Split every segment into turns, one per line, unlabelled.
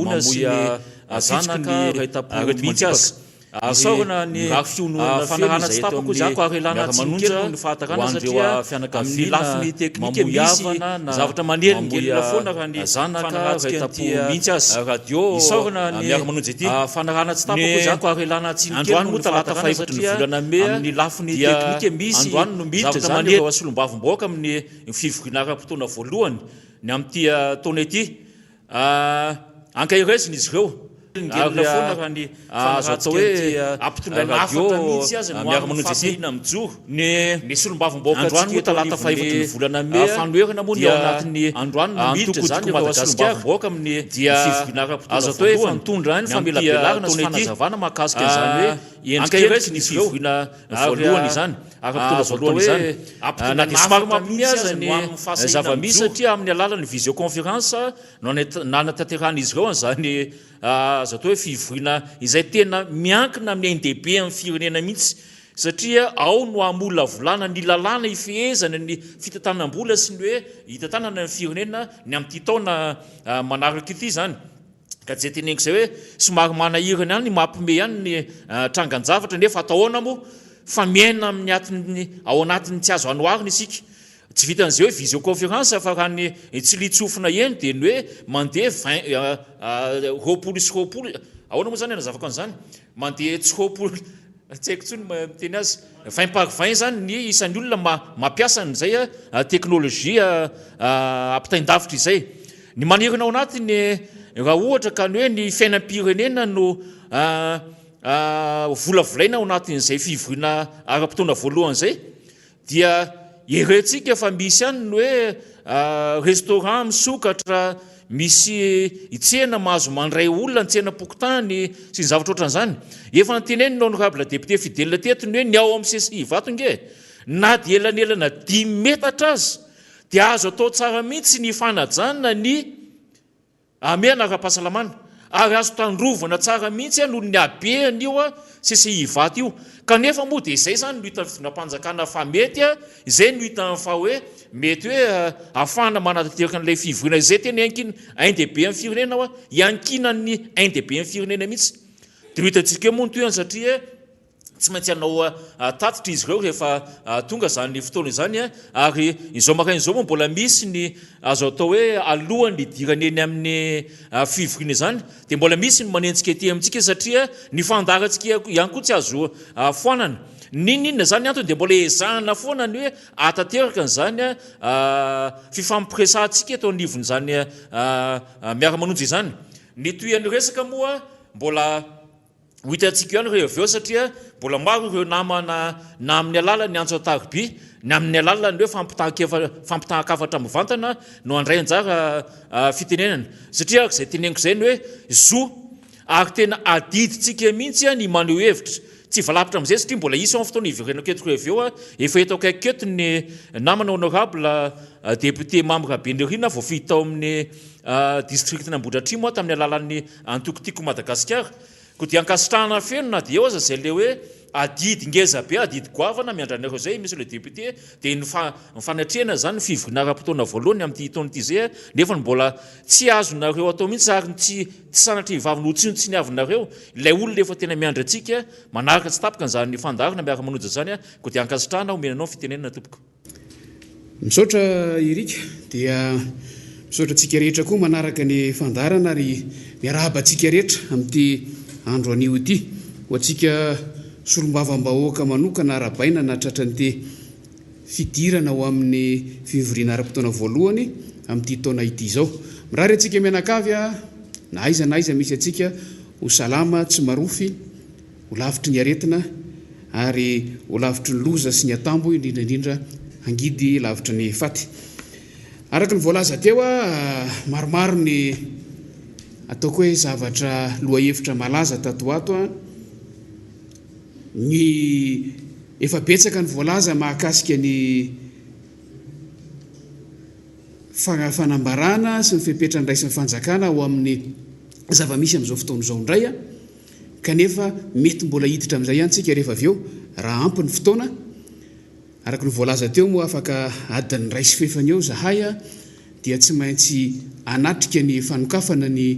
Mamoy zanaka iray tampo mihitsy aza. Isaorana ny fanarahana tsy tapaka hoy zako ary ialana tsiny kely noho ny fahatarana satria amin'ny lafiny teknika misy zavatra manelingelina foana raha ny fanarahantsika an'ity mihitsy aza. Isaorana ny fanarahana tsy tapaka hoy zako ary ialana tsiny kely noho ny fahatarana satria amin'ny lafiny teknika misy zavatra manelingelina ireo solombavambahoaka amin'ny fivoriana ara-potoana voalohany ny amin'ity taona ity. Ankaherezina izy ireo ary azo atao hoe ampitondraina hafatra mihitsy aza no amin'ny fahasahiana mijoro. Ny solombavambahoaka androany moa talata fahefatry ny volana mey fanoherana moa ny ao anatin'ny antoko Tiako Madagasikara dia azo atao hoe efa nitondra ny famelabelarana sy fanazavana mahakasika an'izany hoe endrikendriky ny fivoriana voalohany izany, ara-potoana voalohany izany. Na dia somary mampiomehy aza ny zava-misy satria amin'ny alalan'ny visioconférence no nanatanterahan'izy ireo an'izany azo atao hoe fivoriana izay tena miankina amin'ny ain-dehibe amin'ny firenena mihitsy satria ao no hamolavolana ny lalàna ifehezana ny fitantanam-bola sy ny hoe hitantanana ny firenena ny amin'ity taona manaraka ity izany. Ka tsy izay teneniko izay hoe somary manahirana ihany, mampiomehy ihany ny trangan-javatra nefa atao ahoana moa fa miaina amin'ny atin'ny ao anatin'ny tsy azo anoharina isika. Tsy vitan'izay hoe visioconférence fa raha ny tsiliantsofina heno dia ny hoe mandeha vingt 20 sy 20, ahoana moa izany hanazavako an'izany? Mandeha tsy 20, tsy haiko intsony ny miteny azy, vingt par vingt izany ny isan'ny olona mampiasa an'izay teknolojia ampitain-davitra izay. Ny manirina ao anatiny raha ohatra ka ny hoe ny fiainam-pirenena no volavolaina ao anatin'izay fivoriana ara-potoana voalohany izay dia herentsika fa misy ihany ny hoe restaurant misokatra, misy tsena mahazo mandray olona, ny tsenam-pokontany sy ny zavatra ohatran'izany. Efa notenenin'ny honorable député Fidèle teto ny hoe ny ao amin'ny CCI Ivato nge na dia elanelana dimy metatra aza dia azo atao tsara mihitsy ny fanajana ny hamehana ara-pahasalamana ary azo tandrovana tsara mihitsy noho ny habean'io CCI Ivato io. Kanefa moa dia izay izany no hitan'ny fitondram-panjakana fa mety, izay no hitany fa hoe mety hoe ahafahana manatanteraka an'ilay fivoriana izay tena iankinana ain-dehibe amin'ny firenena hoa, iankinan'ny ain-dehibe amin'ny firenena mihitsy. Dia ho hitantsika eo moa ny tohiny satria Tsy maintsy hanao tatitra izy ireo rehefa tonga izany fotoana izany ary izao maraina izao moa mbola misy ny azo atao hoe alohan'ny hidirany eny amin'ny fivoriana izany dia mbola misy ny manenjika ety amintsika satria ny fandaharantsika ihany koa tsy azo foanana. N'inon'inona izany antony dia mbola ezahana foana ny hoe hahatanteraka an'izany fifampiresahantsika eto anivon'izany miara-manonja izany. Ny tohian'ny resaka moa mbola Ho hitantsika ihany ireo avy eo satria mbola maro ireo namana na amin'ny alalan'ny antso an-tariby na amin'ny alalan'ny hoe fampitan-kafatra mivantana no handray anjara fitenenana. Satria araka izay teneniko izay ny hoe zo ary tena adidintsika mihitsy ny maneho hevitra. Tsy hivalapitra amin'izay satria mbola hisy ao ny fotoana hiverenako eto ireo avy eo. Efa eto akaikiko eto ny namana honorable député Mamy Rabenirina voafidy tao amin'ny district-n'Ambohidratrimo tamin'ny alalan'ny Antoko Tiako Madagasikara. Koa dia ankasitrahana feno na dia eo aza izay ilay hoe adidy ngeza be, adidy goavana miandry anareo izay, Monsieur le Député, dia ny fanatrehana izany ny fivoriana ara-potoana voalohany amin'ity taona ity izay nefa mbola tsy azonareo atao mihitsy ary tsy tsy sanatria hivavy no tsinontsiniavinareo ilay olona efa tena miandry antsika manaraka tsy tapaka an'izany fandaharana miara-manoja izany, koa dia ankasitrahana omena anao ny fitenenana tompoko.
Misaotra Eric, dia misaotra antsika rehetra koa manaraka ny fandaharana ary miarahaba antsika rehetra amin'ity andro anio ity. Ho antsika solombavambahoaka manokana arahabaina nahatratra an'ity fidirana ho amin'ny fivoriana ara-potoana voalohany amin'ity taona ity izao. Mirary antsika mianakavy na aiza na aiza misy antsika ho salama tsy marofy. Ho lavitry ny aretina ary ho lavitry ny loza sy ny atambo, indrindra indrindra hangidy lavitry ny faty. Araka ny voalaza teo, maromaro ny ataoko hoe zavatra lohahevitra malaza tato ho ato. Ny efa betsaka ny voalaza mahakasika ny fanambarana sy ny fepetra niraisin'ny fanjakana ho amin'ny zava-misy amin'izao fotoana izao indray. Kanefa mety mbola hiditra amin'izay ihany tsika rehefa avy eo raha ampy ny fotoana. Araka ny voalaza teo moa afaka adiny iray sy fefany eo izahay dia tsy maintsy hanatrika ny fanokafana ny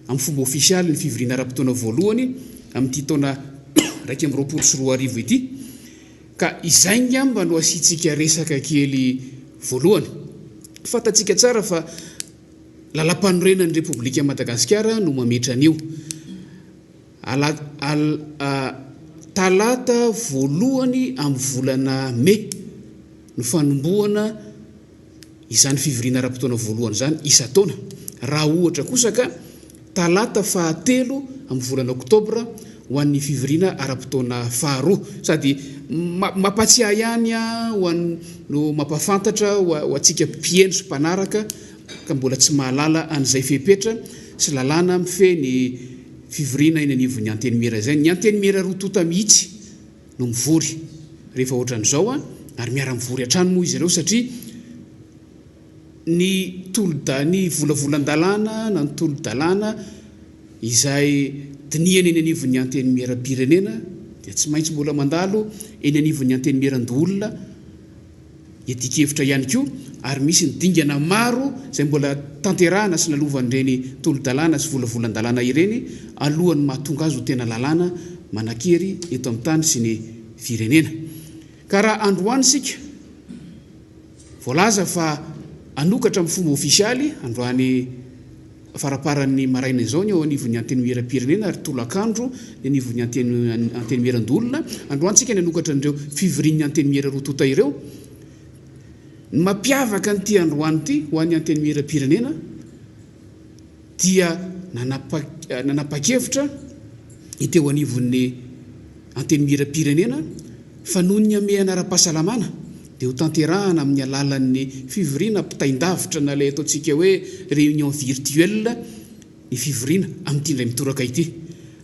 amin'ny fomba ofisialy ny fivoriana ara-potoana voalohany amin'ity taona 2021 ity. Ka izay ngamba no asiantsika resaka kely voalohany. Fantatsika tsara fa Lalampanorenan'ny Repoblikan'i Madagasikara no mametra an'io. Ala, al, a, talata voalohany amin'ny volana mey no fanombohana izany fivoriana ara-potoana voalohany izany isan-taona. Raha ohatra kosa ka talata fahatelo amin'ny volana oktobra ho an'ny fivoriana ara-potoana faharoa. Sady mampatsiahy ihany ho an'ny no mampahafantatra ho antsika mpiheno sy mpanaraka ka mbola tsy mahalala an'izay fepetra sy lalàna mifehy ny fivoriana eny anivon'ny Antenimiera izay. Ny Antenimiera roa tonta mihitsy no mivory rehefa ohatran'izao ary miara-mivory hatrany moa izy ireo satria ny tolo-da ny volavolan-dalàna na ny tolo-dalàna izay dinihana eny anivon'ny Antenimieram-pirenena dia tsy maintsy mbola mandalo eny anivon'ny Antenimieran-doholona iadian-kevitra ihany koa ary misy ny dingana maro izay mbola tanterahana sy lalovan'ireny tolo-dalàna sy volavolan-dalàna ireny alohan'ny mahatonga azy ho tena lalàna manan-kery eto amin'ny tany sy ny firenena. Ka raha androany isika voalaza fa hanokatra amin'ny fomba ofisialy androany faramparan'ny maraina izao ny eo anivon'ny Antenimieram-pirenena ary tolakandro ny anivon'ny Antenimierandoholona. Androany isika ny hanokatra an'ireo fivorian'ny Antenimiera roa tonta ireo. Ny mampiavaka an'ity androany ity ho an'ny Antenimieram-pirenena dia nanapa-kevitra ny teo anivon'ny Antenimieram-pirenena fa noho ny hamehana ara-pahasalamana dia ho tanterahana amin'ny alalan'ny fivoriana ampitain-davitra na ilay ataontsika hoe réunion virtuelle ny fivoriana amin'ity indray mitoraka ity.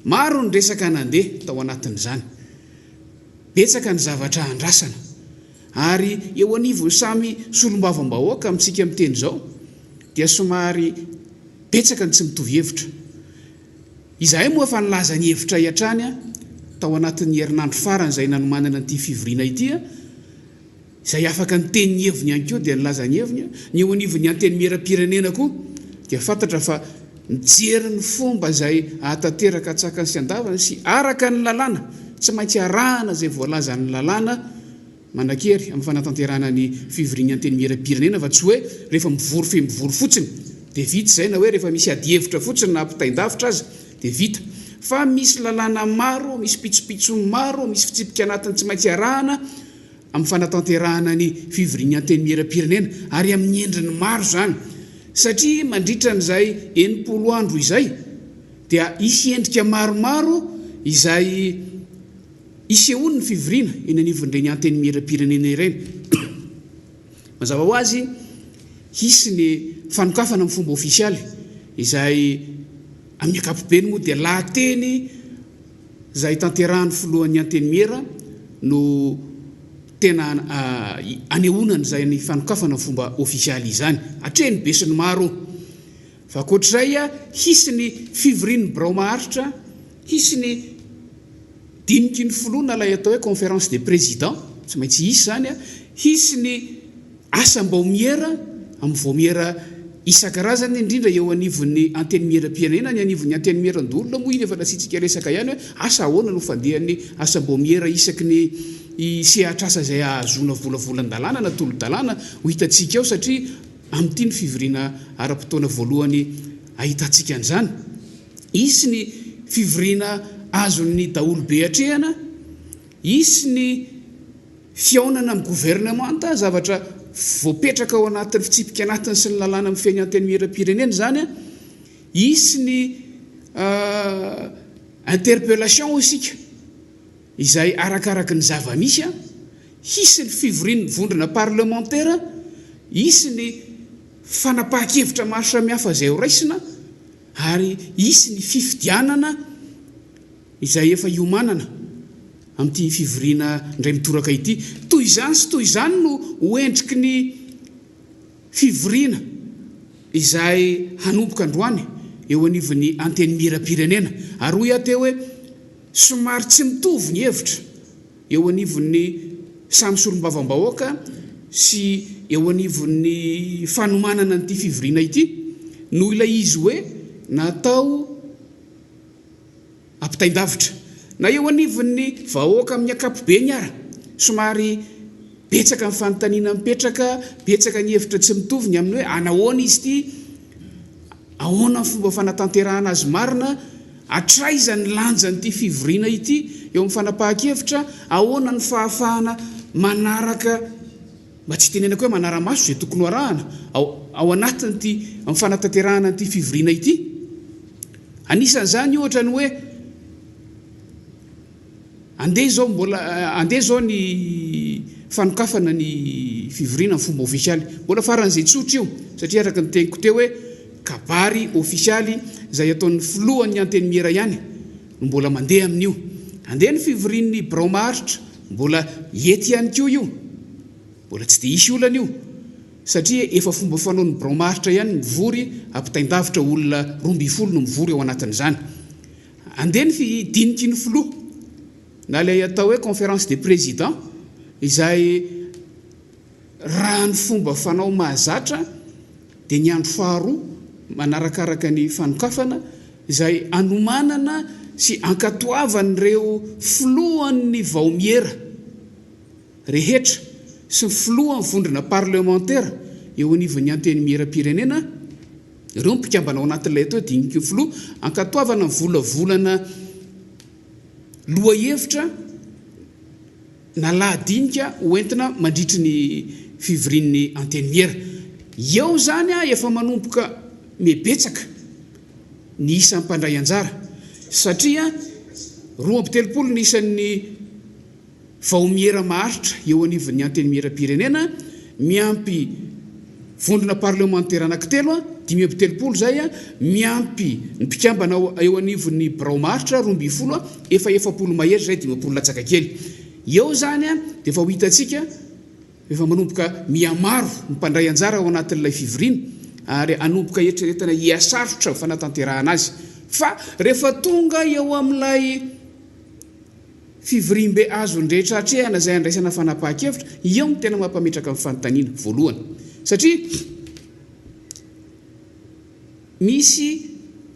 Maro ny resaka nandeha tao anatin'izany. Betsaka ny zavatra andrasana. Ary eo anivon'ny samy solombavambahoaka amintsika miteny izao dia somary betsaka ny tsy mitovy hevitra. Izahay moa efa nilaza ny hevitray hatrany tao anatin'ny herinandro farany izay nanomanana an'ity fivoriana ity, izay afaka niteny ny heviny ihany koa dia nilaza ny heviny, ny eo anivon'ny Antenimierampirenena koa dia fantatra fa mijery ny fomba izay ahatanteraka antsakany sy andavany sy araka ny lalàna, tsy maintsy arahana izay voalazan'ny lalàna Manan-kery amin'ny fanatanterahana ny fivorian'ny Antenimierampirenena fa tsy hoe rehefa mivory fe mivory fotsiny dia vita izay na hoe rehefa misy adihevitra fotsiny na ampitain-davitra aza dia vita. Fa misy lalàna maro, misy pitsopitsony maro, misy fitsipika anatiny tsy maintsy arahana amin'ny fanatanterahana ny fivorian'ny Antenimierampirenena ary amin'ny endriny maro izany satria mandritra an'izay 60 andro izay dia hisy endrika maromaro izay Isehoany ny fivoriana eny anivon'ireny antenimieram-pirenena ireny. Mazava ho azy, hisy ny fanokafana amin'ny fomba ofisialy izay amin'ny ankapobeny moa dia lahateny izay tanterahan'ny filohan'ny antenimiera no tena anehoana an'izay ny fanokafana amin'ny fomba ofisialy izany. Atrehin'ny besinimaro. Fa ankoatr'izay, hisy ny fivorian'ny birao maharitra, hisy ny diniky ny filoha na ilay atao hoe conférence des présidents, tsy maintsy hisy izany, hisy ny asam-baomiera amin'ny vaomiera isan-karazany indrindra eo anivon'ny antenimieram-pirenena, ny anivon'ny antenimieran-doholona moa iny efa nasiantsika resaka ihany hoe asa ahoana no fandehan'ny asam-baomiera isaky ny sehatr'asa izay ahazoana volavolan-dalàna na tolo-dalàna ho hitantsika eo satria Amin'ity ny fivoriana ara-potoana voalohany ahitantsika an'izany. Hisy ny fivoriana azon'ny daholobe atrehana, hisy ny fihaonana amin'ny governemanta, zavatra voapetraka ao anatin'ny fitsipika anatiny sy ny lalàna mifehy ny Antenimierampirenena izany, hisy ny interpellation hoy isika, izay arakaraky ny zava-misy, hisy ny fivorian'ny vondrona parlemantera, hisy ny fanapahan-kevitra maro samihafa izay ho raisina ary hisy ny fifidianana izay efa hiomanana amin'ity fivoriana indray mitoraka ity. Toy izany sy toy izany no ho endriky ny fivoriana izay hanomboka androany eo anivon'ny Antenimierampirenena. Ary hoy aho teo hoe somary tsy mitovy ny hevitra eo anivon'ny samy solombavambahoaka sy eo anivon'ny fanomanana an'ity fivoriana ity noho ilay izy hoe natao. ampitain-davitra. Na eo anivon'ny vahoaka amin'ny ankapobeny ara, somary betsaka ny fanontaniana mipetraka, betsaka ny hevitra tsy mitovy ny amin'ny hoe anahoana izy ity, ahoana ny fomba fanatanterahana azy marina, hatraiza ny lanjan'ity fivoriana ity eo amin'ny fanapahan-kevitra, ahoana ny fahafahana manaraka, mba tsy hitenenako hoe manara-maso izay tokony ho arahana ao ao anatin'ity amin'ny fanatanterahana an'ity fivoriana ity. Anisan'izany ohatra ny hoe andeha izao mbola andeha izao ny fanokafana ny fivoriana amin'ny fomba ofisialy. Mbola faran'izay tsotra io satria araka ny teniko teo hoe kabary ofisialy izay ataon'ny filohan'ny antenimiera ihany no mbola mandeha amin'io. Andeha ny fivorian'ny birao maharitra, mbola hety ihany koa io. Mbola tsy dia hisy olana io satria efa fomba fanaon'ny birao maharitra ihany ny mivory ampitain-davitra olona 12 no mivory ao anatin'izany. Andeha ny fidiniky ny filoha na ilay atao hoe conférence des présidents izay raha ny fomba fanao mahazatra dia ny andro faharoa manarakaraka ny fanokafana izay anomanana sy ankatoavan'ireo filohan'ny vaomiera rehetra sy ny filohan'ny vondrona parlemantera eo anivon'ny Antenimierampirenena, ireo mpikambana ao anatin'ilay atao hoe diniky ny filoha, ankatoavana ny volavolana lohahevitra na lahadinika hoentina mandritry ny fivorian'ny Antenimiera. Eo izany efa manomboka mihebetsaka ny isan'ny mpandray anjara satria 32 ny isan'ny Vaomiera maharitra eo anivon'ny Antenimierampirenena miampy vondrona parlemantera anankitelo, 35 izay, miampy ny mpikambana eo anivon'ny birao maharitra 12, efa 40 mahery izay, 50 latsaka kely. Eo izany dia efa ho hitantsika efa manomboka mihamaro ny mpandray anjara ao anatin'ilay fivoriana ary hanomboka eritreretina hihasarotra ny fanatanterahana azy. Fa rehefa tonga eo amin'ilay Fivoriambe azon'ny rehetra atrehana izay andraisana fanapahan-kevitra, eo no tena mampametraka ny fanontaniana voalohany. Satria misy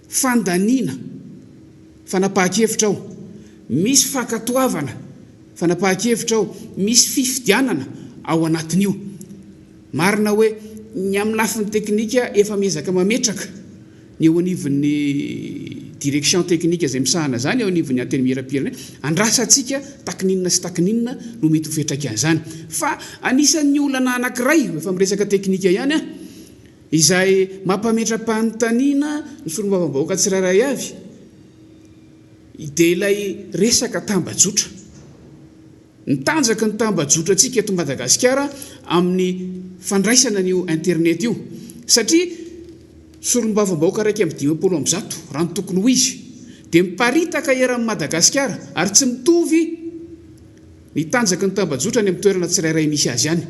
fandaniana fanapahan-kevitra ao, misy fankatoavana fanapahan-kevitra ao, misy fifidianana ao anatin'io. Marina hoe ny amin'ny lafiny teknika efa miezaka mametraka. ny eo anivon'ny direction technique izay misahana izany eo anivon'ny Antenimierampirenena, andrasantsika takininona sy takininona no mety ho fiantraikan'izany. Fa anisan'ny olana anankiray, efa miresaka teknika ihany aho, izay mampametra-panontaniana ny solombavambahoaka tsirairay avy dia ilay resaka tambajotra. Ny tanjaky ny tambajotrantsika eto Madagasikara amin'ny fandraisana an'io internet io. Satria solombavambahoaka 151 raha ny tokony ho izy dia miparitaka eran'i Madagasikara ary tsy mitovy ny tanjaky ny tambajotra any amin'ny toerana tsirairay misy azy any.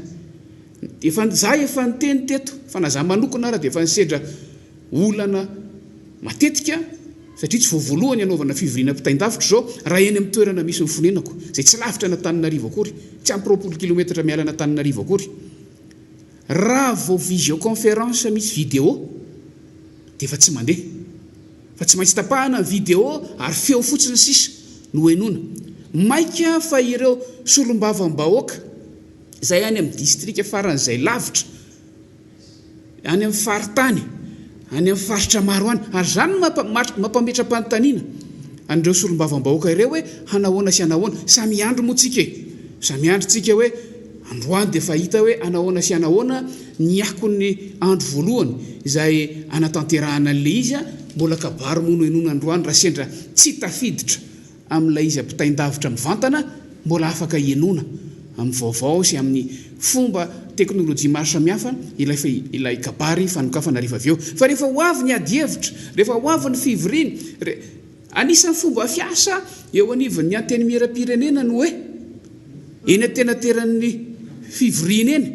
Efa za efa niteny teto fa na za manokana ara dia efa nisedra olana matetika satria tsy vao voalohany hanaovana fivoriana ampitain-davitra izao raha eny amin'ny toerana misy ny fonenako, izay tsy lavitra an'Antananarivo akory, tsy ampy 20 kilometatra miala an'Antananarivo akory. Raha vao visioconférence misy vidéo dia efa tsy mandeha, fa tsy maintsy tapahana ny vidéo ary feo fotsiny sisa no henoina. Maika fa ireo solombavambahoaka izay any amin'ny distrika faran'izay lavitra, any amin'ny faritany, any amin'ny faritra maro any. Ary izany no mampametra-panontaniana an'ireo solombavambahoaka ireo hoe hanahoana sy hanahoana. Samy hiandry moa tsika e! Samy hiandry tsika hoe androany dia efa hita hoe hanahoana sy hanahoana ny akon'ny andro voalohany izay hanatanterahana an'ilay izy. Mbola kabary moa no henoina androany raha sendra tsy tafiditra amin'ilay izy ampitain-davitra mivantana, mbola afaka henoina amin'ny vaovao sy amin'ny fomba teknolojia maro samihafa ilay ilay kabary fanokafana rehefa avy eo. Fa rehefa ho avy ny adihevitra, rehefa ho avy ny fivoriana, re, anisan'ny fomba fiasa eo anivon'ny Antenimierampirenena ny hoe eny antenateran'ny fivoriana eny,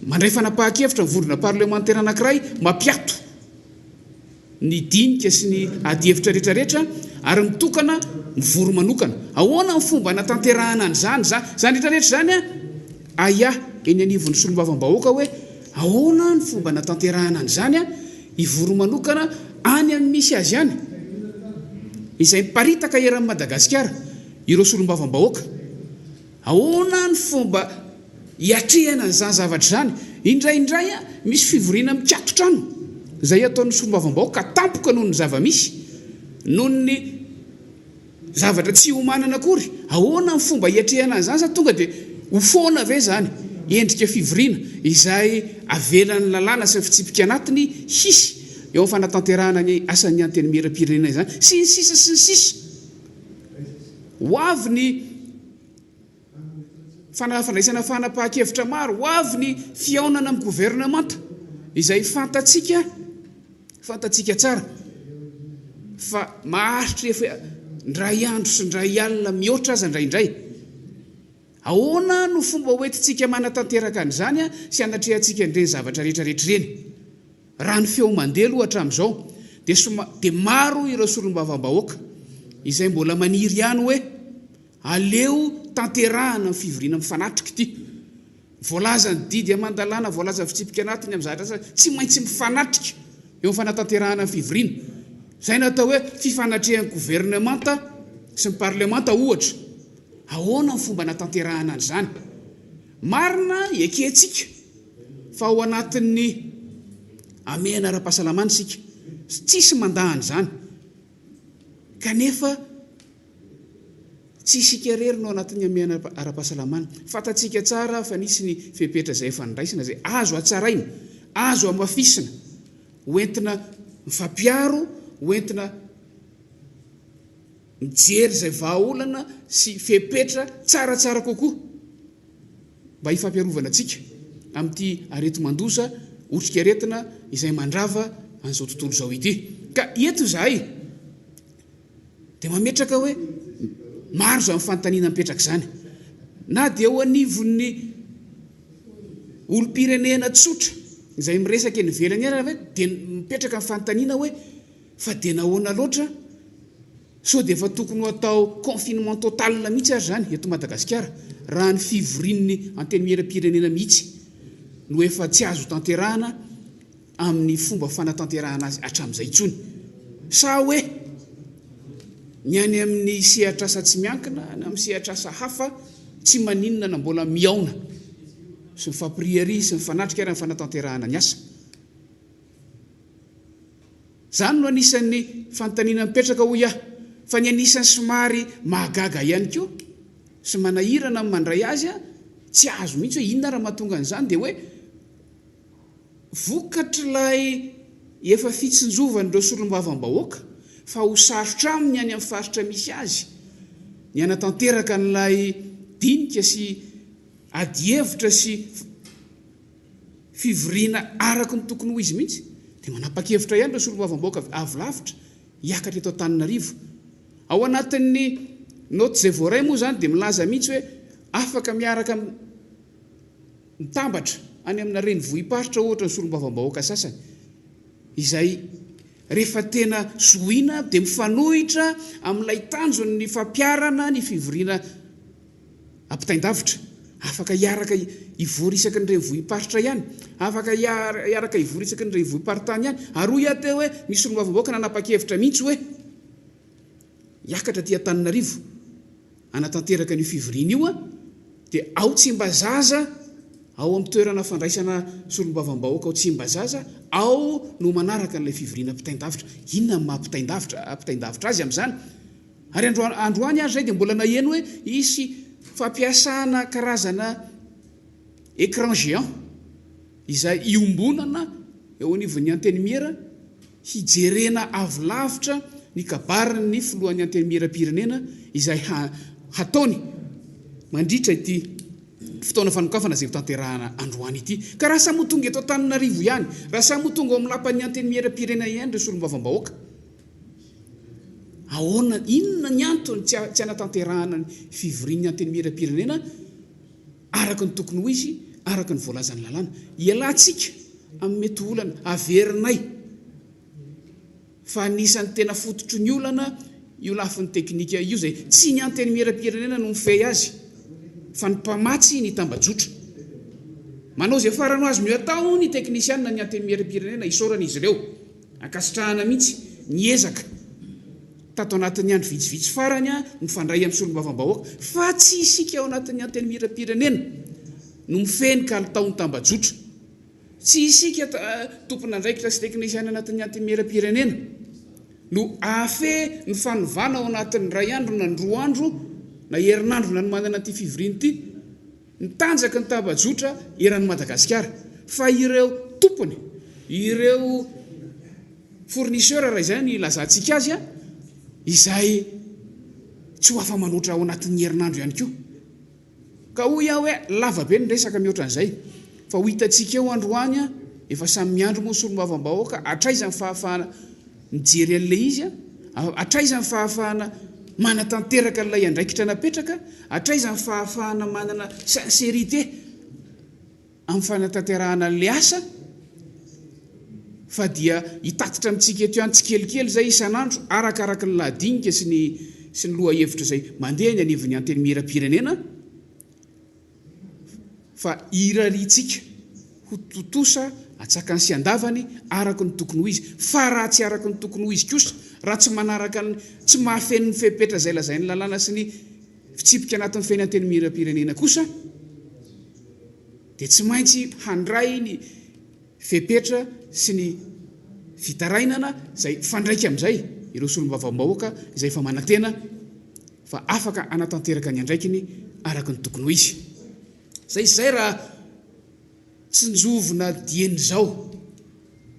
mandray fanapahan-kevitra ny vondrona parlemantera anankiray mampiato ny dinika sy ny adihevitra rehetrarehetra ary mitokana mivory manokana. Ahoana ny fomba anatanterahana an'izany? Izany izany rehetrarehetra izany an, ahiahy eny anivon'ny solombavambahoaka hoe ahoana ny fomba anatanterahana an'izany an, hivory manokana any amin'ny misy azy any. izay miparitaka eran'i Madagasikara ireo solombavambahoaka. Ahoana ny fomba hiatrehana an'izany zavatra izany? Indraindray misy fivoriana mikaton-trano izay ataon'ny solombavambahoaka ka tampoka noho ny zava-misy, noho ny zavatra tsy iomanana akory. Ahoana ny fomba hiatrehana an'izany sa tonga dia ho foana ve izany endrika fivoriana izay avelan'ny lalàna sy ny fitsipika anatiny hisy eo amin'ny fanatanterahana ny asan'ny Antenimierampirenena izany? Sy ny sisa sy ny sisa. Ho avy ny fandraisana fanapahan-kevitra maro, ho avy ny fihaonana amin'ny governemanta izay fantatsika fantatsika tsara fa maharitra efa indray andro sy indray alina mihoatra aza indraindray. Ahoana no fomba hoentintsika manatanteraka an'izany sy hanatrehantsika an'ireny zavatra rehetra rehetra ireny? Raha ny feo mandeha aloha hatramin'izao dia soma dia maro ireo solombavambahoaka izay mbola maniry ihany hoe aleo tanterahana ny fivoriana mifanatrika ity. Voalazan'ny didy aman-dalàna, voalazan'ny fitsipika anatiny amin'ny zavatra sasany, tsy maintsy mifanatrika eo amin'ny fanatanterahana ny fivoriana. Izay no atao hoe fifanatrehan'ny governemanta sy ny parlemanta ohatra. Ahoana ny fomba anatanterahana an'izany? Marina ekentsika fa ao anatin'ny hamehana ara-pahasalamana isika. Tsisy mandà an'izany. Kanefa tsy isika irery no anatin'ny hamehana ara-pahasalamana. Fantatsika tsara fa nisy ny fepetra izay efa noraisina izay azo hatsaraina, azo hamafisina, ho entina mifampiaro, ho entina mijery izay vahaolana sy fepetra tsaratsara kokoa mba hifampiarovana antsika amin'ity areti-mandoza, otrikaretina izay mandrava an'izao tontolo izao ity. Ka eto izahay dia mametraka hoe maro izany fanontaniana mipetraka izany. Na dia eo anivon'ny olom-pirenena tsotra izay miresaka eny ivelany ary ve dia mipetraka ny fanontaniana hoe fa dia nahoana loatra Sao dia efa tokony ho atao confinement total mihitsy ary izany eto Madagasikara raha ny fivorian'ny Antenimierampirenena mihitsy no efa tsy azo tanterahana amin'ny fomba fanatanterahana azy hatramin'izay intsony? Sa hoe ny any amin'ny sehatr'asa tsy miankina na amin'ny sehatr'asa hafa tsy maninona na mbola mihaona sy mifampiriaria sy mifanatrika ary amin'ny fanatanterahana ny asa? Izany no anisan'ny fanontaniana mipetraka hoy aho, fa ny anisan'ny somary mahagaga ihany koa sy manahirana ny mandray azy tsy azo mihitsy hoe inona ary mahatonga an'izany dia hoe vokatr'ilay efa fitsinjovan'ireo solombavambahoaka fa ho sarotra aminy any amin'ny faritra misy azy ny hanatanteraka an'ilay dinika sy adihevitra sy fivoriana araka ny tokony ho izy mihitsy, dia manapa-kevitra ihany ireo solombavambahoaka avy lavitra hiakatra eto Antananarivo. Ao anatin'ny naoty izay voaray moa izany dia milaza mihitsy hoe afaka miaraka mitambatra any amina renivohi-paritra ohatra ny solombavambahoaka sasany izay rehefa tena zohiana dia mifanohitra amin'ilay tanjon'ny fampiharana ny fivoriana Ampitain-davitra. Afaka hiaraka hivory isaky ny renivohi-paritra ihany. Afaka hiaraka hivory isaky ny renivohi-paritany ihany. Ary hoy aho teo hoe misy solombavambahoaka nanapa-kevitra mihitsy hoe hiakatra aty Antananarivo hanatanteraka an'io fivoriana io dia ao Tsimbazaza, ao amin'ny toerana fandraisana solombavambahoaka ao Tsimbazaza, ao no manaraka an'ilay fivoriana ampitain-davitra. Inona no maha ampitain-davitra ampitain-davitra azy amin'izany? Ary androany ary izay dia mbola naheno hoe hisy fampiasana karazana écran géant izay iombonana eo anivon'ny Antenimiera hijerena avy lavitra ny kabarin'ny filohan'ny Antenimierampirenena izay hataony mandritra ity fotoana fanokafana izay hotanterahana androany ity. Ka raha samy ho tonga eto Antananarivo ihany, raha samy ho tonga ao amin'ny lapan'ny Antenimierampirenena ihany ireo solombavambahoaka, Ahoana, inona ny antony tsy tsy hanatanterahana ny fivorian'ny Antenimierampirenena araka ny tokony ho izy, araka ny voalazan'ny lalàna? Ialatsika amin'ny mety ho olana, averinay fa anisan'ny tena fototry ny olana io lafiny teknika io izay tsy ny Antenimierampirenena no mifehy azy fa ny mpamatsy ny tambajotra. Manao izay farany ho azony atao ny teknisianina ny Antenimierampirenena, isaorana izy ireo. Ankasitrahana mihitsy ny ezaka. tato anatin'ny andro vitsivitsy farany mifandray amin'ny solombavambahoaka fa tsy isika ao anatin'ny Antenimierampirenena no mifehy ny kalitaon'ny tambajotra. Tsy isika tompon'andraikitra sy teknisiana anatin'ny Antenimierampirenena no hahafehy ny fanovana ao anatin'ny iray andro na ny roa andro na herinandro nanomanana ity fivoriana ity. Mitanjaka ny tambajotra eran'i Madagasikara fa ireo tompony, ireo fournisseur raha izay no ilazantsika azy, izay tsy ho afa-manoatra ao anatin'ny herinandro ihany koa. Ka hoy aho hoe lava be ny resaka mihoatra an'izay fa ho hitantsika eo androany an, efa samy miandry moa ny solombavambahoaka hatraiza ny fahafahana mijery an'ilay izy an, hatraiza ny fahafahana manatanteraka an'ilay andraikitra napetraka, hatraiza ny fahafahana manana sincérité amin'ny fanatanterahana an'ilay asa fa dia hitatitra amintsika eto ihany tsikelikely izay isan'andro arakaraky ny lahadinika sy ny sy ny lohahevitra izay mandeha eny anivon'ny Antenimierampirenena fa irariantsika ho tontosa antsakany sy andavany araka ny tokony ho izy fa raha tsy araka ny tokony ho izy kosa raha tsy manaraka ny tsy mahafeno ny fepetra izay lazain'ny lalàna sy ny fitsipika anatin'ny feny Antenimierampirenena kosa dia tsy maintsy handray ny fepetra sy ny fitarainana izay mifandraika amin'izay ireo solombavambahoaka izay efa manantena fa afaka hanatanteraka ny andraikiny araka ny tokony ho izy. Izay sy izay raha tsinjovina dieny izao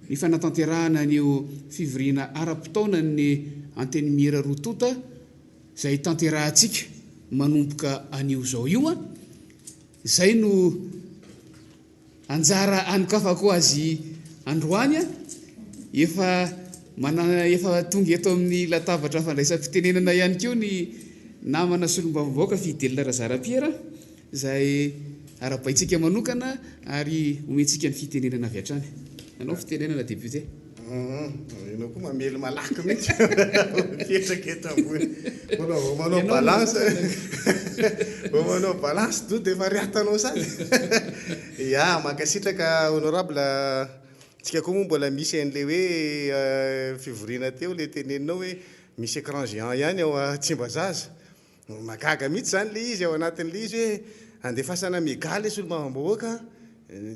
ny fanatanterahana an'io fivoriana ara-potoanan'ny Antenimiera roa tonta izay tanterahantsika manomboka anio izao io. Izay no anjara anokafako azy androany. Efa manana, efa tonga eto amin'ny latabatra fandraisam-pitenenana ihany koa ny namana solombavambahoaka Fidèle Razarapiera izay arahabaintsika manokana ary omentsika ny fitenenana avy hatrany. Anao fitenenana député.
Ianao koa mamely malaky mihitsy mipetraka eto ambony. Mbola vao manao balance. Vao manao balance doa dia efa riatanao sady. Ya, mankasitraka honorable. Tsika koa moa mbola misy an'ilay hoe fivoriana teo ilay teneninao hoe misy écran géant ihany ao Tsimbazaza. Mahagaga mihitsy izany ilay izy ao anatin'ilay izy hoe andefasana mega ilay solombavambahoaka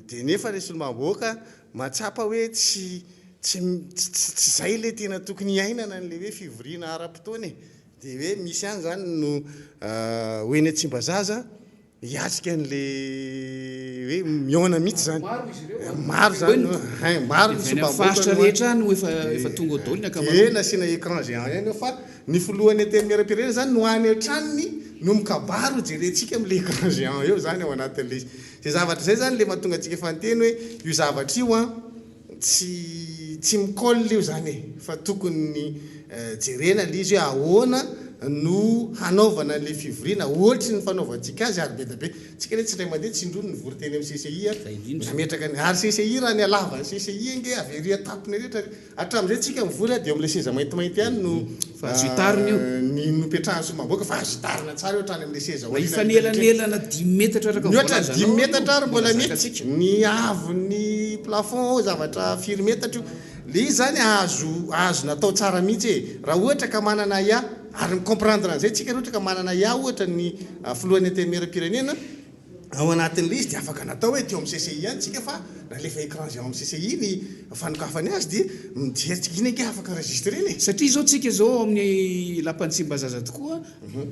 dia nefa ilay solombavambahoaka mahatsapa hoe tsy tsy tsy izay ilay tena tokony hiainana an'ilay hoe fivoriana ara-potoana e! Dia hoe misy ihany izany no ho eny Tsimbazaza hiatrika an'le hoe mihaona mihitsy zany.
Maro izy ireo an.
Maro zany no hein, maro ny
Avy any amin'ny faritra rehetra any no efa efa tonga ao daholo ny ankamaroany.
Dia nasiana écran géant ihany eo fa ny filohan'ny antenimierampirenena zany no any an-tranony no mikabary ho jerentsika amin'le écran géant eo zany ao anatin'le izy. Zay zavatra zay zany le mahatonga antsika efa niteny hoe io zavatra io an Tsy tsy mi-colle io zany e, fa tokony jerena le izy hoe ahoana no hanaovana an'le fivoriana ohatry ny fanaovantsika azy ary be dia be, tsika anie tsy indray mandeha tsy indroa no nivory teny amin'ny CCI a, nametraka ny, ary CCI raha ny halavan'ny CCI ange avy ery an-tampony ery hatrany, hatramin'izay tsika mivory a dia eo amin'ilay seza maintimainty ihany no
Fa azo hitarina io.
Ny nopetrahan'ny solombavambahoaka fa azo hitarina tsara eo hatrany amin'ilay seza
Mba hifanelanelana dimy metatra araka ny
Mihoatra
voalazanao
dimy
io
metatra ary
mbola
mbola mety.
zakantsika.
Ny haavon'ny plafond ao zavatra firy metatra io. Ilay izy izany azo azo natao tsara mihitsy e. Raha ohatra ka manana ahiahy, ary mi-comprendre an'izay tsika raha ohatra ka manana ahiahy ohatra ny filohan'ny Antenimierampirenena, Ao anatin'ilay izy dia afaka natao hoe teo amin'ny CCI ihany tsika fa nalefa écran géant amin'ny CCI ny fanokafany azy dia mijery tsika, iny ange afaka enregistrena e!
Satria izao tsika izao ao amin'ny lapan'i Tsimbazaza tokoa,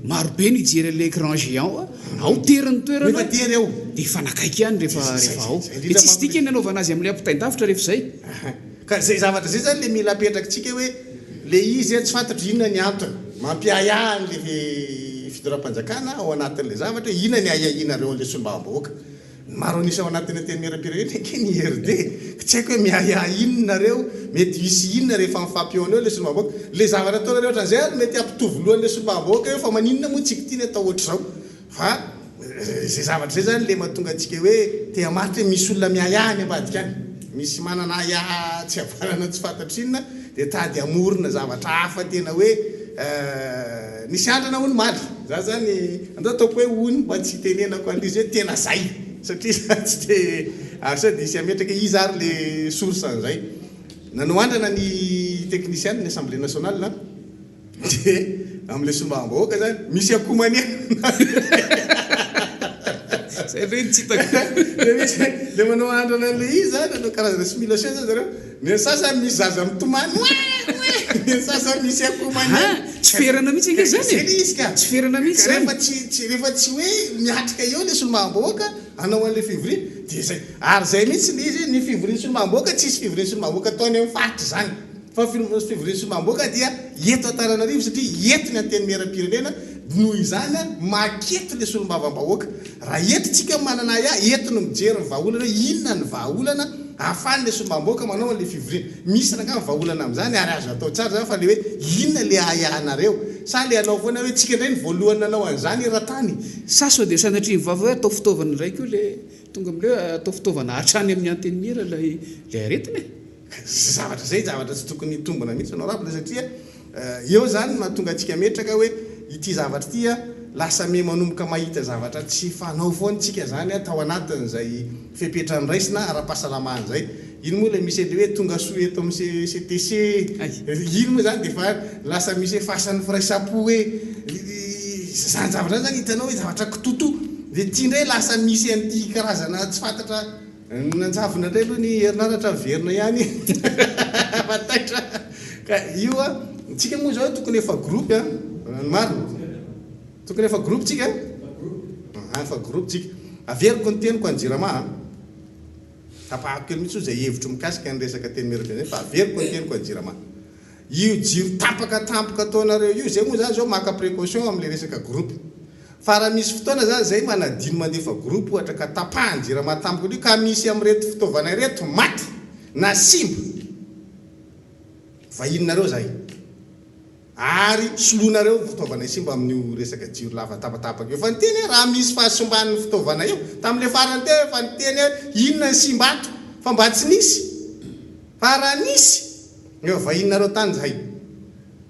maro be ny hijery an'ilay écran géant, ao tery ny toerana,
Nefa tery ao.
dia hifanakaiky ihany rehefa rehefa ao. Dia tsisy dikany ny hanaovana azy amin'ilay ampitain-davitra rehefa izay.
Ka izay zavatra izay izany ilay mila apetrakitsika hoe ilay izy tsy fantatro inona ny antony mampiahiahy an'ilay fitondram-panjakana ao anatin'ilay zavatra hoe inona ny ahiahianareo an'ilay solombavambahoaka. Ny maro an'isa ao anatin'ny antenimierampirenena ange ny IRD ka tsy haiko hoe miahiahy inona nareo, mety hisy inona rehefa mifampihaona eo ilay solombavambahoaka. Ilay zavatra ataonareo ohatran'izay ary mety hampitovy loha an'ilay solombavambahoaka eo fa maninona moa tsika ity ny atao ohatr'izao. Fa izay zavatra izay izany ilay mahatonga antsika hoe te hamaritra hoe misy olona miahiahy any ambadika any. Misy manana ahiahy tsy havanana tsy fantatro inona dia tady hamorona zavatra hafa tena hoe nisy andrana hono omaly. Za zany andao ataoko hoe hono mba tsy hitenenako an'ilay izy hoe tena zay satria za tsy te ary sao dia hisy hametraka hoe iza ary ilay source an'izay. Nanao andrana ny teknisianina ny Assemblée nationale. Dia amin'ilay solombavambahoaka izany, misy akoho manenina.
Izay indray no tsy hitako.
Dia misy ilay manao andrana an'ilay izy izany, manao karazana simulation izany zareo. Ny an'ny sasany misy zaza mitomany oe oe, ny an'ny sasany misy akoho maneno.
Ha! Tsy ferana mihitsy ange izany e!
Izay ilay izy ka.
Tsy ferana mihitsy
Ka
izany.
rehefa tsy, tsy, rehefa tsy hoe miatrika eo ilay solombavambahoaka hanao an'ilay fivoriana, dia izay. Ary izay mihitsy ilay izy, ny fivorian'ny solombavambahoaka, tsisy fivorian'ny solombavambahoaka atao any amin'ny faritra izany. Fa fivorian'ny solombavambahoaka dia eto Antananarivo satria eto ny Antenimierampirenena, noho izany maketo ilay solombavambahoaka. Raha eto tsika manana ahiahy, eto no mijery ny vahaolana hoe inona ny vahaolana ahafahan'ilay solombavambahoaka manao an'ilay fivoriana. Misy rangaha ny vahaolana amin'izany ary azo atao tsara izany fa ilay hoe inona ilay ahiahinareo? Sa ilay hanao foana hoe tsika indray no voalohany nanao an'izany eran-tany?
Sa sao dia sanatria ny vava hoe atao fitaovana indray koa ilay tonga amin'ilay hoe atao fitaovana hatrany amin'ny Antenimiera ilay aretina e?
Zay zavatra zay zavatra tsy tokony hitombina mihitsy honorable satria eo zany no mahatonga antsika metraka hoe ity zavatra ity a lasa me manomboka mahita zavatra tsy fanao foana tsika zany a tao anatin'izay fepetra noraisina ara-pahasalamana zay. Iny moa ilay misy an'ilay hoe tonga soa eto amin'ny CTC iny moa zany dia efa lasa misy hoe fasan'ny firaisam-po hoe zany zavatra zany zany hitanao hoe zavatra kitotoa dia ity indray lasa misy an'ity karazana tsy fantatra Nanjavona indray aloha ny herinaratra miverina ihany fa taitra ka io a, tsika moa izao tokony efa groupe a, raha ny marina, tokony efa groupe tsika a, efa groupe tsika, averiko ny teniko any jirama a, tapahako kely mihitsy izay hevitro mikasika ny resaka teny Merobe fa averiko ny teniko any jirama, io jiro tapaka tampoka ataonareo io, zay moa zany zao maka précaution amin'ilay resaka groupe. Fa raha misy fotoana zany zay manadino mandefa groupe ohatra ka tapahan jirama tampoka indreo ka misy amin'ireto fitaovana ireto maty na simba vahininareo zahay ary soloinareo fitaovana simba amin'io resaka jiro lava tapatapaka io fa niteny aho raha misy fahasimban'ny fitaovana io tamin'le farany teo efa niteny aho inona ny simba ato fa mba tsy nisy fa raha nisy efa vahininareo tany zahay.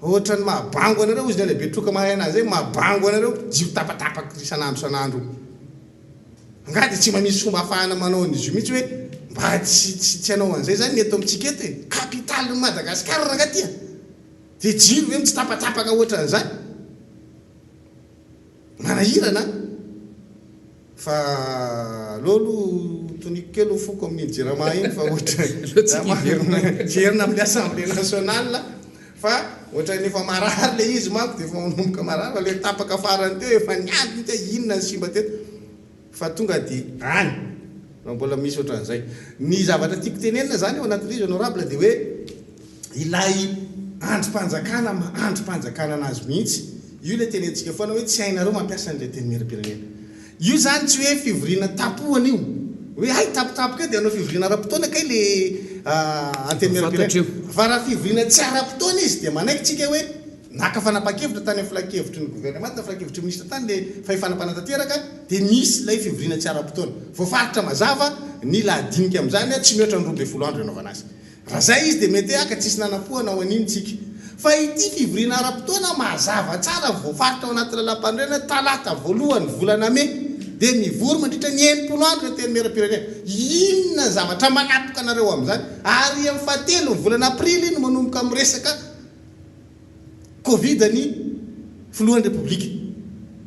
Ohatran'ny mahabango anareo ozy ny any Betroka mahay anazy zay, mahabango anareo jiro tapatapaka isan'andro isan'andro io. Angaha dia tsy mba misy fomba ahafahana manao an'izy io mihitsy hoe mba tsy tsy tsy hanao an'izay zany ny eto amintsika eto e? Capitale-n'i Madagasikara rangaha ty a! Dia jiro ve mitsitapatapaka ohatran'izany? Manahirana an! Fa aleo aloha toniko kely ny foko amin'iny jirama iny fa ohatran'ny hiverina amin'ny assemblée nationale fa ohatran'ny efa marary ilay izy manko dia efa manomboka marary fa ilay tapaka farany teo efa niady mihitsy hoe inona ny simba teto fa tonga dia any raha mbola misy ohatran'izay. Ny zavatra tiako tenenina izany ao anatin'ilay izy honorable dia hoe ilay andrim-panjakana maha andrim-panjakana anazy mihitsy, io ilay tenentsika foana hoe tsy hainareo mampiasa an'ilay tenimieram-pirenena. Io izany tsy hoe fivoriana tapohana io, hoe hay tampotampoka eo dia hanao fivoriana ara-potoana kay le antenimieram-pirenena. Fa raha fivoriana tsy ara-potoana izy dia manaiky tsika hoe naka fanapahan-kevitra tany amin'ny filankevitry ny governemanta, filankevitry ny minisitra tany ilay fahefana mpanatanteraka dia misy ilay fivoriana tsy ara-potoana. Voafaritra mazava ny lahadinika amin'izany, tsy mihoatra ny 12 andro hanaovana azy. Raha zay izy dia mety hoe aka tsisy nanapohana ho an'iny tsika. Fa ity fivoriana ara-potoana mazava tsara voafaritra ao anaty lalàmpanorenana talata voalohan'ny volana mey dia mivory mandritra ny 60 andro ny Antenimierampirenena. Inona ny zavatra manapoka anareo amin'izany? Ary amin'ny fahatelo ny volana aprily no manomboka miresaka Covid ny filohan'ny Repoblika.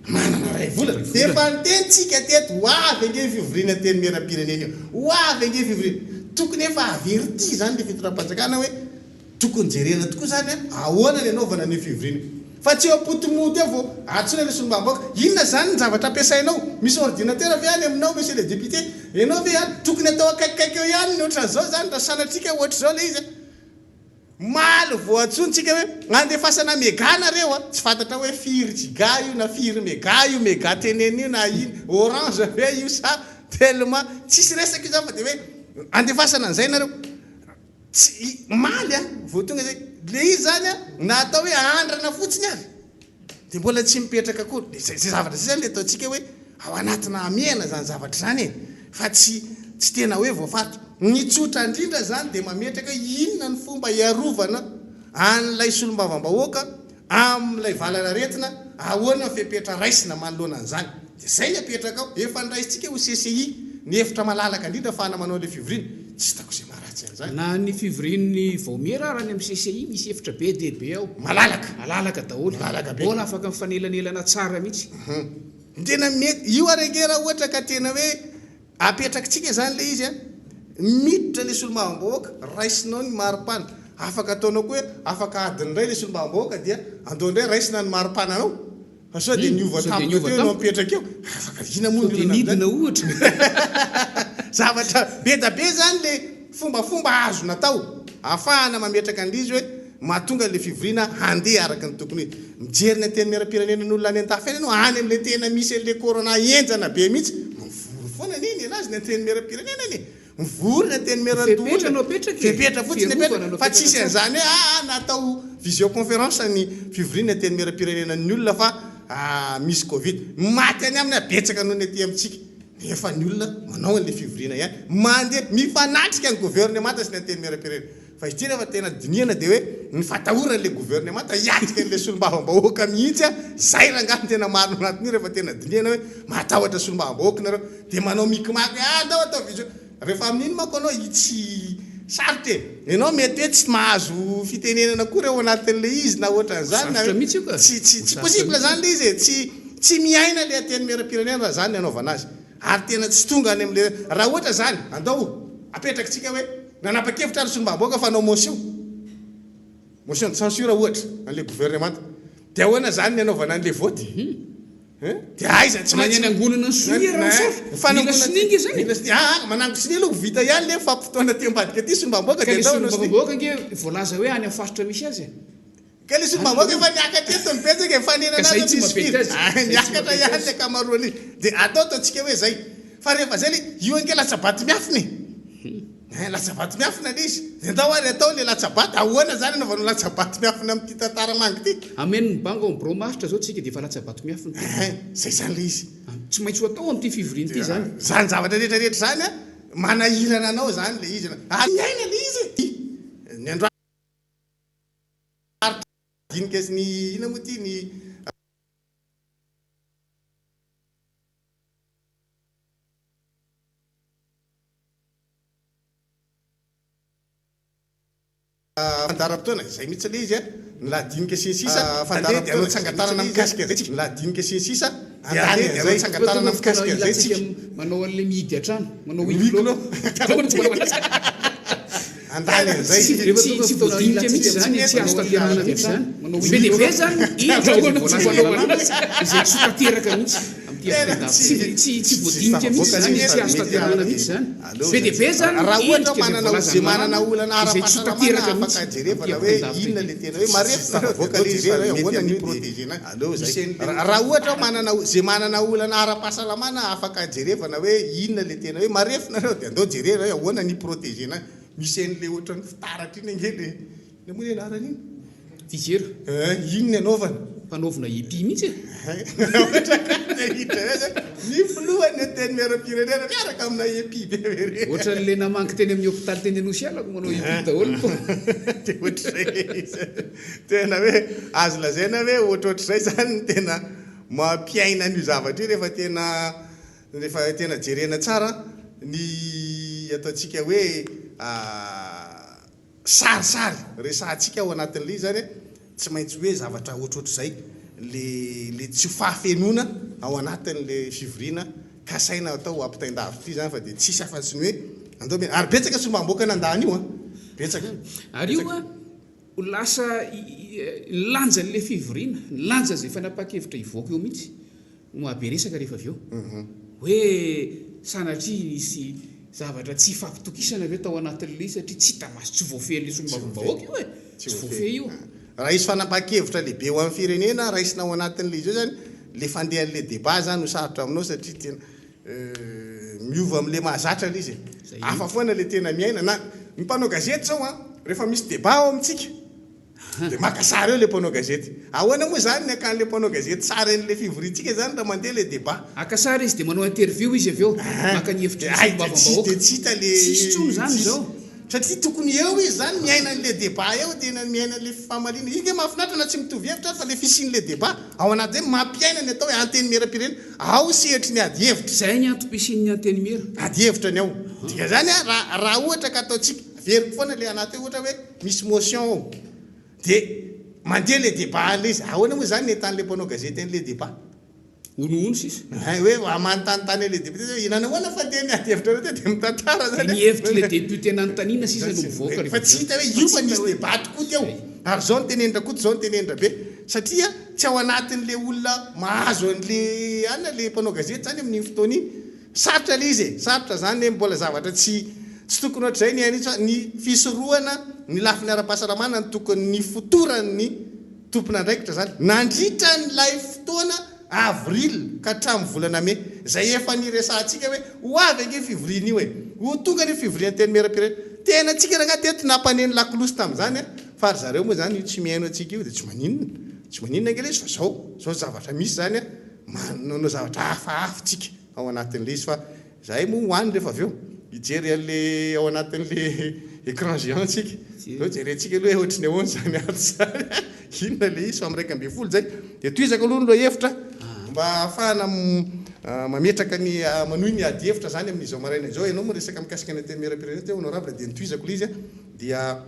Manana iray volana. Efa niteny tsika teto, ho avy ange io fivoriana antenimierampirenena io. Ho avy ange io fivoriana. Tokony efa averti izany ilay fitondram-panjakana hoe tokony jerena tokoa izany ahoana ny anaovana an'io fivoriana io. Fa tsy eo am-potomoty eo vao antsoina ilay solombavambahoaka. Inona izany ny zavatra ampiasainao? Misy ordinateur ve any aminao monsieur le député? Ianao ve any? Tokony atao akaikikaiky eo ihany ny ohatran'izao izany raha sanatria ka ohatr'izao ilay izy. Omaly voantsointsika hoe andefasana mega nareo a! Tsy fantatra hoe firy giga io na firy mega io mega tenenina io na ino, orange ve io sa telma, tsisy resaka io zany fa de hoe andefasana an'izay nareo. Tsy, omaly a, vao tonga zay, le izy zany a, na atao hoe andrana fotsiny ary. Dia mbola tsy mipetraka akory. Dia izay zavatra izay izany ilay ataontsika hoe ao anatina hamehana izany zavatra izany e! Fa tsy tsy tena hoe voafaritra. Ny tsotra indrindra izany dia mametraka hoe inona ny fomba hiarovana an'ilay solombavambahoaka amin'ilay valanaretina, ahoana ny fepetra raisina manoloana an'izany. Dia izay ny apetraka ao. Efa noraisintsika ho CCI ny hevitra malalaka indrindra ahafahana manao ilay fivoriana. Tsy hitako izay maharatsy an'izany.
Na ny fivorian'ny vaomiera ara any amin'ny CCI misy efitra be dia be ao.
Malalaka.
Malalaka daholo.
Malalaka be.
Mbola afaka mifanelanelana tsara mihitsy.
Ny tena mety, io ary ange raha ohatra ka tena hoe apetrakitsika izany ilay izy an, miditra ilay solombavambahoaka, raisinao ny maripana, afaka ataonao koa hoe afaka adiny iray ilay solombavambahoaka dia andao indray raisina ny maripananao. Fa sao dia niova
Sao dia
tampoka
niova
teo ianao
tampoka.
mipetraka eo? Afaka inona moa
Sao
ny
dia
olana
nidina
amin'izany?
ohatra.
Zavatra be da be izany le fombafomba azo natao ahafahana mametraka an'ilay izy hoe mahatonga ilay fivoriana handeha araka ny tokony ho izy. Mijery ny antenimierampirenena ny olona any an-dafy any ianao, any amin'ilay tena misy an'ilay corona henjana be mihitsy, mivory foana anie ny an'azy ny antenimierampirenena anie. Mivory ny
Fepetra
antenimierandoholona.
no apetraka e!
Fepetra fotsiny
Fiarovana
apetraka
no
fa
apetraka
tsisy
tsara.
an'izany hoe aa natao visioconférence ny fivorian'ny antenimierampirenenan'ny olona fa misy covid. Maty any aminy betsaka noho ny aty amintsika. Nefa ny olona manao an'ilay fivoriana ihany. Mandeha mifanatrika ny governemanta sy ny antenimierampirenena. Fa ity rehefa tena dinihana dia hoe ny fatahoran'ilay governemanta hiatrika an'ilay solombavambahoaka mihitsy an, zay rangahy no tena marina ao anatin'io rehefa tena dinihana hoe matahotra solombavambahoaka nareo dia manao micmac hoe ah andao atao visio, rehefa amin'iny manko ianao tsy sarotra e, ianao mety hoe tsy mahazo fitenenana akory ao anatin'ilay izy na ohatran'izany na
Sarotra mihitsy io ka,
tsy tsy tsy
sarotra
possible
mihitsy
zany
io.
ilay izy e, tsy tsy miaina ilay antenimierampirenena raha zany ny anaovana azy. Ary tena tsy tonga any amin'ilay, raha ohatra izany, andao apetrakitsika hoe nanapa-kevitra ary solombavambahoaka fa hanao motion, motion de censure ohatra, an'ilay gouvernemanta. Dia ahoana izany ny hanaovana an'ilay vote? Hein? Dia aiza, tsy
Na ny
maintsy.
hanangonana ny sonia raha misaotra. Mila sonia nge izany e.
Mila sonia, aa, manango sonia aloha vita ihany ilay fampitaona aty ambadika aty solombavambahoaka
Ka
dia
ilay
andao hanao sonia.
solombavambahoaka ange voalaza hoe any amin'ny faritra misy azy e.
Ka le solombavambahoaka efa niakatra eto ny betsaka e, mifanena
Ka zay
anazy
tsy
misy
mampety
firy?
azy,
Ah,
zay tsy
niakatra
mampety
ihany
azy.
ny ankamaroan'ny dia atao ataontsika hoe zay. Fa rehefa zay le, io ange latsa-bato miafina e. Hein, latsa-bato miafina le izy. Dia ndao ary atao le latsa-bato, ahoana zany anaovanao latsa-bato miafina amin'ity tantara manga ity?
Hameno ny banga ao amin'ny birao maharitra zao tsika dia efa latsa-bato miafina.
Hein, zay zany le izy.
Tsy maintsy ho atao amin'ity fivoriana ity zany.
Zany zavatra rehetra rehetra zany an, manahirana anao zany le izy. Ary miaina le izy e. Ny androany. Dinika sy ny inona moa ity ny. Fandaharam-potoana, izay mihitsy ilay izy a, ny lahadinika sy ny sisa, andeha dia hanao tsangan-tanana mikasika an'izay tsika, ny lahadinika sy ny sisa, dia andeha dia hanao tsangan-tanana mikasika an'izay tsika.
Manao an'ilay mihidy hatrany, manao
Huis
huis clos.
Handany an'izay.
Tsy tsy voadinika mihitsy izany, tsy azo tanterahana mihitsy izany. Be dia be izany endrika izay voalazan'ny lalàna izay tsy ho tanteraka mihitsy amin'ity ampitandavitra ity. Tsy tsy voadinika mihitsy izany, tsy azo tanterahana mihitsy izany. Be dia be izany
Raha ohatra
endrika izay
manana
voalazan'ny
izay manana
lalàna
olana
izay tsy ho
ara-pahasalamana
tanteraka
afaka
mihitsy amin'ity
jerevana hoe
ampitandavitra
inona
ity.
le tena hoe marefo nareo dia aleo jerena hoe ahoana ny proteger-na misy an'le raha ohatra manana izay manana olana ara-pahasalamana afaka jerevana hoe inona le tena hoe marefo nareo dia andao jerena hoe ahoana ny proteger-na Misy an'le ohatran'ny fitaratra iny ange le, inona moa ny anaran'iny?
Visière.
Eh, iny ny anaovana.
Mpanaovina epi mihitsy e.
Ohatra ka dia hiditra eo zany ny filohan'ny antenimierampirenena miaraka amina epi be be reny.
Ohatran'le namangy teny amin'ny hopitaly teny Anosiala ko manao epi daholo ko.
Dia ohatr'izay le izy. Tena hoe azo lazaina hoe ohatrohatr'izay zany ny tena mampiaina an'io zavatra io rehefa tena Rehefa tena jerena tsara ny ataontsika hoe sarisary resahantsika ao anatin'ilay izy zany tsy maintsy hoe zavatra ohatrohatr'izay le le tsy fahafenoana ao anatin'le fivoriana kasaina atao ampitain-davitra ity zany fa dia tsisy afa-tsy ny hoe andao mi- ary betsaka solombavambahoaka nandà an'io an, betsaka,
Ary io
betsaka.
an, ho lasa ny lanjan'ilay fivoriana, ny lanjan'izay fanapahan-kevitra hivoaka eo mihitsy. no mahabe resaka rehefa avy eo. Hoe sanatria nisy zavatra tsy ifampitokisana ve tao anatin'ilay izy satria tsy hita maso, tsy voafehin'ilay solombavambahoaka io e! Tsy voafehy io.
Raha hisy fanapahan-kevitra lehibe ho an'ny firenena raisina ao anatin'ilay izy io izany, ilay fandehan'ilay débat izany ho sarotra aminao satria tena miova amin'ilay mahazatra ilay izy e. Hafa foana ilay tena miaina. Na ny mpanao gazety izao an, rehefa misy débat ao amintsika, Dia maka sary eo ilay mpanao gazety. Ahoana moa izany ny hakan'ilay mpanao gazety sary an'ilay fivoriantsika izany raha mandeha ilay débat?
Haka sary izy dia manao interview izy avy eo, maka ny hevitry ny solombavambahoaka.
Dia tsy hita ilay.
Tsisy intsony izany izao.
Satria tokony eo izy zany miaina an'le débat eo, tena miaina an'le fifamaliana. Iny nge mahafinaritra na tsy mitovy hevitra ary fa le fisian'le débat ao anaty zay mampiaina ny atao hoe antenimierampirenena ao sehatry ny ady hevitra.
Zay ny antom-pisian'ny antenimiera.
Ady hevitra ny ao. Dikan'izany a, raha raha ohatra ka ataontsika, averiko foana le anaty hoe ohatra hoe misy motion ao de mandeha le débat an'le izy. Ahoana moa zany ny ahitan'le mpanao gazety an'le débat?
Honohono sisa.
Hay hoe manontanontany an'ilay député hoe nanahoana fa dia miady hevitra nareo teo dia mitantara zany.
Dia ny hevitr'ilay député nanontaniana sisa no mivoaka
rehefa avy eo. Fa tsy hita hoe io fa nisy débat tokoa teo. Ary izao no tenenin-dRakoto, izao no tenenin-dRabe. Satria tsy ao anatin'ilay olona mahazo an'ilay anona ilay mpanao gazety izany amin'iny fotoana iny. Sarotra ilay izy e! Sarotra izany hoe mbola zavatra tsy tsy tokony ohatr'izay ny aina fa ny fisorohana ny lafiny ara-pahasalamana no tokony nifotoran'ny tompon'andraikitra izany nandritra an'ilay fotoana avril ka hatramin'ny volana mey izay efa niresahantsika hoe ho avy ange io fivoriana io e! Ho tonga anie fivorian'ny Antenimierampirenena. Tena antsika rangahy teto nampaneno lakolosy tamin'izany a! Fa ry zareo moa izany io tsy mihaino antsika io dia tsy maninona, tsy maninona ange ilay izy fa izao, izao zavatra misy izany a! Manao zavatra hafahafa tsika ao anatin'ilay izy fa zahay moa ho any rehefa avy eo hijery an'le ao anatin'le écran géant tsika. Zao jerentsika aloha hoe ohatry ny ahoana izany ato izany, inona ilay izy fa amin'ny 11 izay. Dia tohizako aloha ny lohahevitra mba hahafahana mametraka ny manohy ny ady hevitra izany amin'izao maraina izao. Ianao moa resaka mikasika ny Antenimierampirenena teo honorable dia notohizako ilay izy dia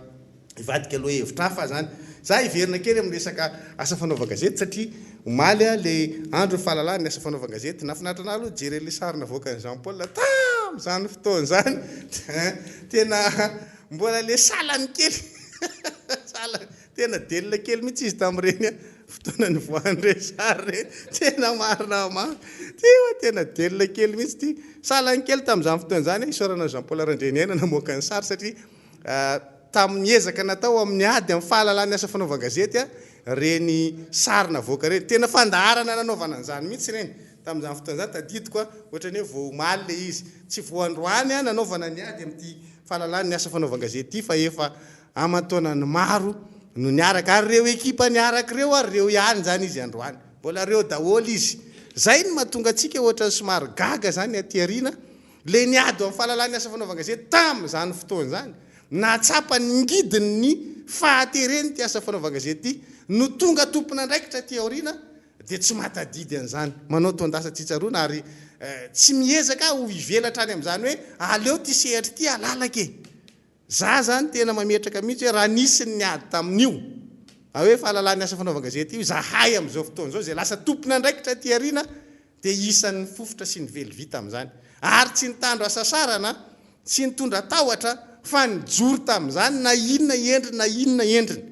Hivadika lohahevitra hafa zany. Za hiverina kely amin'ny resaka asa fanaovan-gazety satria omaly a le andro ny fahalalahana ny asa fanaovan-gazety. Nahafinaritra anah aloha nijery an'le sary navoakan'i Jean Paul tamin'izany fotoana izany. Tena mbola le salany kely salany tena delina kely mihitsy izy tamin'ireny fotoana nivoahan'ireny sary ireny. Tena marina mafy. Ty oa tena delina kely mihitsy ty. Salany kely tamin'izany fotoana izany. Isaorana an'i Jean Paul Randrianiaina namoaka ny sary satria Tamin'ny ezaka natao amin'ny ady amin'ny fahalalan'ny asa fanaovan-gazety ireny sary navoaka ireny. Tena fandaharana nanaovana an'izany mihitsy ireny tamin'izany fotoana izany. Tadidiko ohatran'ny hoe vao omaly ilay izy. Tsy vao androany nanaovana ny ady amin'ity fahalalan'ny asa fanaovan-gazety ity fa efa aman-taonany maro no niaraka. Ary ireo ekipa niaraka ireo ary ireo ihany izany izy androany. Mbola ireo daholo izy. Izay no mahatonga antsika ohatran'ny somary gaga izany aty aoriana. Ilay niady ho amin'ny fahalalan'ny asa fanaovan-gazety tamin'izany fotoana izany, nahatsapa ny ngidin'ny fahateren'ity asa fanaovan-gazety ity, no tonga tompon'andraikitra aty aoriana dia tsy mahatadidy an'izany, manao taon-dasa tsy tsaroana ary tsy miezaka ho hivelatra any amin'izany hoe aleo ity sehatra ity halalaka e! Za zany tena mametraka mihitsy hoe raha nisy ny niady tamin'io hoe fahalalan'ny asa fanaovan-gazety io izahay amin'izao fotoana izao izay lasa tompon'andraikitra aty aoriana dia isan'ny nifofotra sy nively tamin'izany ary tsy nitandro hasasarana, tsy nitondra tahotra fa nijoro tamin'izany na inona endriny na inona endriny.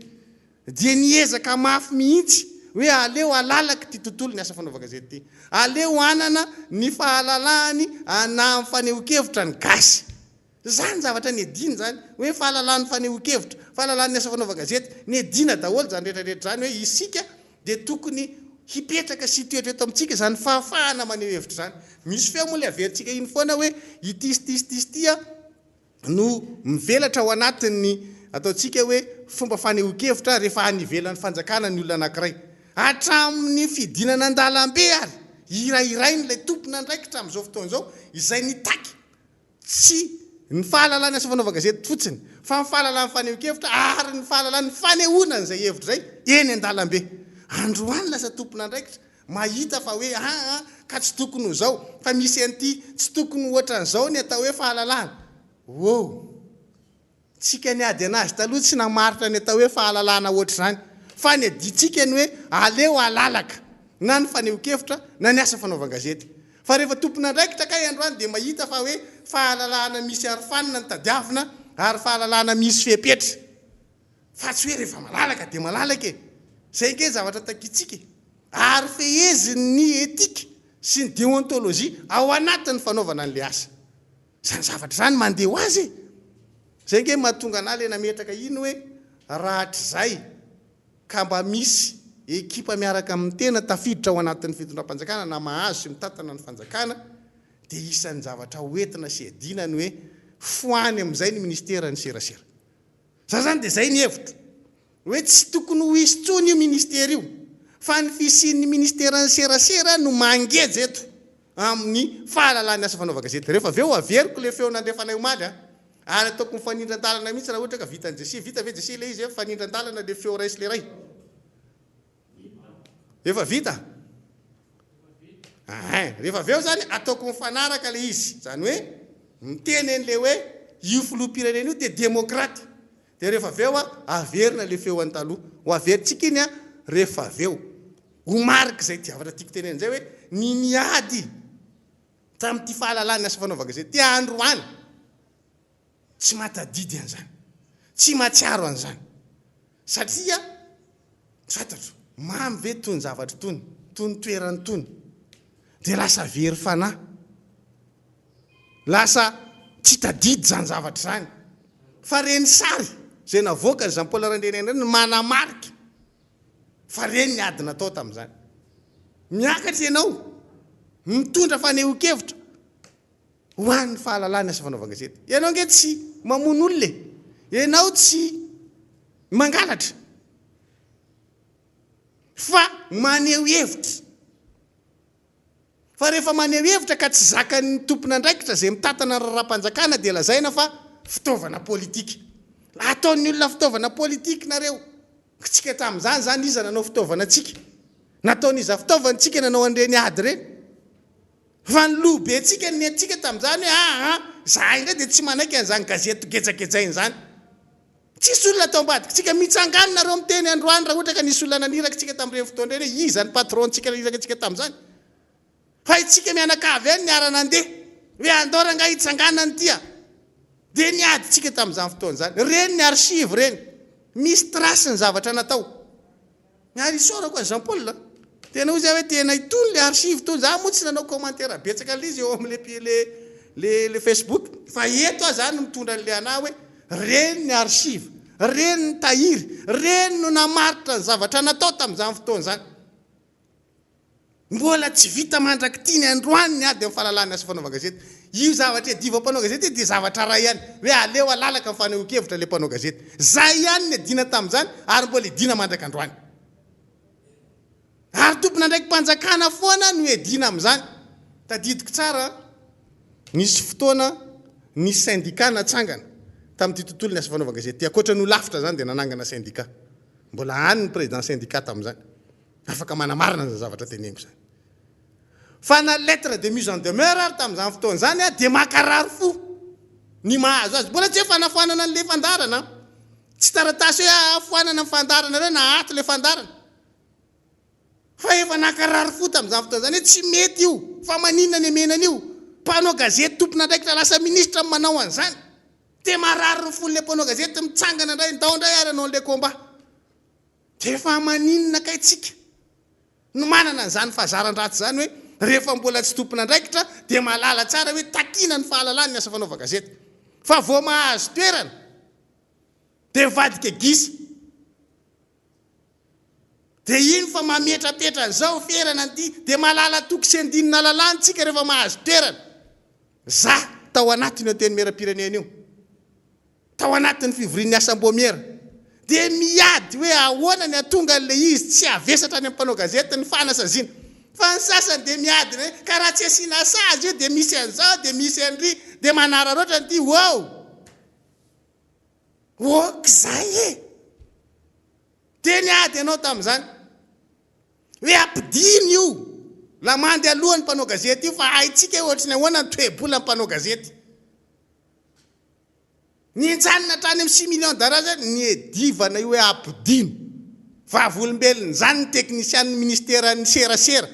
Dia niezaka mafy mihitsy hoe aleo halalaka ity tontolon'ny asa fanaovan-gazety ity. Aleo hanana ny fahalalahany na amin'ny fanehoan-kevitra ny gasy. Izany zavatra niadiana izany, hoe fahalalan'ny fanehoan-kevitra, fahalalan'ny asa fanaovan-gazety, niadiana daholo izany rehetra rehetra izany hoe isika dia tokony hipetraka sy hitoetra eto amintsika izany fahafahana maneho hevitra izany. Misy feo moa ilay averintsika iny foana hoe ity sy ity sy ity sy ity no mivelatra ao anatin'ny ataontsika hoe fomba fanehoan-kevitra rehefa any ivelan'ny fanjakana ny olona anankiray. Hatramin'ny fidinana an-dalambe ary, hirahirain'ilay tompon'andraikitra amin'izao fotoana izao izay nitaky Tsy ny fahalalana asa fanaovan-gazety fotsiny, fa ny fahalalan'ny fanehoan-kevitra ary ny fahalalan'ny fanehoana an'izay hevitra izay eny an-dalambe. Androany lasa tompon'andraikitra, mahita fa hoe aa ka tsy tokony ho izao, fa misy an'ity, tsy tokony ho ohatran'izao ny atao hoe fahalalana. Wow! Tsika niady anazy taloha tsy namaritra ny atao hoe fahalalahana ohatr'izany fa ny adintsika ny hoe aleo halalaka na ny fanehoan-kevitra na ny asa fanaovan-gazety. Fa rehefa tompon'andraikitra kay androany dia mahita fa hoe fahalalahana misy arofanina no tadiavina ary fahalalahana misy fepetra fa tsy hoe rehefa malalaka dia malalaka e! Izay ange ny zavatra takintsika e! Ary fehezin'ny éthique sy ny déontologie ao anatin'ny fanaovana an'ilay asa. Izany zavatra izany mandeha ho azy e! Izay ange mahatonga anah le nametraka iny hoe rahatrizay ka mba misy ekipa miaraka amin'ny tena tafiditra ao anatin'ny fitondram-panjakana na mahazo sy mitantana ny fanjakana dia isan'ny zavatra hoentina sy hiadiana ny hoe foany amin'izay ny ministeran'ny serasera. Za zany dia izay ny hevitro. Hoe tsy tokony ho hisy intsony io ministera io fa ny fisian'ny ministeran'ny serasera no mangeja eto amin'ny fahalalan'ny asa fanaovan-gazety. Rehefa avy eo averiko ilay feo nandrefanay omaly a! Ary ataoko mifanindran-dalana mihitsy raha ohatra ka vitan'i Jessie. Vita ve Jessie ilay izy hoe mifanindran-dalana ilay feo iray sy ilay iray? Efa vita? Ahin. Rehefa avy eo izany ataoko mifanaraka ilay izy. Izany hoe miteny an'ilay hoe io filoham-pirenena io dia demokraty. Dia rehefa avy eo averina ilay feo an'ny taloha. Ho averintsika iny rehefa avy eo. Ho marik'izay zavatra tiako tenenina izay hoe ny niady tamin'ity fahalalana asa fanaovan-gazety ity androany tsy mahatadidy an'izany, tsy mahatsiaro an'izany satria tsy fantatro, mamy ve itony zavatra itony, itony toerana itony, dia lasa very fanahy, lasa tsy tadidy izany zavatra izany, fa ireny sary izay navoakan'i Jean Paul Randrianirina ireny no manamarika Fa reny ny ady natao tamin'izany. Miakatra ianao, mitondra fanehoan-kevitra ho an'ny fahalalana asa fanaovan-gazety. Ianao ange tsy mamono olona e! Ianao tsy mangalatra fa maneho hevitra. Fa rehefa maneho hevitra ka tsy zakan'ny tompon'andraikitra izay mitantana ny raharaham-panjakana dia lazaina fa fitaovana politika. Ataon'ny olona fitaovana politika nareo. Tsika tamin'izany izany iza nanao fitaovana antsika? Nataon'iza fitaovana tsika nanao an'ireny ady ireny? Fa ny loha be tsika ny nentintsika tamin'izany hoe aa izahay indray dia tsy manaiky an'izany gazety gejagejaina izany. Tsisy olona tao ambadikitsika. Mitsangana nareo miteny androany raha ohatra ka nisy olona naniraka tsika tamin'ireny fotoana ireny hoe iza ny patron ntsika naniraka antsika tamin'izany. Fa itsika mianakavy ihany niara nandeha hoe andao rangahy hitsangana an'ity a. Dia niady tsika tamin'izany fotoana izany. Ireny ny archive ireny. Misy trace ny zavatra natao. Ary isaorako an'i Jean Paul a! Tena hoy za hoe tena itony le archive itony, za moa tsy nanao commentaire betsaka an'ilay izy eo amin'le le le le Facebook fa eto aho zany mitondra an'le anah hoe reny ny archive, reny ny tahiry, reny no namaritra ny zavatra natao tamin'izany fotoana izany. Mbola tsy vita mandrak'ity ny androany ny ady amin'ny fahalalahana asa fanaovan-gazety. Io zavatra iadivan'ny mpanao gazety io dia zavatra iray ihany, hoe aleo alalaka ny fanehoan-kevitra ilay mpanao gazety. Izay ihany ny iadiana tamin'izany ary mbola iadiana mandrak'androany. Ary tompon'andraiki-panjakana foana no iadiana amin'izany. Tadidiko tsara, nisy fotoana nisy syndicat natsangana tamin'ity tontolon'ny asa fanaovan-gazety ity. Ankoatra ny holafitra izany dia nanangana syndicat. Mbola any ny président syndicat tamin'izany. Afaka manamarina an'izany zavatra teneniko izany. Fa na lettre de mise en demeure ary tamin'izany fotoana izany dia mankarary fo ny mahazo azy. Mbola tsy hoe fanafoanana an'ilay fandaharana an. Tsy taratasy hoe afoanana ny fandaharana ireo na ato ilay fandaharana. Fa efa nankarary fo tamin'izany fotoana izany hoe tsy mety io, fa maninona ny amena an'io? Mpanao gazety tompon'andraikitra lasa ministra no manao an'izany. Dia marary ny fon'ilay mpanao gazety mitsangana indray, ndao indray ary hanao an'ilay combat. Dia efa maninona kay tsika no manana an'izany fahazaran-dratsy izany hoe rehefa mbola tsy tompon'andraikitra dia mahalala tsara hoe takiana ny fahalalana ny asa fanaovan-gazety fa vao mahazo toerana dia mivadika gisa dia iny fa mametrapetra an'izao ferana an'ity dia mahalala toko sy andinina lalàna tsika rehefa mahazo toerana. Za tao anatin'io antenimierampirenena io. Tao anatin'ny fivorian'ny asam-boamiera dia miady hoe ahoana ny hahatonga an'ilay izy tsy havesatra any amin'ny mpanao gazety ny fanasaziana. Fa ny sasany dia miady hoe ka raha tsy asiana sazy io dia misy an'izao dia misy an'ry dia manararaotra an'ity wow! Ok zay e! Dia niady ianao tamin'izany hoe ampidino io lamandy alohan'ny mpanao gazety io fa haintsika hoe ohatry ny ahoana ny toe-bolan'ny mpanao gazety. Nijanona hatrany amin'ny six millions d'ariary zany niedivana io hoe ampidino. Vavolombelon'izany ny teknisianin'ny ministeran'ny serasera.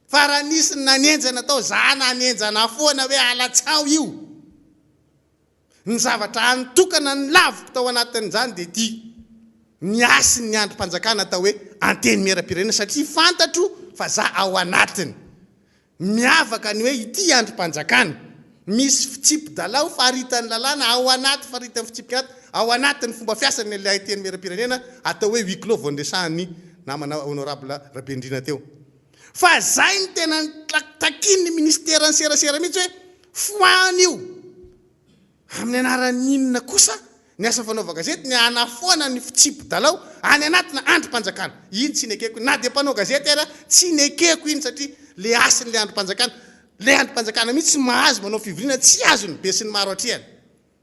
Fa raha nisy ny nanenjana tao, za nanenjana foana hoe alatsao io. Ny zavatra hany tokana nolaviko tao anatin'izany dia ity, ny hasin'ny andrim-panjakana atao hoe Antenimierampirenena satria fantatro fa za ao anatiny. Miavaka ny hoe ity andrim-panjakana, misy fitsipi-dalao faritan'ny lalàna ao anaty faritan'ny fitsipika anaty, ao anatin'ny fomba fiasany ilay Antenimierampirenena atao hoe huis clos vao niresahan'ny namana honorable Rabendrina teo. Fa zay no tena takian'ny minisiteran'ny serasera mihitsy hoe foano io. Amin'ny anaran'ny inona kosa ny asa fanaovan-gazety ny hanafoana ny fitsipi-dalao any anatina andrim-panjakana? Iny tsy nekeko, na dia mpanao gazety ary aho, tsy nekeko iny satria le hasin'ilay andrim-panjakana, ilay andrim-panjakana mihitsy tsy mahazo manao fivoriana tsy azon'ny besinimaro atrehana.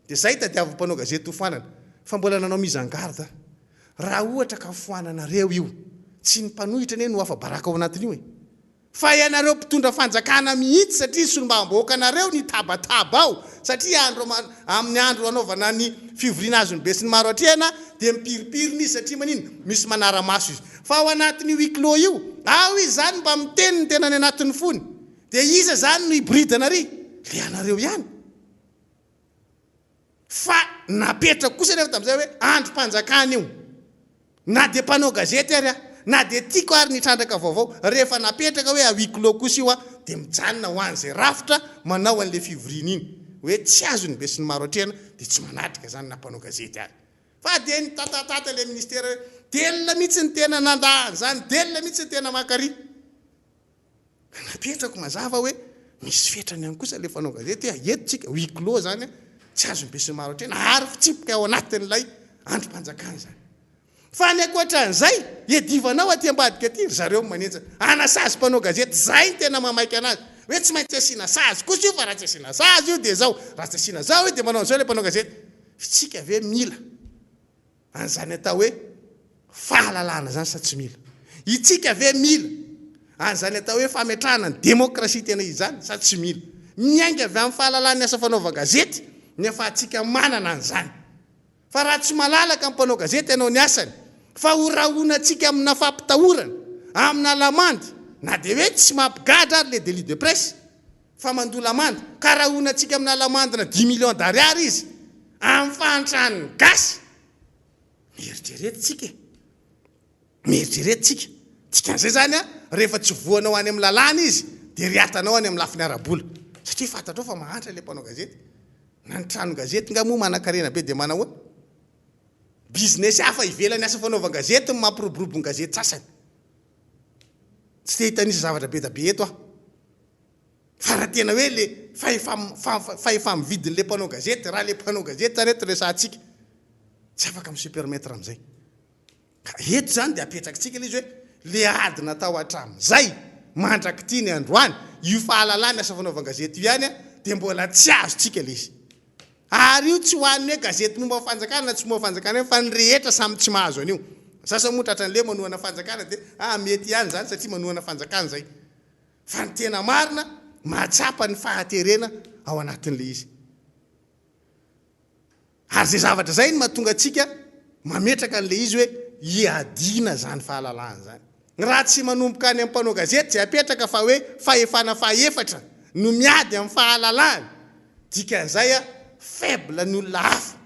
Dia izay tadiavin'ny mpanao gazety ho foanana. Fa mbola nanao mise en garde aho. Raha ohatra ka foananareo io, tsy ny mpanohitra anie no afa-baraka ao anatin'io e. Fa ianareo mpitondra fanjakana mihitsy satria solombavambahoakanareo ny hitabataba ao satria andro amin'ny andro hanaovana ny fivoriana azon'ny besinimaro atrehana dia mipirimpirina izy satria maninona? Misy manara-maso izy. Fa ao anatin'io huis clos io, ao izy izany mba miteny ny tena any anatin'ny fony. Dia iza izany no hiboridana ary? Le anareo ihany. Fa napetrako kosa anefa tamin'izay hoe andrim-panjakana io. Na dia mpanao gazety ary aho, na dia tiako ary ny hitrandraka vaovao, rehefa napetraka hoe à huis clos kosa io dia mijanona ho an'izay rafitra manao an'ilay fivoriana iny. Hoe tsy azon'ny besinimaro atrehana dia tsy manatrika izany na mpanao gazety ary. Fa dia nitatatata ilay ministera hoe Del mihitsy ny tena nandà an'izany, Del mihitsy ny tena maka ary. Napetrako mazava hoe misy fetrany ihany kosa ilay fanao gazety hoe eto tsika huis clos zany tsy azon'ny besinimaro atrehina ary fitsipika ao anatin'ilay andrim-panjakana izany. Fa ny ankoatran'izay, iadivanao aty ambadika aty ry zareo manenjana hanasazy mpanao gazety, izay no tena mamaika anazy hoe tsy maintsy asiana sazy kosa io fa raha tsy asiana sazy io dia izao, raha tsy asiana izao io dia manao an'izao ilay mpanao gazety. F'tsika ve mila an'izany atao hoe fahalalahana izany sa tsy mila? Itsika ve mila an'izany atao hoe fametrahana ny demokrasia tena izy izany sa tsy mila? Miainga avy amin'ny fahalalan'ny asa fanaovan-gazety ny afahantsika manana an'izany. Fa raha tsy malalaka ny mpanao gazety hanao ny asany, fa ho rahonantsika amina fampitahorana, amina lamandy, na dia hoe tsy mampigadra ary le délit de presse, fa mandoa lamandy, ka rahonantsika amina lamandina dix millions d'ariary izy, amin'ny fahantran'ny gasy. Mieritrereta tsika e! Mieritrereta tsika. Dikan'izay izany an, rehefa tsy voanao any amin'ny lalàna izy, dia riatanao any amin'ny lafiny ara-bola. Satria fantatrao fa mahantra ilay mpanao gazety. Na ny tranon-gazety nga moa manankarena be dia manahoana? Business hafa ivelan'ny asa fanaovan-gazety no mampiroborobo ny gazety sasany. Tsy te hitanisa zavatra be da be eto aho. Fa raha tena hoe le fahefa-mividin'le mpanao gazety, raha le mpanao gazety zany eto resahantsika, tsy afaka mi-se permettre amin'izay. Ka eto izany dia apetrakitsika ilay izy hoe le ady natao hatramin'izay mandrak'ity ny androany, io fahalalana asa fanaovan-gazety io ihany dia mbola tsy azontsika ilay izy. Ary io tsy ho an'ny hoe gazety momba ny fanjakana na tsy momba ny fanjakana ihany fa ny rehetra samy tsy mahazo an'io. Ny sasany moa tratran'ilay hoe manohana fanjakana dia ah mety ihany izany satria manohana fanjakana izay. Fa ny tena marina, mahatsapa ny fahaterena ao anatin'ilay izy. Ary izay zavatra izay no mahatonga antsika mametraka an'ilay izy hoe iadiana izany fahalalahana izany. Raha tsy manomboka any amin'ny mpanao gazety izay apetraka fa hoe fahefana fahaefatra no miady amin'ny fahalalahana, dikan'izay faible ny olona hafa.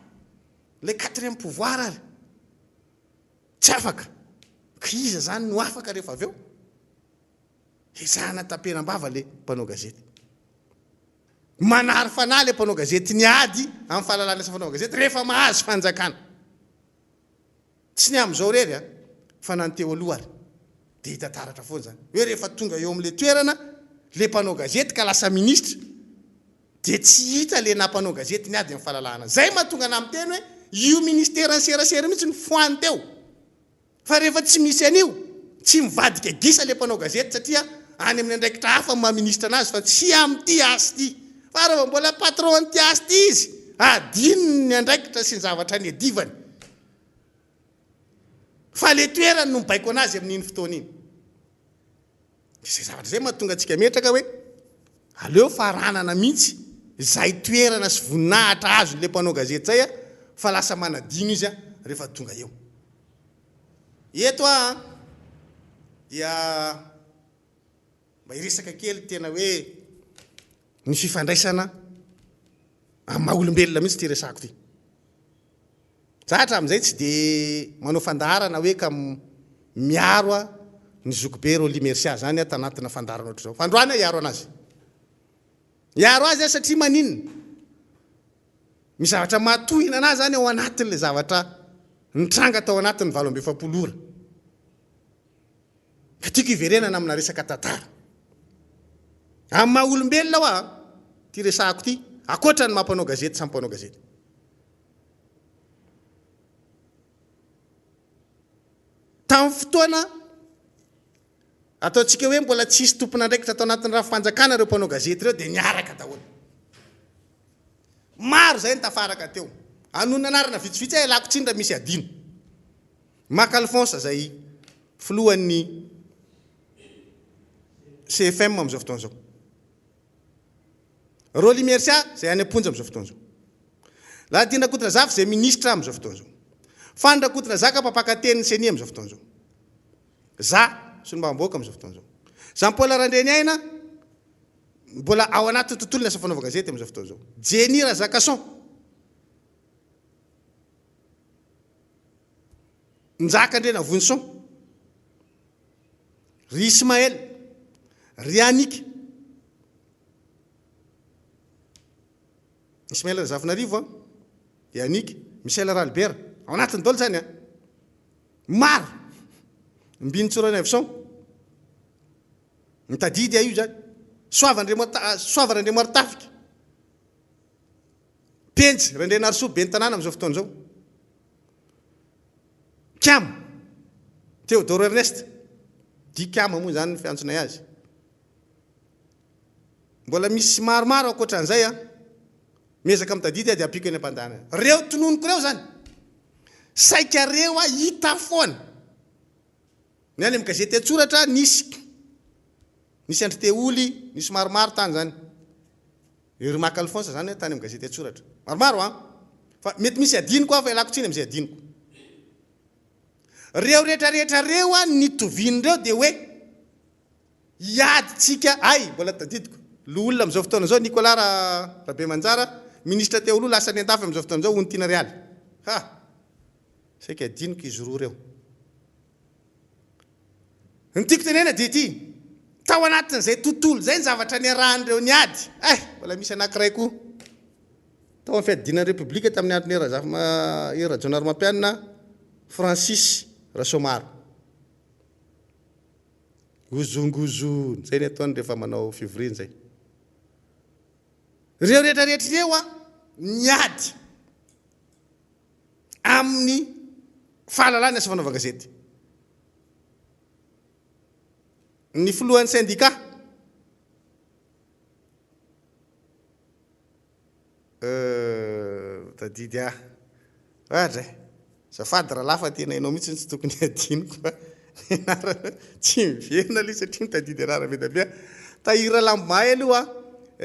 Ilay quatrième pouvoir ary tsy afaka. Ka iza izany no afaka rehefa avy eo? Ezahana taperam-bava le mpanao gazety. Manary fanahy le mpanao gazety niady amin'ny fahalalana asa fanaovana gazety rehefa mahazo fanjakana. Tsy ny amin'izao irery an, fa na ny teo aloha ary dia hita taratra foana izany. Hoe rehefa tonga eo amin'ilay toerana le mpanao gazety ka lasa ministra dia tsy hita le na mpanao gazety niady amin'ny fahalalahana. Izay mahatonga anah miteny hoe io ministeran'ny serasera mihitsy no foany teo. Fa rehefa tsy misy an'io, tsy mivadika gisa le mpanao gazety satria any amin'ny andraikitra hafa ny maha ministra anazy fa tsy amin'ity asa ity. Fa raha vao mbola patron an'ity asa ity izy, adinony ny andraikitra sy ny zavatra niadivany. Fa le toerany no mibaiko anazy amin'iny fotoana iny. Izay zavatra izay mahatonga antsika metraka hoe aleo faranana mihitsy izay toerana sy voninahitra azon'ilay mpanao gazety izay fa lasa manadino izy rehefa tonga eo. Eto aho dia mba hiresaka kely tena hoe ny fifandraisana amin'ny maha olombelona mihitsy ity resahako ity. Za hatramin'izay tsy dia manao fandaharana hoe ka miaro ny zokibe Rolly Mercia zany aho tanatina fandaharana ohatr'izao. Fa androany aho hiaro anazy. Hiaro azy aho satria maninona? Misy zavatra mahatohina anahy zany ao anatin'ilay zavatra nitranga tao anatin'ny 48 ora. Ka tiako hiverenana amina resaka tantara. Amin'ny maha olombelona hoa ity resahako ity, ankoatra ny maha mpanao gazety samy mpanao gazety. Tamin'ny fotoana ataontsika hoe mbola tsisy tompon'andraikitra tao anatin'ny rafi-panjakana ireo mpanao gazety ireo dia niaraka daholo. Maro izay ny tafaraka teo. Hanonona anarana vitsivitsy aho ialako tsiny raha misy adino. Maka Alphonse izay filohan'ny CFM amin'izao fotoana izao. Rolly Mercia izay any am-ponja amin'izao fotoana izao. Lalatiana Rakotonazafy izay minisitra amin'izao fotoana izao. Fany Rakotonazaka mpampakatenin'ny Ceni amin'izao fotoana izao. Za, solombavambahoaka amin'izao fotoana izao. Jean Paul Randrianiaina mbola ao anatin'ny tontolon'ny asa fanaovan-gazety amin'izao fotoana izao. Jenny Razakason. Njaka Andrianavonison. Ry Ismaël. Ry Annick. Ismaël Razafinarivo an. I Annick. Michel Ralibera. Ao anatiny daholo izany an. Maro. Mbinintsoa Ranaivoson. Mitadidy ahy io izany. Soava Soava Randriamarotafika. Penjy Randrianarisoa ben'ny tanàna amin'izao fotoana izao. Kama Théodore Ernest. Di Kama moa izany ny fiantsonay azy. Mbola misy maromaro ankoatran'izay an. Miezaka mitadidy aho dia ampiako eny am-pandaharana. Reo tononiko reo izany. Saika reo aho hita foana. Ny any amin'ny gazety an-tsoratra nisy. Nisy an-dry Teholy, nisy maromaro tany izany. Ry Maka Alphonse izany tany amin'ny gazety an-tsoratra. Maromaro an! Fa mety misy adinoko aho fa ialako tsiny amin'izay adinoko. Reo rehetra rehetra reo an, ny nitovian'ireo dia hoe hiady tsika, hay mbola tadidiko, loholona amin'izao fotoana izao Nicolas Rabemanjara, ministra teo aloha lasa any an-dafy amin'izao fotoana izao, Onitiana Realy. Ha! Saika adinoko izy roa ireo. Ny tiako tenena dia ity, tao anatin'izay tontolo izay ny zavatra niarahan'ireo niady, eh, mbola misy anankiray koa, tao amin'ny fiadiana ny Repoblika tamin'ny andron'i Hery Razafima, Hery Rajaonarimampianina, Francis Rasoamaro. Ngozongozona, izay ny ataony rehefa manao fivoriana izay. Ireo rehetra rehetra ireo an, niady. amin'ny fahalalana sy fanaovan-gazety. Ny filohan'ny sendika, euh, tadidy ahy. Ohatra e, azafady rahalahy fa tena ianao mihitsy no tsy tokony hadinoko fa ny anarana tsy miverina aloha satria mitadidy anarana be dia be aho. Tahiry Ralambomahay aloha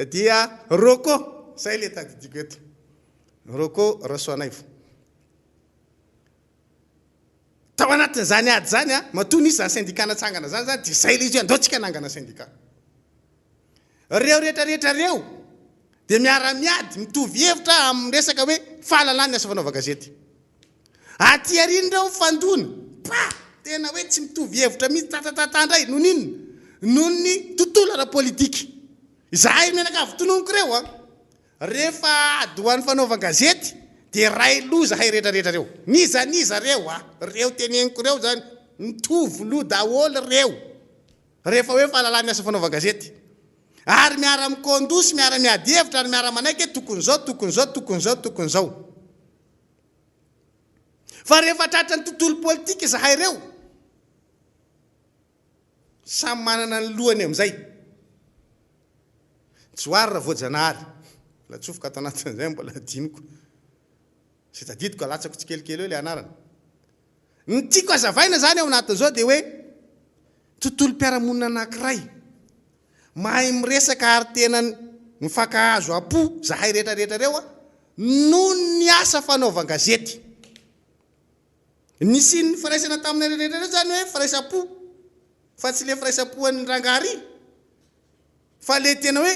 dia Rocco, izay ilay tadidiko eto. Rocco Rasoanaivo. Tao anatin'izany ady izany, matoa nisy izany syndicat natsangana izany izany dia izay ilay izy hoe andao tsika hanangana syndicat. Ireo rehetra rehetra ireo dia miara-miady, mitovy hevitra amin'ny resaka hoe fahalalana ny asa fanaovan-gazety. Aty aoriana ireo mifandona, pa! Tena hoe tsy mitovy hevitra mihitsy, tatatata indray, noho ny inona? Noho ny tontolo ara-politika. Izahay mianakavy tononiko ireo an! Rehefa ady ho an'ny fanaovan-gazety dia ray loha zahay rehetra rehetra reo. N'iza n'iza reo a! Reo teneniko reo zany mitovy loha daholo reo rehefa hoe fahalalana ny asa fanaovan-gazety. Ary miara mikaon-doha sy miara miady hevitra ary miara manaiky hoe tokony zao, tokony zao, tokony zao, tokony zao. Fa rehefa tratran'ny tontolo politika zahay reo, samy manana ny lohany amin'izay. Johary Ravoajanahary, mbola atsofoka ato anatin'izay mbola adinoko. Izay tadidiko alatsako tsikelikely eo ilay anarana. Ny tiako hazavaina izany ao anatin'izao dia hoe tontolom-piarahamonina anankiray mahay miresaka ary tena mifankahazo am-po zahay rehetra rehetra ireo noho ny asa fanaovan-gazety. Nisian'ny firaisana taminay rehetra ireo izany hoe firaisam-po fa tsy ilay firaisam-po an'ny rangahy ary. Fa le tena hoe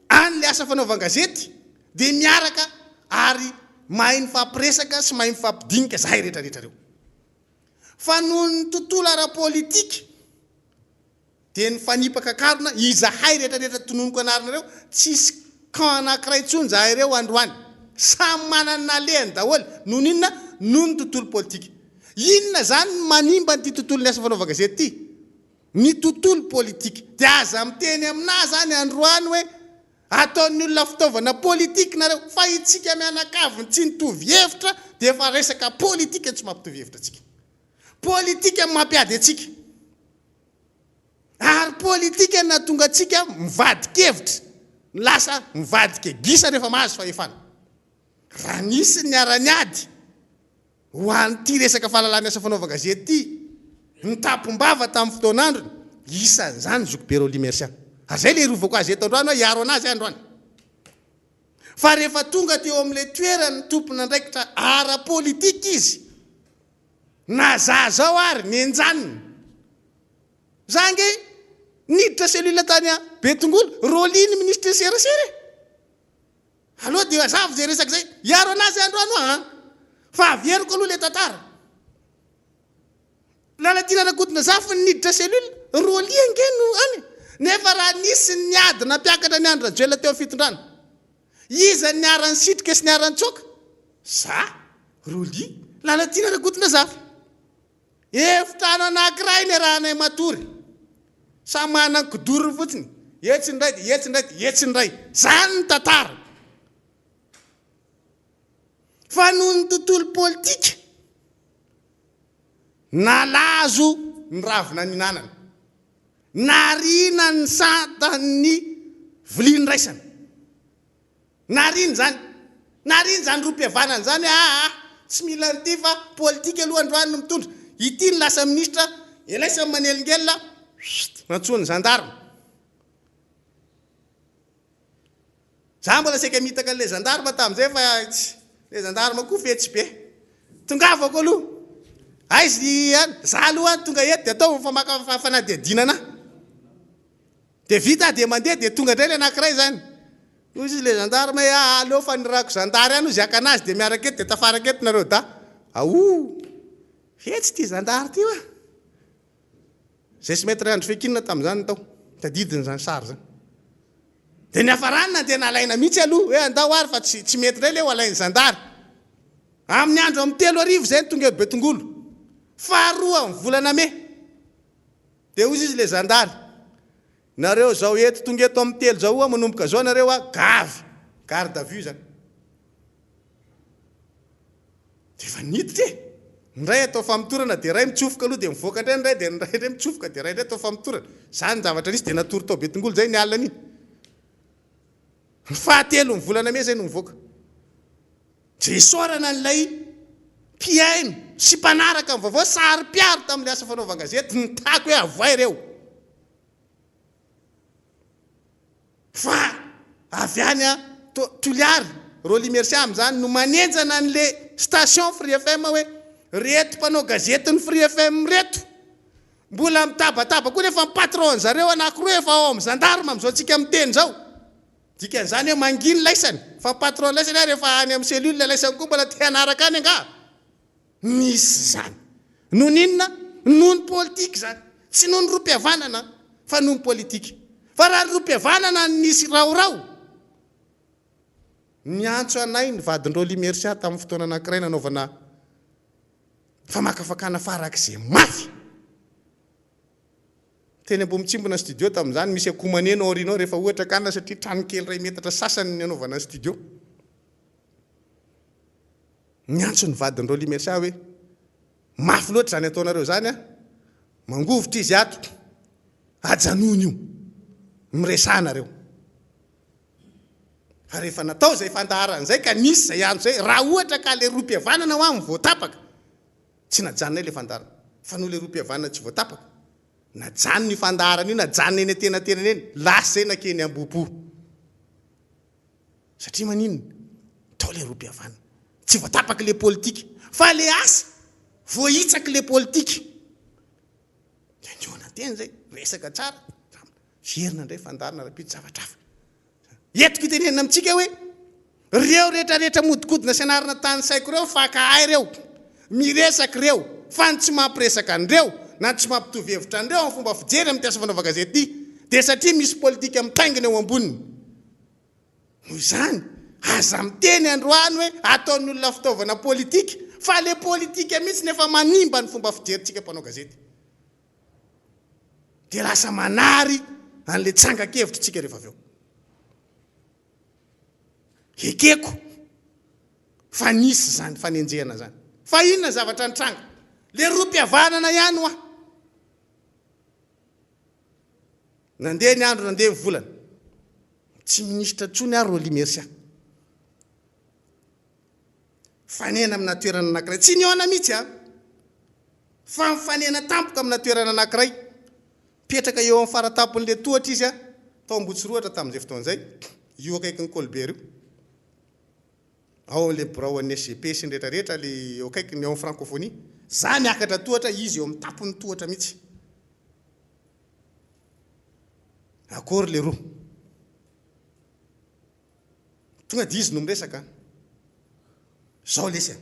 any le asa fanaovan-gazety dia miaraka ary mahay mifampiresaka sy mahay mifampidinika zahay rehetra rehetra reo. Fa noho ny tontolo ara-politika dia nifanipaka karona izahay rehetra rehetra tononiko anarana reo, tsisy camp anakiray intsony zahay reo androany. Samy manana ny nalehany daholo. Noho ny inona? Noho ny tontolo politika. Inona zany no manimba an'ity tontolon'ny asa fanaovan-gazety ity? Ny tontolo politika. Dia aza miteny aminà zany androany hoe ataon'ny olona fitaovana politique nareo fa itsika mianakavy ny tsy nitovy hevitra dia efa resaka politique no tsy mampitovy hevitra antsika. Politique no mampiady antsika. Ary politique no nahatonga antsika mivadika hevitra, lasa mivadika gisa rehefa mahazo fahefana. Raha nisy ny niara-niady ho an'ity resaka fahalalana asa fanaovan-gazety ity, nitampom-bava tamin'ny fotoan'androny, isan'izany Zokibe Rolly Mercia. Ary izay ilay irovako azy eto androany hoe hiaro an'azy aho androany. Fa rehefa tonga teo amin'ilay toeran'ny tompon'andraikitra ara-politika izy, na za zao ary nenjanina. Za ange niditra cellule tany Betongolo, Rolly ny minisitry ny serasera e! Aleo dia hazava izay resaka izay. Hiaro anazy aho androany hoa an! Fa averiko aloha ilay tantara. Lalatiana Rakotondrazafy ny niditra cellule, Rolly ange no any e! Nefa raha nisy niady nampiakatra an'i Andry Rajoelina teo amin'ny fitondrana, iza no niara-nisitrika sy niara-nitsoaka? Za, Rolly, Lalatiana Rakotondrazafy. Efitrano anankiray niarahanay matory. Samy manana ny kidorony fotsiny. Etsy ny iray dia etsy ny iray dia etsy ny iray. Izany ny tantara. Fa noho ny tontolo politika, nalazo ny ravina nihinanana. Nariana ny satan'ny vilia niraisana. Nariana izany. Nariana izany rohim-pihavanana izany hoe aa tsy mila an'ity fa politika aloha androany no mitondra. Ity no lasa minisitra, elaisany manelingelina, chut, nantsoin'ny gendarme. Za mbola saika mitaka an'ilay gendarme tamin'izay fa tsy, ilay gendarme koa fetsy be. Tongavako aloha. Aiza i an, za aloha an tonga eto dia ataovy ny fanadihadiana anah. Dia vita dia mandeha dia tonga indray ilay anankiray izany. Hoy izy ilay gendarme hoe ah aleo fa nirahako zandary any hozy haka anazy dia miaraka eto dia tafaraka eto nareo dahy. Aoh! Fetsy ity zandary ity hoa. Izay sy maître Andry Fekinina tamin'izany tao. Tadidiny izany sary izany. Dia niafarany nandeha nalaina mihitsy aloha hoe andao ary fa tsy tsy mety indray ilay ho alain'ny zandary. Amin'ny andro amin'ny 3000 izay no tonga eo Betongolo. Faharoa amin'ny volana mey. Dia hozy izy le zandary, nareo zao eto tonga eto amin'ny telo zao oa manomboka zao nareo a gavy, garde à vue zany. Dia efa niditra e! Ny ray atao famotorana dia ray mitsofoka aloha dia mivoaka indray ny ray dia ny ray indray mitsofoka dia ray indray atao famotorana. Zany ny zavatra nisy dia natory tao Betongolo zay ny alina an'iny. Ny fahatelon'ny volana mey zay no nivoaka. Dia isaorana an'ilay mpihaino sy mpanaraka ny vaovao saro-piaro tamin'ilay asa fanaovan-gazety nitaky hoe avoay ireo. Fa avy any Toliara, Rolly Mercia amin'izany no manenjana an'ilay station Free FM hoe reto mpanao gazetin'ny Free FM reto mbola mitabataba koa nefa ny patron zareo anankiroa efa ao amin'ny gendarme amin'izao tsika miteny izao. Dikan'izany hoe manginy laisany, fa patron laisany ary efa any amin'ny cellule laisany koa mbola te hanaraka any angaha? Nisy izany. Noho ny inona? Noho ny politika izany. Tsy noho ny rohim-pihavanana fa noho ny politika. Fa raha ny rohim-pihavanana no nisy raorao, niantso anay ny vadin-dRolly Mercia tamin'ny fotoana anankiray nanaovana famakafakana farak'izay mafy. Teny Ambohimitsimbina ny studio tamin'izany, misy akoho maneno aoriana ao rehefa ohatra ka alina satria trano kely iray metatra sasany ny anaovana ny studio. Niantso ny vadin'i Rolly Mercia hoe, mafy loatra izany ataonareo izany an, mangovitra izy ato, ajanony io, miresaha nareo. Fa rehefa natao izay fandaharana izay ka nisy izay antso izay, raha ohatra ka ilay rohim-pihavanana hoa no voatapaka, Tsy najanonay ilay fandaharana. Fa noho ilay rohim-pihavanana tsy voatapaka, najanona io fandaharana io, najanona eny antenatenany eny, lasa izay nankeny Ambohipo. Satria maninona? Tao ilay rohim-pihavanana. Tsy voatapaka ilay politika. Fa ilay asa, voahitsaka ilay politika. Dia nihaona teny izay, resaka tsara, verina indray fandaharana rahampitso zavatra hafa. Entiko itenenana amintsika hoe reo rehetra rehetra modikodina sy anarana tanisaiko reo faka ahy reo, miresaka reo fa ny tsy mampiresaka anreo na ny tsy mampitovy hevitra anreo amin'ny fomba fijery amin'ity asa fanaovan-gazety ity dia satria misy politika mitaingina eo amboniny. Noho izany, aza miteny androany hoe ataon'ny olona fitaovana politika fa le politika mihitsy no efa manimba ny fomba fijerintsika mpanao gazety. Dia lasa manary an'ilay tsangan-kevitra isika rehefa avy eo. Ekeko fa nisy izany fanenjehana izany. Fa inona ny zavatra nitranga? Ilay rohim-pihavanana ihany hoa. Nandeha ny andro, nandeha ny volana. Tsy minisitra intsony aho Rolly Mercia. Mifanena amina toerana anankiray. Tsy nihaona mihitsy an! Fa mifanena tampoka amina toerana anankiray. Mipetraka eo amin'ny fara-tampon'ilay tohatra izy an, tao Ambohitsorohatra tamin'izay fotoana izay, io akaikin'ny Colbert io. Ao amin'ilay birao an'ny SGP sy ny rehetra rehetra, ilay eo akaikiny, ao amin'ny Francophonie. Za miakatra tohatra, izy eo amin'ny tampon'ny tohatra mihitsy. Akory leroa. Tonga dia izy no miresaka an. Zao lesy an.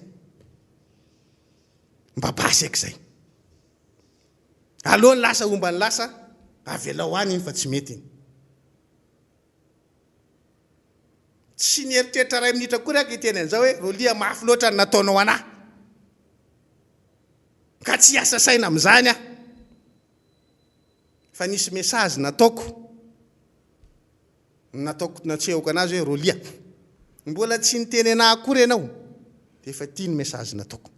Mba basy eky zay. Aleo ny lasa homba ny lasa, avelao any iny fa tsy mety iny. Tsy nieritreritra iray minitra akory aho hiteny an'izao hoe Rolly a, mafy loatra ny nataonao anah. Ka tsy hiasa saina amin'izany aho. Fa nisy message nataoko. Nataoko natsehoko anazy hoe Rolly a, mbola tsy niteny anah akory ianao dia efa ity ny message nataoko.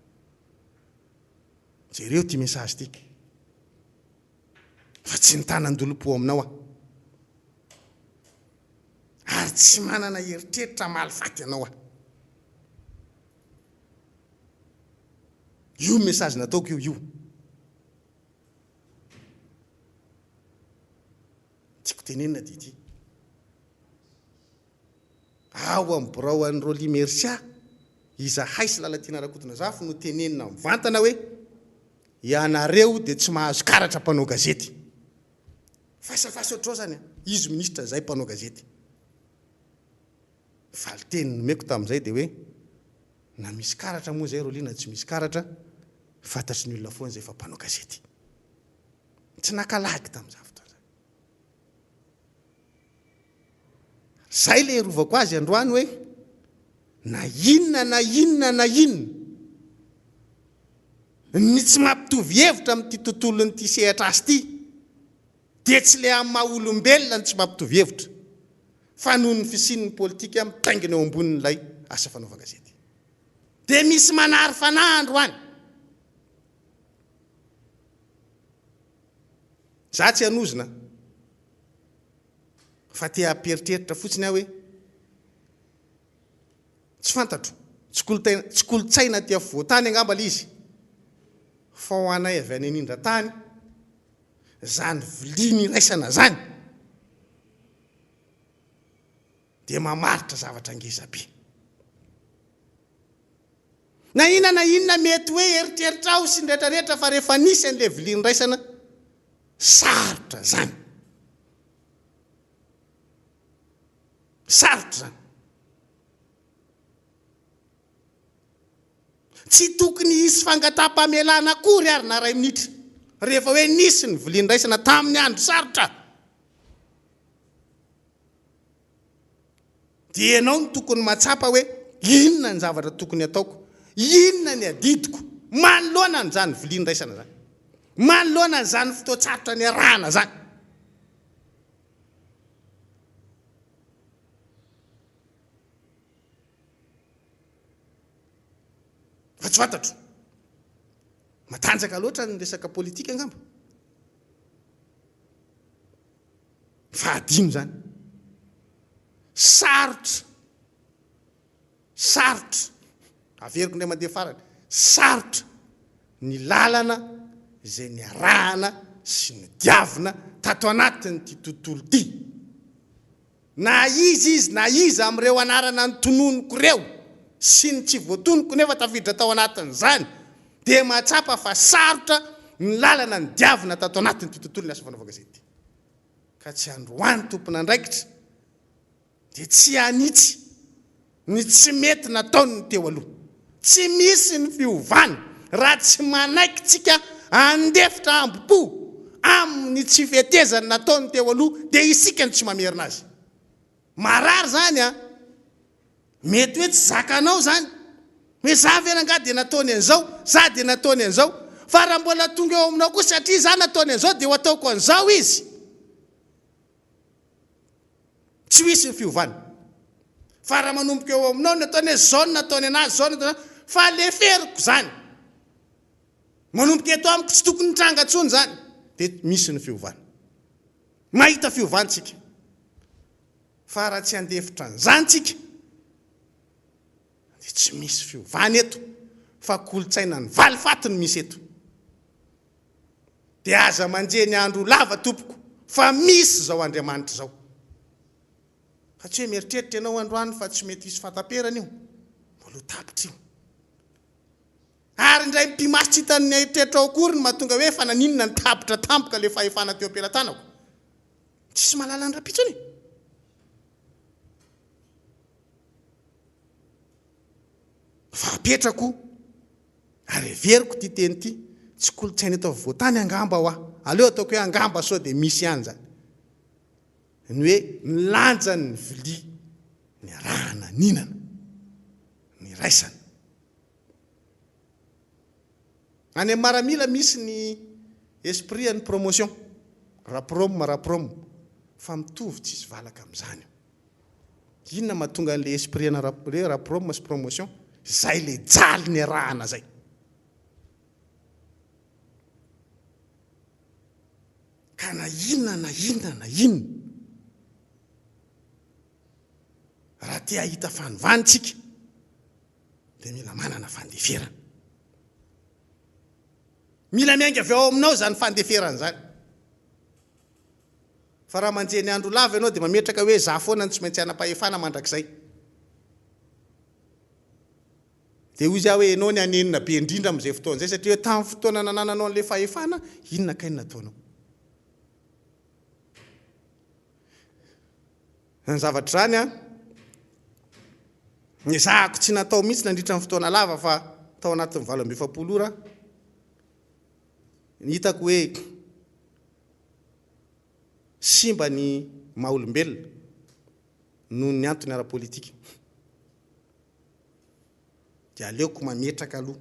Jereo ity message ity fa tsy nitana an-dolompo aminao aho. Ary tsy manana eritreritra hamaly faty anao aho. Io message nataoko io io. Tiako tenenina dia ity. Ao amin'ny birao an'i Rolly Mercia, izahay sy Lalatiana Rakotonazafy no tenenina mivantana hoe ianareo dia tsy mahazo karatra mpanao gazety. Fasafasa ohatr'izao izany an! Izy minisitra, izahay mpanao gazety. Ny valinteny nomeko tamin'izay dia hoe na misy karatra moa izay Rolly na tsy misy karatra, fantatry ny olona foana izay fa mpanao gazety. Tsy naka lagy tamin'izany fotoana izany. Izay ilay irovako azy androany hoe na inona na inona na inona ny tsy mampitovy hevitra amin'ity tontolon'ity sehatra azy ity dia tsy ilay amin'ny maha olombelona no tsy mampitovy hevitra fa noho ny fisian'ny politika mitaingina eo ambonin'ilay asa fanaovan-gazety. Dia misy manary fanahy androany. Za tsy hanozona fa te hampieritreritra fotsiny aho hoe tsy fantatro, tsy kolontsaina, tsy kolontsaina aty afovoan-tany angamba ilay izy fa ho anay avy any anindran-tany izany vilia niraisana izany dia mamaritra zavatra ngeza be. Na inona na inona mety hoe eritreritrao sy ny retraretra fa rehefa nisy an'ilay vilia niraisana, sarotra zany. Sarotra zany. Tsy tokony hisy fangataham-pamelana akory ary na iray minitra rehefa hoe nisy ny vilia niraisana tamin'ny andro sarotra. Dia ianao no tokony mahatsapa hoe inona ny zavatra tokony hataoko, inona ny adidiko manoloana an'izany vilia niraisana izany, manoloana an'izany fotoan-tsarotra niarahana izany. Fa tsy fantatro. Matanjaka loatra ny resaka politika angamba. Fa adino izany. Sarotra, sarotra, averiko indray mandeha farany, sarotra ny lalana izay niarahana sy nodiavina tato anatin'ity tontolo ity. Na iza izy na iza amin'ireo anarana notononiko ireo sy ny tsy voatonoko nefa tafiditra tao anatin'izany dia mahatsapa fa sarotra ny lalana nodiavina tato anatin'ity tontolon'ny asa fanaovan-gazety ity. Ka tsy androany tompon'andraikitra dia tsy hanitsy ny tsy mety nataon'ny teo aloha. Tsy misy ny fiovana raha tsy manaiky tsika handefitra hambom-po amin'ny tsy fetezana nataon'ny teo aloha dia isika no tsy mamerina azy. Marary izany an! Mety hoe tsy zakanao izany. Hoe za ve rangahy dia nataony an'izao, za dia nataony an'izao. Fa raha mbola tonga eo aminao koa satria za nataony an'izao dia ho ataoko an'izao izy. Tsy ho hisy ny fiovana. Fa raha manomboka eo aminao ny ataony hoe zao no nataony anazy, zao no nataony anazy, fa leferiko izany. Manomboka eto amiko tsy tokony hitranga intsony izany. Dia misy ny fiovana. Mahita fiovana isika. Fa raha tsy handefitra an'izany tsika. Dia tsy misy fiovana eto fa kolontsainan'ny valifaty no misy eto. Dia aza manjehy ny andro ho lava tompoko fa misy izao Andriamanitra izao. Fa tsy hoe mieritreritra ianao androany fa tsy mety hisy fahataperana io. Mbola ho tapitra io. Ary indray mipi-maso tsy hitan'ny eritreritrao akory ny mahatonga hoe fa naninona no tapitra tampoka ilay fahefana teo am-pelatanako. Tsisy mahalala ny rahampitso anie. Fa apetrako ary heveriko ity teny ity, tsy kolontsaina eto afovoan-tany angamba hoa, aleo ataoko hoe angamba sao dia misy ihany izany, ny hoe ny lanjan'ny vilia niarahana nihinana, niraisana. Any amin'ny maramila misy ny esprit an'ny promotion, raprom raprom, fa mitovy tsisy valaka amin'izany io. Inona mahatonga an'le esprit ana hoe raprom sy promotion? Zay le jaly niarahana zay. Ka na inona na inona na inona, raha te hahita fanovana tsika, dia mila manana fandeferana. Mila miainga avy ao aminao izany fandeferana izany. Fa raha manjehy ny andro lava ianao dia mametraka hoe za foana no tsy maintsy hanam-pahefana mandrakizay. Dia hoy izy aho hoe ianao ny hanenina be indrindra amin'izay fotoana izay satria hoe tamin'ny fotoana nanananao an'ilay fahefana, inona kay no nataonao? Izany zavatra izany an, nezahako tsy natao mihitsy nandritra ny fotoana lava fa tao anatin'ny 48 ora ny hitako hoe simba ny maha olombelona noho ny antony ara-politika dia aleoko mametraka aloha.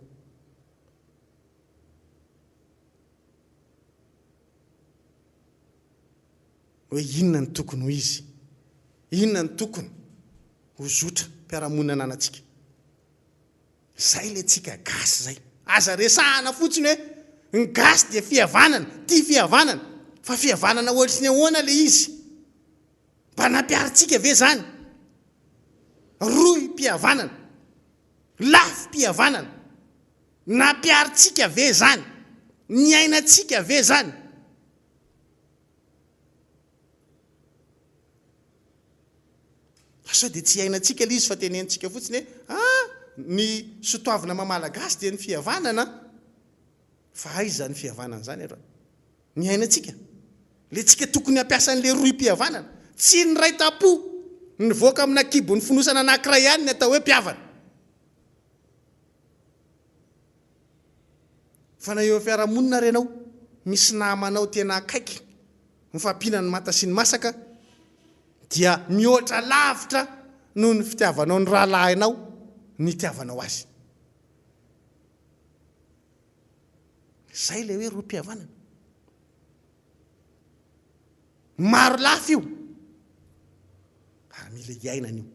Hoe inona no tokony ho izy, inona no tokony ho zotra mpiara-monina ananantsika. Zay le tsika gasy zay. Aza resahana fotsiny hoe ny gasy dia fihavanana, tia fihavanana. Fa fihavanana ohatry ny ahoana le izy? Mba nampiharintsika ve zany? Rohim-pihavanana, lafim-pihavanana. Nampiharintsika ve zany? Niainantsika ve zany? Fa sao dia tsy iainantsika ilay izy fa tenenintsika fotsiny hoe ah, ny sotoavina maha Malagasy dia ny fihavanana an! Fa aiza izany fihavanana izany aloha? Ny iainantsika. Ilay tsika tokony hampiasa an'ilay rohim-pihavanana. Tsy ny iray tam-po nivoaka amina kibon'ny fonosana anankiray ihany ny atao hoe mpihavana. Fa na eo amin'ny fiarahamonina ary ianao, misy namanao tena akaiky, mifampihinana ny manta sy ny masaka, dia mihoatra lavitra noho ny fitiavanao ny rahalahinao ny itiavanao azy. Izay ilay hoe rohim-pihavanana. Maro lafy io, ary mila iainana io.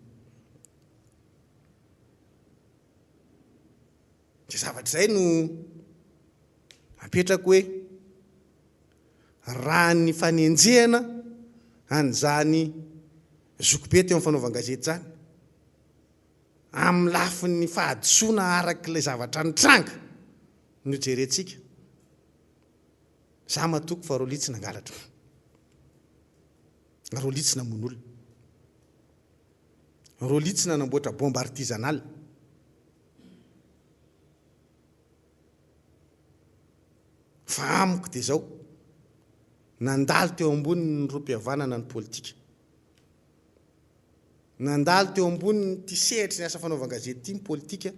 Izay zavatra izay no apetrako hoe raha ny fanenjehana an'izany zokibe teo amin'ny fanaovan-gazety izany, amin'ny lafiny fahadisoana araka ilay zavatra nitranga no jerentsika, za matoky fa Rolly tsy nangalatra, Rolly tsy namono olona, Rolly tsy nanamboatra bombe artisanale. Fa amiko dia izao, nandalo teo amboniny ny rohim-pihavanana ny politika. Nandalo teo amboniny ity sehatry ny asa fanaovan-gazety ity ny politika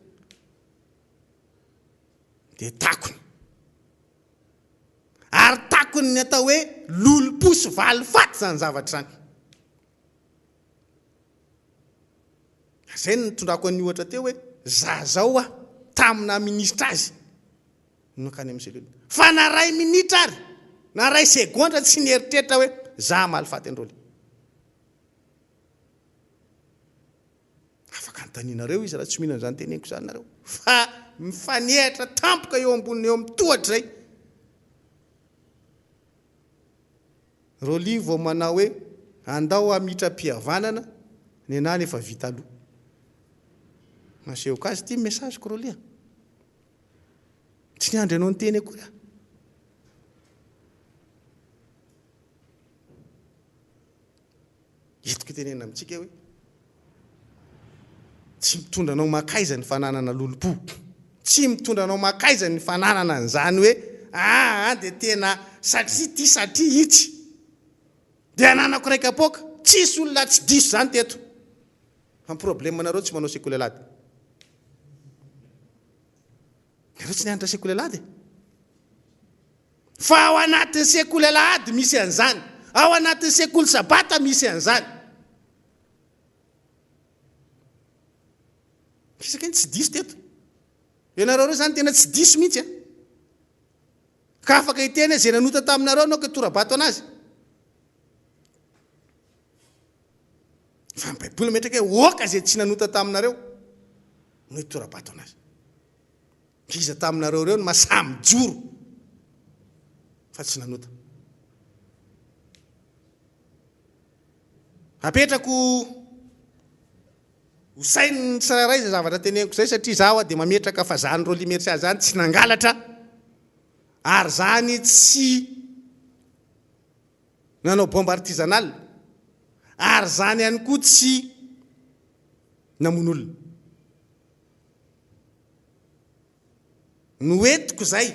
dia takony. Ary takony ny atao hoe lolompo sy valifaty izany zavatra izany. Zay no nitondrako an'ny ohatra teo hoe za zao aho tamin'ny naha ministra azy no nankany amin'ny cellule. Fa na ray minitra ary na ray segondra tsy nieritreritra hoe za hamaly faty an-dRolly. Afaka anontanianareo izy raha tsy mino an'izany teneniko izany nareo. Fa mifanehatra tampoka eo amboniny eo amin'ny tohatra izay. Rolly vao manao hoe andao hamitram-pihavanana, nenah nefa vita aloha. Nasehoko azy ity ny message-ko Rolly a. Tsy niandry anao niteny akory aho. Entiko itenenana amintsika hoe tsy mitondra anao mankaiza ny fananana lolompo. Tsy mitondra anao mankaiza ny fananana an'izany hoe aa dia tena satria ity satria itsy dia ananako iray kapoaka. Tsisy olona tsy diso izany teto. Fa ny problème nareo tsy manao sekoly alahady. Nareo tsy nianatra sekoly alahady e. Fa ao anatin'ny sekoly alahady misy an'izany. Ao anatin'ny sekoly sabata misy an'izany. Fisaka iny tsy diso teto. Ianareo ireo izany tena tsy diso mihitsy a. Ka afaka hiteny hoe izay nanota taminareo anao ka tora-bato anazy. Fa ny Baiboly mametraka hoe oka izay tsy nanota taminareo no hitora-bato anazy. Iza taminareo ireo no masahy mijoro fa tsy nanota? Apetrako ho sain'ny tsirairay izay zavatra teneniko izay satria izaho dia mametraka fa zany Rolly Mercia zany tsy nangalatra ary zany tsy nanao bombe artisanale ary zany ihany koa tsy namono olona. Noentiko izay.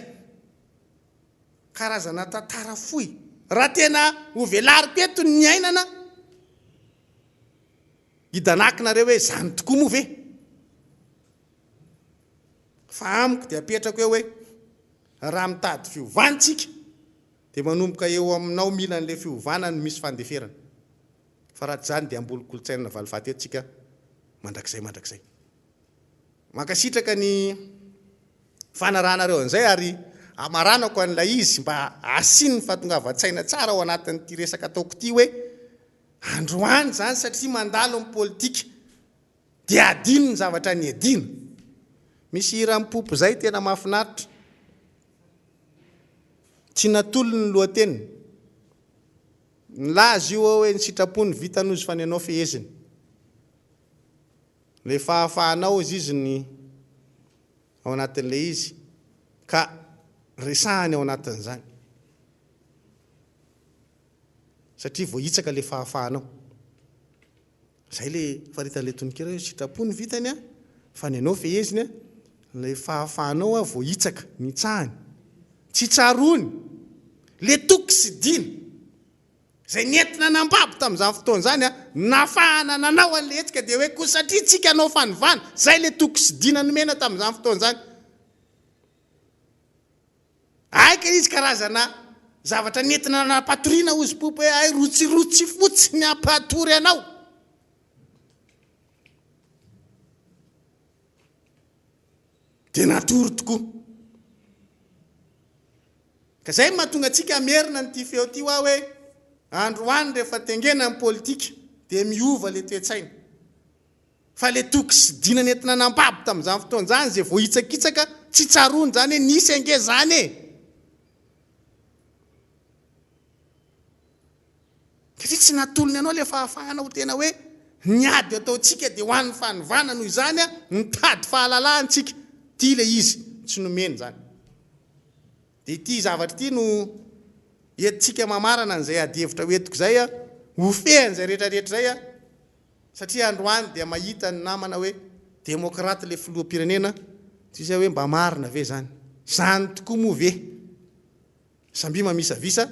Karazana tantara fohy. Raha tena hovelariko eto ny niainana, hidanako nareo hoe izany tokoa moa ve? Fa amiko dia apetrako eo hoe raha mitady fiovana tsika dia manomboka eo aminao mila an'ilay fiovana no misy fandeferana. Fa raha tsy izany dia hamboly kolontsaina valifaty eto tsika mandrakizay mandrakizay. Mankasitraka ny fanarahanareo an'izay ary amaranako an'ilay izy mba hasiany ny fahatongavan-tsaina tsara ao anatin'ity resaka ataoko ity hoe androany izany satria mandalo ny politika dia adino ny zavatra niadiana. Misy hiran'i Poopy izay tena mahafinaritra. Tsy natolony ny lohateniny. Nilaza io hoe ny sitrapony vitany ozy fa ny anao feheziny. Ilay fahafahanao ozy izy ny ao anatin'ilay izy ka resahany ao anatin'izany. Satria voahitsaka ilay fahafahanao. Izay ilay faritan'ilay tononkira hoe sitrapo ny vitany an, fa ny anao feheziny an, ilay fahafahanao an voahitsaka, nitsahany. Tsy tsaroany. Ilay toky sy dina. Izay nentina nambabo tamin'izany fotoana izany an, nafahana nanao an'ilay hetsika dia hoe koa satria tsika hanao fanovana, izay ilay toky sy dina nomena tamin'izany fotoana izany. Hay kay izy karazana zavatra nentina nampatoriana hozy Poopy hoe hay rotsirotsy fotsiny hampatory anao. Dia natory tokoa. Ka izay no mahatonga antsika hamerina an'ity feo ity hoa hoe androany rehefa tengena ny politika dia miova ilay toe-tsaina. Fa ilay toky sy dina nentina nampabo tamin'izany fotoana izany izay voahitsakitsaka tsy tsaroany izany hoe nisy ange izany e! Satria tsy natolony anao ilay fahafahana ho tena hoe ny ady ataontsika dia ho an'ny fanovana noho izany mitady fahalalahana isika. Ity ilay izy, tsy nomeny izany. Dia ity zavatra ity no entintsika mamarana an'izay adihevitra ho entiko izay, ho fehan'izay rehetra rehetra izay, satria androany dia mahita ny namana hoe demokraty ilay filoham-pirenena, tsisy hoe mba marina ve izany? Izany tokoa moa ve? Sambia mamisavisa,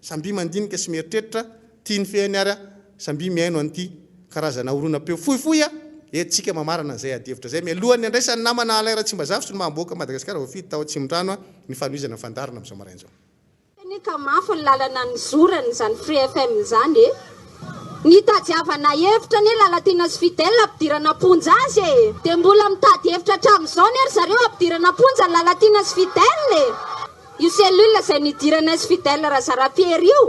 sambia mandinika sy mieritreritra, tia ny fehiny ary sambia mihaino an'ity karazana horonam-peo fohifohy entintsika mamarana an'izay adihevitra izay mialohan'ny handraisan'ny namana Alain Ratsimbazafy solombavambahoaka Madagasikara voafidy tao Atsimondrano ny fanohizana ny fandaharana amin'izao maraina izao.
Anie ka mafy ny lalana nizorany izany Free FM izany e! Nitadiavana hevitra anie Lalatiana sy Fidèle hampidirana am-ponja azy e! Dia mbola mitady hevitra hatramin'izao anie ry zareo hampidirana am-ponja an'i Lalatiana sy Fidèle e! Io cellule izay nidiranay sy Fidèle Razarapiera io,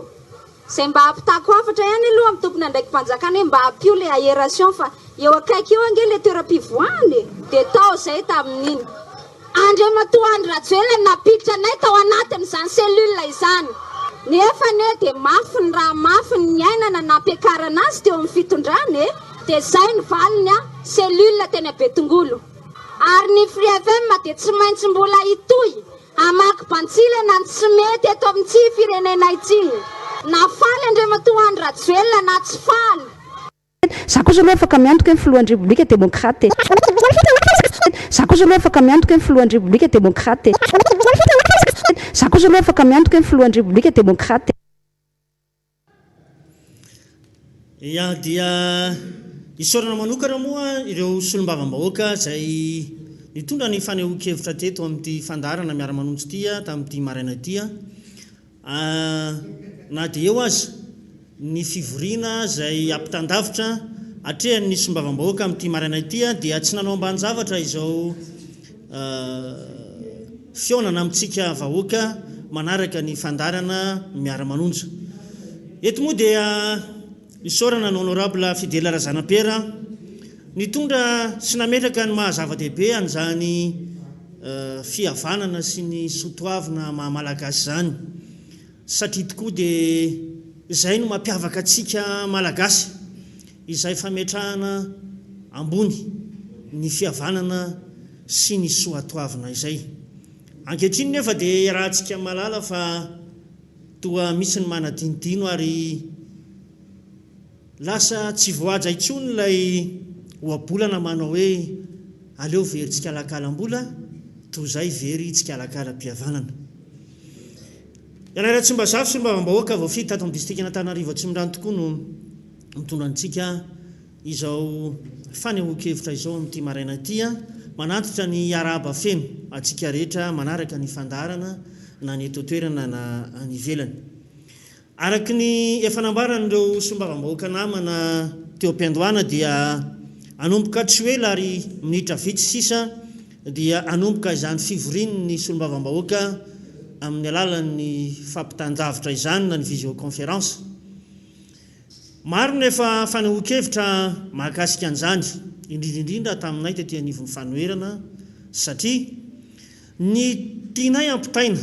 izay mba hampitako hafatra ihany aloha amin'ny tompon'andraiki-panjakana hoe mba ampio ilay aération fa eo akaiky eo ange ilay toeram-pivoahana e! Dia tao izay tamin'iny. Andriamatoa Andry Rajoelina no nampiditra anay tao anatin'izany cellule izany. Nefa anie dia mafy ny raha mafy ny niainana nampiakarana azy teo amin'ny fitondrana e! Dia izay ny valiny a! Cellule teny Betongolo. Ary ny Free FM dia tsy maintsy mbola hitohy hamaky bantsilana ny tsy mety eto amin'ity firenena ity. Na faly Andriamatoa Andry Rajoelina na tsy faly.
Za kosa aloha afaka miantoka hoe ny filohan'ny Repoblika demokrate e. Za kosa aloha afaka miantoka hoe ny filohan'ny Repoblika demokrate e. Za kosa aloha afaka miantoka hoe ny filohan'ny Repoblika demokrate e.
Ya, dia isaorana manokana moa ireo solombavambahoaka izay nitondra ny fanehoan-kevitra teto amin'ity fandaharana Miara-manonja ity tamin'ity maraina ity. Na dia eo aza ny fivoriana izay ampitan-davitra atrehan'ny solombavambahoaka amin'ity maraina ity dia tsy nanao ambanin-javatra izao fihaonana amintsika vahoaka manaraka ny fandaharana Miara-manonja. Eto moa dia isaorana ny Honorable Fidèle Razanapiera nitondra sy nametraka ny maha zava-dehibe an'izany fihavanana sy ny soatoavina maha Malagasy izany satria tokoa dia izay no mampiavaka antsika Malagasy, izay fametrahana ambony ny fihavanana sy ny soatoavina izay. Ankehitriny nefa dia iarahantsika mahalala fa toa misy ny manadinodino ary lasa tsy voahaja intsony ilay ohabolana manao hoe aleo very tsikalakalam-bola toy izay very tsikalakalam-pihavanana. Ianay Ratsimbazafy solombavambahoaka voafidy tato amin'ny distrikan'Antananarivo Atsimondrano tokoa no mitondra antsika izao fanehoan-kevitra izao amin'ity maraina ity. Manantitra ny hiarahaba feno antsika rehetra manaraka ny fandaharana na ny eto an-toerana na any ivelany. Araka ny efa nambaran'ireo solombavambahoaka namana teo am-piandohana dia hanomboka tsy ho ela ary minitra vitsy sisa dia hanomboka izany fivorian'ny solombavambahoaka amin'ny alalan'ny fampitan-davitra izany na ny visioconférence. Maro no efa fanehoan-kevitra mahakasika an'izany, indrindra indrindra taminay tety anivon'ny fanoherana satria ny tianay hampitaina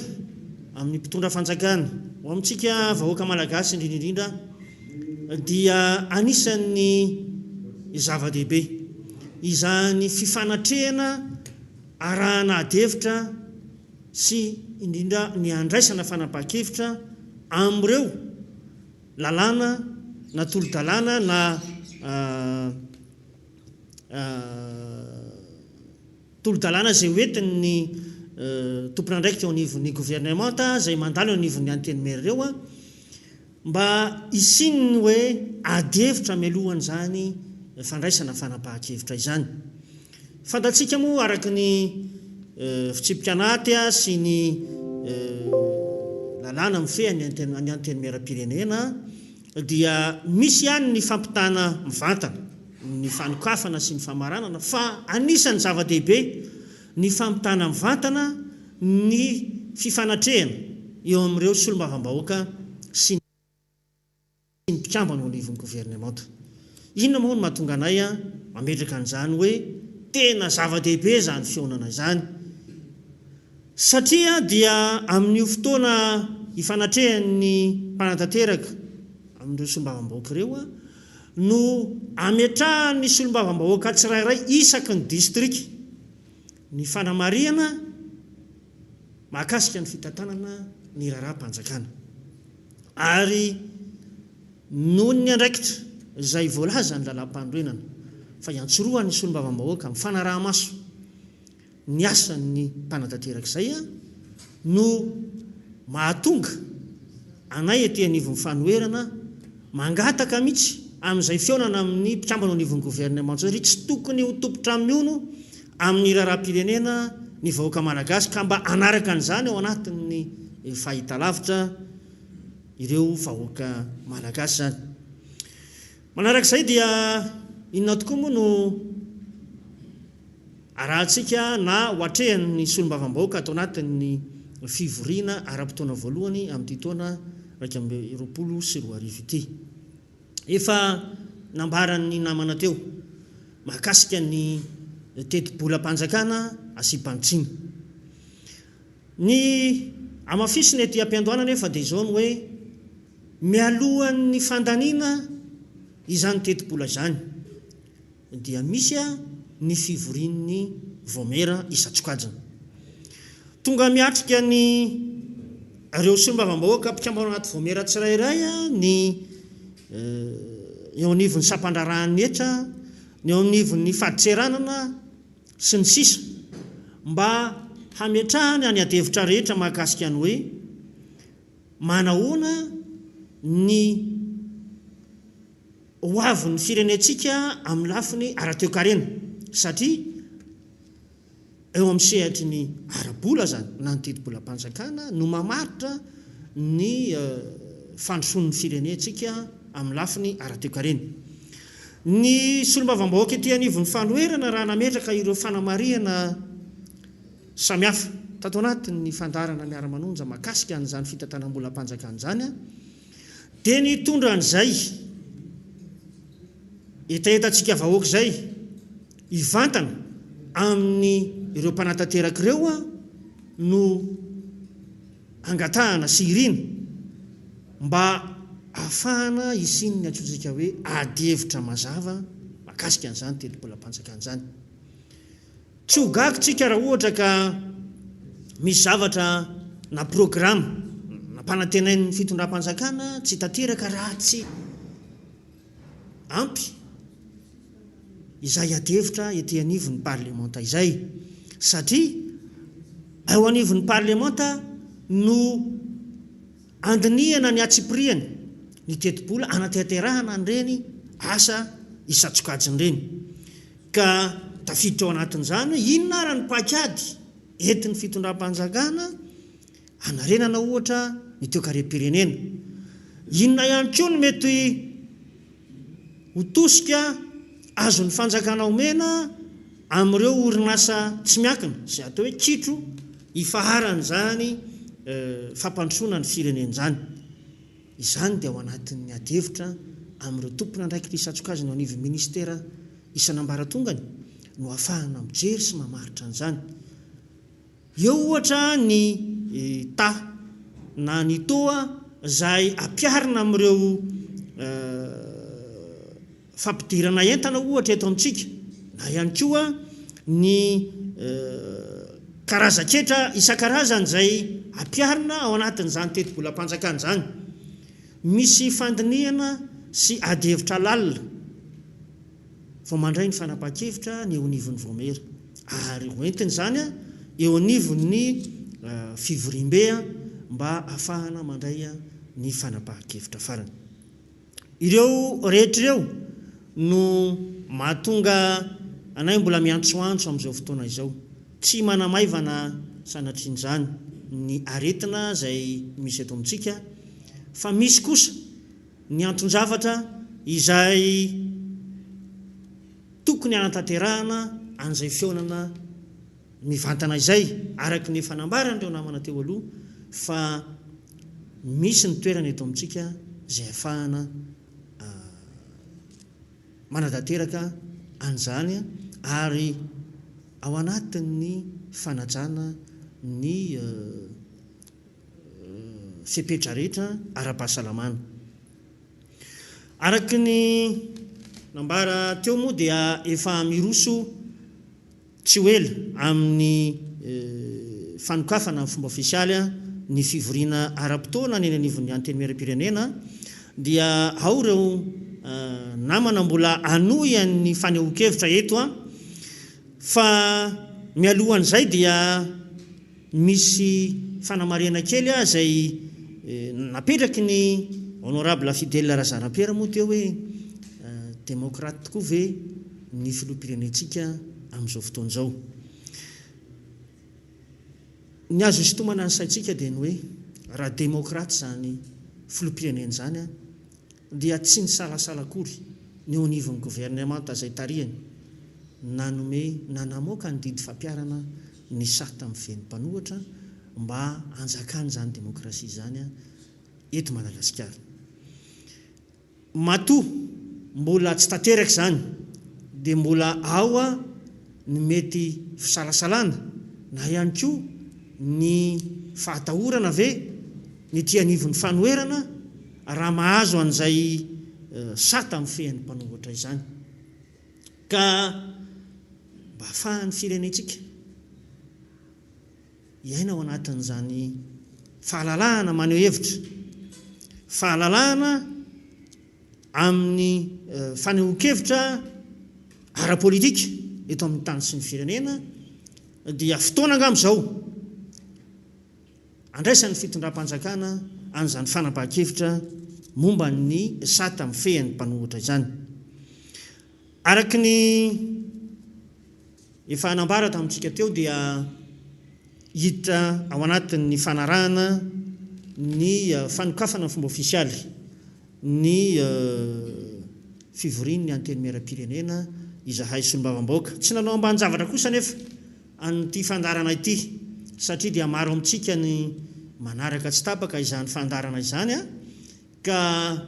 amin'ny mpitondra fanjakana, ho amintsika vahoaka malagasy indrindra indrindra dia anisan'ny zava-dehibe izany fifanatrehana arahana adihevitra sy indrindra ny handraisana fanapahan-kevitra amin'ireo lalàna na tolo-dalàna na tolo-dalàna izay ho entin'ny tompon'andraikitra eo anivon'ny governemanta izay mandalo eo anivon'ny antenimiera ireo mba hisian'ny hoe adihevitra mialohan'izany fandraisana fanapahan-kevitra izany. Fantatsika moa araka ny fitsipika anaty sy ny lalàna mifehy ny Antenimierampirenena dia misy ihany ny fampitana mivantana ny fanokafana sy ny famaranana fa anisan'ny zava-dehibe ny fampitana mivantana ny fifanatrehana eo amin'ireo solombavambahoaka sy ny mpikambana eo anivon'ny governemanta. Inona moa no mahatonga anay mametraka an'izany hoe tena zava-dehibe izany fihaonana izany? Satria dia amin'io fotoana ifanatrehan'ny mpanatanteraka amin'ireo solombavambahoaka ireo no ametrahan'ny solombavambahoaka tsirairay isaky ny distrika ny fanamarihana mahakasika ny fitantanana ny raharaham-panjakana. Ary noho ny andraikitra izay voalazan'ny lalàmpanorenana fa iantsorohan'ny solombavambahoaka amin'ny fanaraha-maso ny asan'ny mpanatanteraka izay no mahatonga anay ety anivon'ny fanoherana mangataka mihitsy amin'izay fihaonana amin'ny mpikambana eo anivon'ny governemanta satria tsy tokony ho tompon-trano mihono amin'ny raharaham-pirenena ny vahoaka malagasy ka mba hanaraka an'izany ao anatin'ny fahitalavitra ireo vahoaka malagasy izany. Manarak'izay dia inona tokoa moa no arahantsika na ho atrehan'ny solombavambahoaka ato anatin'ny fivoriana ara-potoana voalohany amin'ity taona 2021 ity. Efa nambaran'ny namana teo mahakasika ny tetibolam-panjakana asiam-panitsiana. Ny hamafisina ety am-piandohana anefa dia izao ny hoe mialohan'ny fandaniana izany tetibola izany dia misy ny fivorian'ny. vaomiera isan-tsokajiny. Tonga miatrika ny ireo solombavambahoaka mpikambana ao anaty vaomiera tsirairay ny eo anivon'ny sampandraharahan'ny hetra, ny eo anivon'ny fadintseranana sy ny sisa mba hametrahana ny adihevitra rehetra mahakasika ny hoe manahoana ny ho avin'ny firenentsika amin'ny lafiny ara-toekarena satria eo amin'ny sehatry ny ara-bola izany na ny tetibolam-panjakana no mamaritra ny fandrosoan'ny firenentsika amin'ny lafiny ara-toekarena. Ny solombavambahoaka ety anivon'ny fanoherana raha nametraka ireo fanamarihana samihafa tato anatin'ny fandaharana miara-manonja mahakasika an'izany fitantanam-bolam-panjakana izany dia nitondra an'izay hetahetantsika vahoaka izay hivantana amin'ny ireo mpanatanteraka ireo no angatahana sy irina mba hahafahana hisian'ny antsointsika hoe adihevitra mazava mahakasika an'izany tetibolam-panjakana izany. Tsy ho gaga tsika raha ohatra ka misy zavatra na programa nampanantenain'ny fitondram-panjakana tsy tanteraka raha tsy ampy izay adihevitra ety anivon'ny parlemanta izay satria eo anivon'ny parlemanta no andinihana ny antsipiriany ny tetibola anatanterahana an'ireny asa isan-tsokajiny ireny. Ka tafiditra ao anatin'izany hoe inona ara ny paikady entin'ny fitondram-panjakana hanarenana ohatra ny toekarem-pirenena. Inona ihany koa no mety ho tosika azon'ny fanjakana omena amin'ireo orinasa tsy miankina, izay atao hoe kitro ifaharan'izany fampandrosoana ny firenena izany. Izany dia ao anatin'ny adihevitra amin'ireo tompon'andraikitra isan-tsokajiny eo anivon'ny minisitera isan'ambaratongany no ahafahana mijery sy mamaritra an'izany. Eo ohatra ny taha na ny toa izay ampiharina amin'ireo fampidirana entana ohatra eto amintsika na ihany koa ny karazan-ketra isan-karazany izay ampiharina ao anatin'izany tetibolam-panjakana izany. Misy fandinihana sy adihevitra lalina vao mandray ny fanapahan-kevitra ny eo anivon'ny vaomiera ary ho entina izany eo anivon'ny fivoriambe mba hahafahana mandray ny fanapahan-kevitra farany. Ireo rehetra ireo no mahatonga anay mbola miantsoantso amin'izao fotoana izao. Tsy manamaivana sanatrian'izany ny aretina izay misy eto amintsika fa misy kosa ny anton-javatra izay tokony hanatanterahana an'izay fihaonana mivantana izay, araka ny efa nambaran'ireo namana teo aloha fa misy ny toerana eto amintsika izay ahafahana manatanteraka an'izany ary ao anatin'ny fanajana ny fepetra rehetra ara-pahasalamana. Araka ny nambara teo moa dia efa miroso Tsy ho ela amin'ny fanokafana amin'ny fomba ofisialy ny fivoriana ara-potoana any anivon'ny Antenimierampirenena dia ao ireo namana mbola hanohy ny fanehoan-kevitra eto fa mialohan'izay dia Misy fanamarihana kely izay napetraky ny Honorable Fidèle Razarapiera moa teo hoe démocrate tokoa ve ny filoham-pirenentsika amin'izao fotoana izao. Ny azo isintomana ny saintsika dia ny hoe raha démocrate izany filoham-pirenena izany dia tsy nisalasala akory ny eo anivon'ny governemanta izay tarihany nanome na namoaka ny didy fampiharana ny sata mifehy ny mpanohitra mba hanjakan'izany demokrasia izany eto Madagasikara. Matoa mbola tsy tanteraka izany dia mbola ao ny mety fisalasalana na ihany koa ny fahatahorana ve ny ety anivon'ny fanoherana raha mahazo an'izay sata mifehy ny mpanohitra izany. Ka. mba hahafahan'ny firenentsika hiaina ao anatin'izany fahalalahana maneho hevitra, fahalalahana amin'ny fanehoan-kevitra ara-politika eto amin'ny tany sy ny firenena dia fotoana angamba izao andraisan'ny fitondram-panjakana an'izany fanapahan-kevitra momba ny sata mifehy ny mpanohitra izany. Araka ny efa nambara tamintsika teo dia hiditra ao anatin'ny fanarahana ny fanokafana ny fomba ofisialy ny fivorian'ny Antenimierampirenena izahay solombavambahoaka. Tsy nanao ambanin-javatra kosa anefa an'ity fandaharana ity satria dia maro amintsika ny manaraka tsy tapaka izany fandaharana izany ka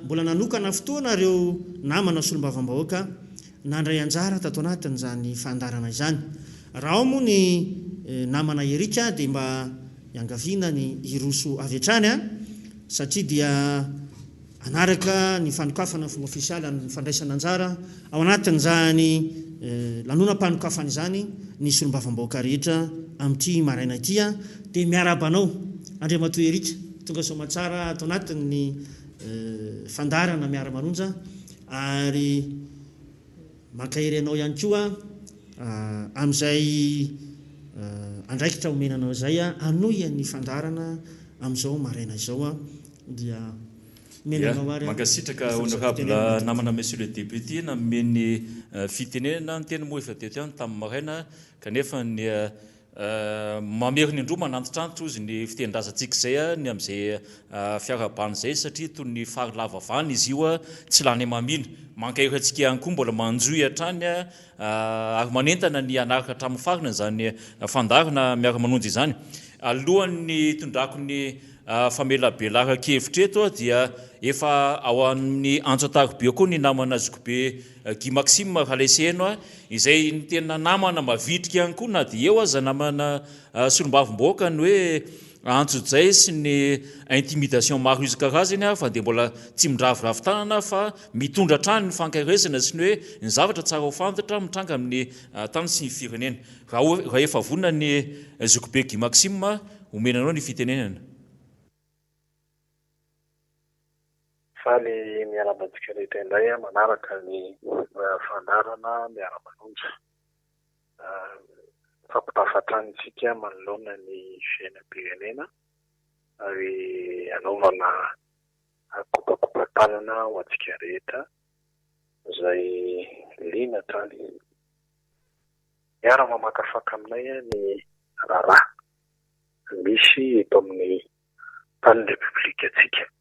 mbola nanokana fotoana ireo namana solombavambahoaka nandray anjara tato anatin'izany fandaharana izany. Raha ao moa ny namana Eric dia mba iangaviana ny hiroso avy hatrany satria dia Hanaraka ny fanokafana ny fomba ofisialy amin'ny fandraisana anjara ao anatin'izany lanonam-panokafana izany ny solombavambahoaka rehetra amin'ity maraina ity dia miarahaba anao Andriamatoa Eric tonga soamatsara ato anatin'ny fandaharana miara-manonja ary mankahery anao ihany koa amin'izay andraikitra omena anao izay hanohy ny fandaharana amin'izao maraina izao dia omena anao ary
Mankasitraka honorable namana Monsieur le député nanome ny fitenenana, ny teny moa efa teto ihany tamin'ny maraina kanefa ny mamerina indroa manantitrantitra ozy ny fitenin-drazantsika izay ny amin'izay fiarahabana izay satria toy ny fary lava vany izy io tsy lany hamamiana. Mankahery antsika ihany koa mbola manjohy hatrany ary manentana ny hanaraka hatramin'ny farany izany fandaharana miara-manonja izany. Alohan'ny hitondrako ny famelabelaran-kevitra eto dia efa ao amin'ny antso an-tarobia koa ny namana zokibe Guy Maxime Ralaiseheno izay ny tena namana mavitrika ihany koa na dia eo aza namana solombavimbahoaka ny hoe antsojay sy ny intimidation maro isan-karazany fa dia mbola tsy mindraviravy tanana fa mitondra hatrany ny fankaherezana sy ny hoe ny zavatra tsara ho fantatra mitranga amin'ny tany sy ny firenena. Raha efa vonona ny zokibe Guy Maxime, omena anao ny fitenenana.
Faly miarahaba antsika rehetra indray manaraka ny fandaharana Miara-manonja. Mifampitafa hatrany isika manoloana ny fiainam-pirenena ary anaovana kopakopa-tanana ho antsika rehetra izay liana hatrany. Miara-mamakafaka aminay ny raharaha misy eto amin'ny tanin'ny Repoblikantsika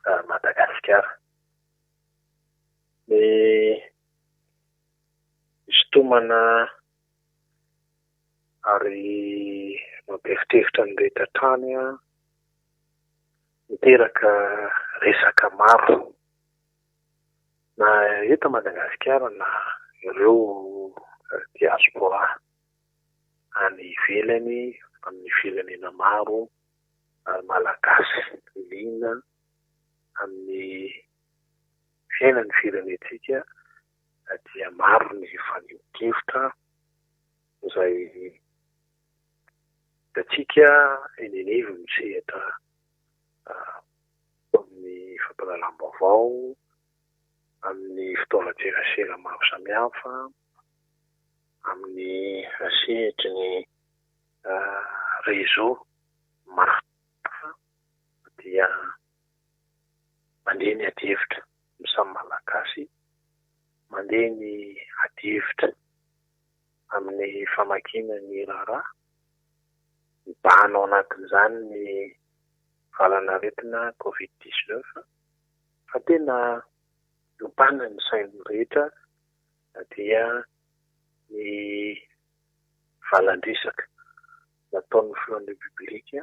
Madagasikara. Ny fisintomana ary mampieritreritra ny rehetra hatrany, miteraka resaka maro na eto Madagasikara na ireo diaspora any ivelany amin'ny firenena maro Malagasy liana amin'ny fiainan'ny firenentsika dia maro ny fanehoan-kevitra izay hitantsika eny anivon'ny sehatra amin'ny fampahalalam-baovao, amin'ny fitaovan-tserasera maro samihafa, amin'ny sehatry ny réseau maro samihafa dia mandeha ny adihevitra amin'ny samy Malagasy, mandeha ny adihevitra amin'ny famakiana ny raharaha, mibahana ao anatin'izany ny valanaretina covid 19 fa tena iompanan'ny sain'ny rehetra dia ny valan-dresaka nataon'ny filohan'ny Repoblika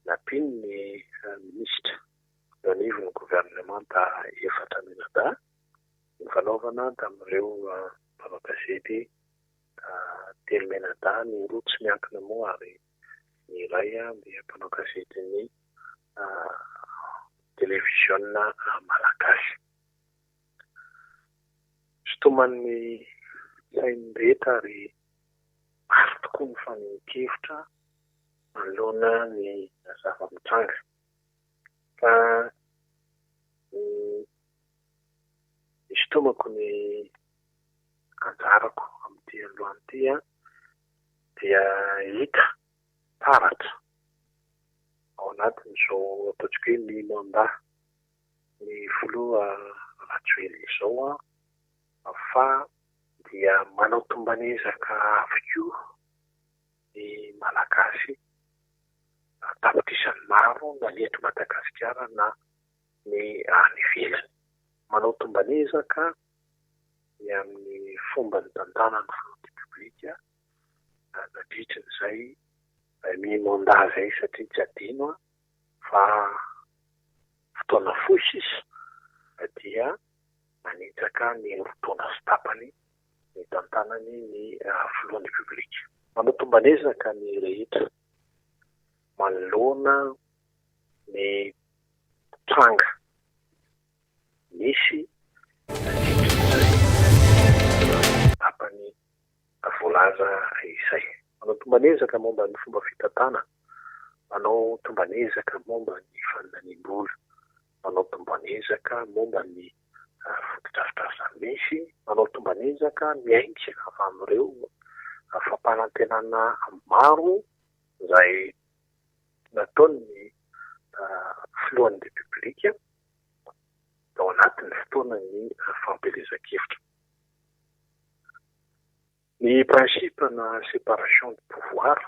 nampian'ny minisitra eo anivon'ny governemanta efatra mianadahy nifanaovana tamin'ireo mpanao gazety telo mianadahy, ny roa tsy miankina moa ary ny iray dia mpanao gazetin'ny televiziona malagasy. Sintoman'ny sain'ny rehetra ary. koa ny fanehoan-kevitra manoloana ny zava-mitranga. Fa ny isintomako ny anjarako amin'ity androany ity dia hita taratra ao anatin'izao ataontsika hoe mi-mandat ny filoha Rajoelina izao fa dia manao tomban'ezaka avokoa ny Malagasy an-tapitrisany maro na ny eto Madagasikara na ny any ivelany. Manao tomban'ezaka ny amin'ny fomba nitantanan'ny filoha Repoblika nandritra izay mi-mandat izay satria tsy adino fa fotoana fohy sisa dia manitsaka ny roa taona sy tapany nitantanany ny filohan'ny Repoblika. Manao tomban'ezaka ny rehetra manoloana ny tranga nisy nandritra izay tapany voalaza izay. Manao tomban'ezaka momba ny fomba fitantanana, manao tomban'ezaka momba ny fandaniam-bola, manao tomban'ezaka momba ny fotodrafitrasa misy, manao tomban'ezaka miainga avy amin'ireo fampanantenana maro izay nataon'ny filohan'ny Repoblika tao anatin'ny fotoanan'ny fampielezan-kevitra. Ny principe na séparation de pouvoir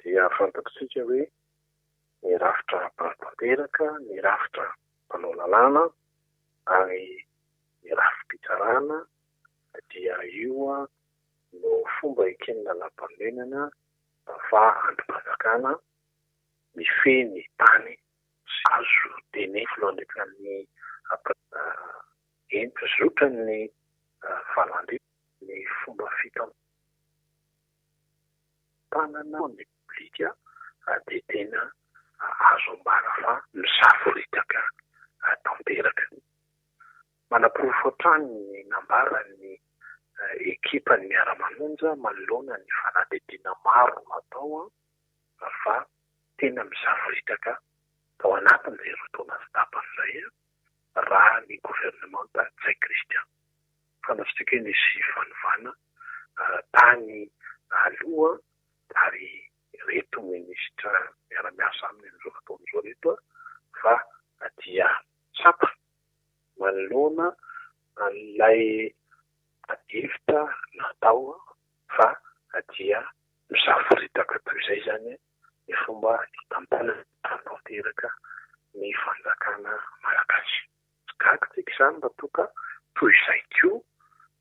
dia fantatritsika hoe ny rafitra mpanatanteraka, ny rafitra mpanao lalàna ary ny rafi-pitsarana dia io no fomba eken'ny lalàmpanorenana fa andrim-panjakana mifehy ny tany sy azo tene filohan'ny Enti-zotra ny valan-driaka ny fomba fitantanana ny Repoblika dia tena azo ambara fa misavoritaka tanteraka. Manaporofo hatrany ny nambaran'ny ekipan'ny Miara-manonja manoloana ny fanadihadiana maro natao fa tena misavoritaka tao anatin'izay roa taona sy tapany izay raha ny governemanta Ntsay Christian. Fantatsika hoe nisy fanovana tany aloha ary ireto minisitra miara-miasa aminy amin'izao fotoana izao ireto fa dia tsapa manoloana an'ilay adihevitra natao fa dia misavoritaka toy izay izany ny fomba hitantanana tanteraka ny fanjakana malagasy. Tsy gaga tsika izany raha toa ka toy izay koa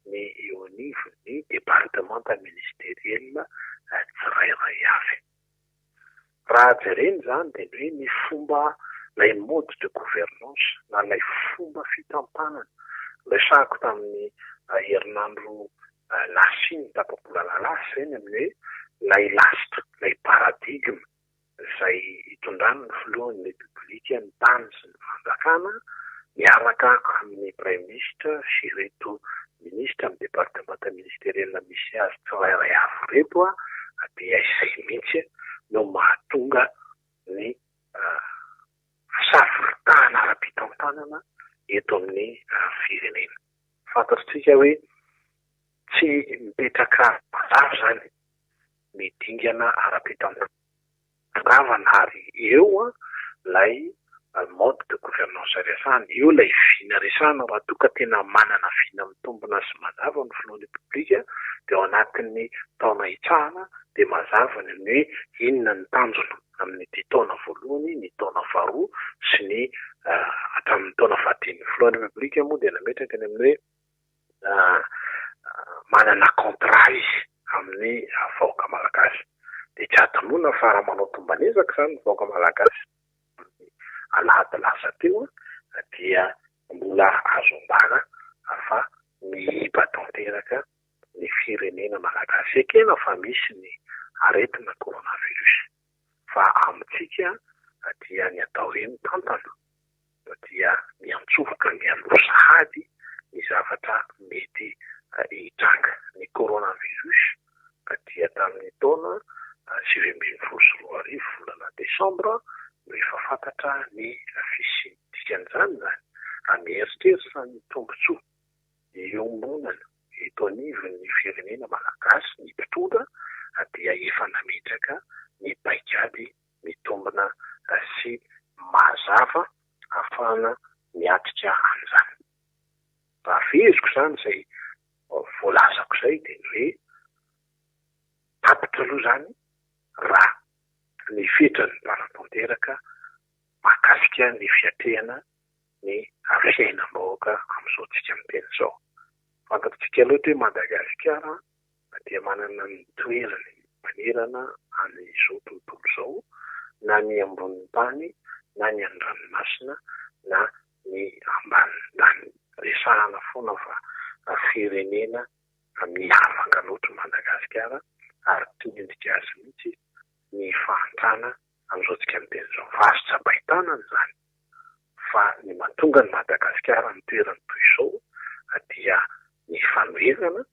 ny eo anivon'ny departemanta ministeriel tsirairay avy. Raha jerena izany dia ny hoe ny fomba, ilay mode de gouvernance na ilay fomba fitantanana noresahako tamin'ny herinandro lasa iny, tapa-bolana lasa izay, ny amin'ny hoe ilay lasitra, ilay paradigme izay itondran'ny filohan'ny Repoblika ny tany sy ny fanjakana miaraka amin'ny Praiminisitra sy ireto minisitra amin'ny departemanta ministeriel misy azy tsirairay avy ireto dia izay mihitsy no mahatonga ny fahasaforitahana ara-pitantanana eto amin'ny firenena. Fantatritsika hoe tsy mipetraka mazava izany ny dingana ara-pitantanana ary eo ilay mode de gouvernance resahana, eo ilay vina resahana raha toa ka tena manana vina mitombina sy mazava ny filohan'ny Repoblika dia ao anatin'ny taona hitsahana dia mazava ny amin'ny hoe inona ny tanjona amin'ity taona voalohany, ny taona faharoa sy ny hatramin'ny taona fahadimy. Ny filohan'ny Repoblika moa dia nametraka ny amin'ny hoe manana contrat izy amin'ny vahoaka malagasy. Dia tsy adinoina fa raha manao tomban'ezaka izany ny vahoaka malagasy amin'ny alahady lasa teo dia mbola azo ambara fa miiba tanteraka ny firenena malagasy. Ekena fa misy ny aretina coronavirus fa amintsika dia ny atao hoe mitantana dia miantsoroka mialoha sahady ny zavatra mety hitranga. Ny coronavirus dia tamin'ny. tombontsoa iombonana eto anivon'ny firenena malagasy ny mpitondra dia efa nametraka ny paikady mitombina sy mazava ahafahana miatrika an'izany. Raha feheziko izany izay voalazako izay dia ny hoe tapitra aloha izany raha ny fetran'ny mpanatanteraka mahakasika ny fiatrehana ny fiainam-bahoaka amin'izao tsika miteny izao. Fantatsika loatra hoe Madagasikara dia manana ny toerany manerana an'izao tontolo izao na ny ambonin'ny tany na ny an-dranomasina na ny ambanin'ny tany. Resahana foana fa firenena miavaka loatra Madagasikara ary tsy mendrika azy mihitsy ny fahantrana amin'izao tsika miteny izao. Fa azo tsapain-tanana izany fa ny mahatonga an'i Madagasikara amin'ny toerany toy izao dia ny fanoherana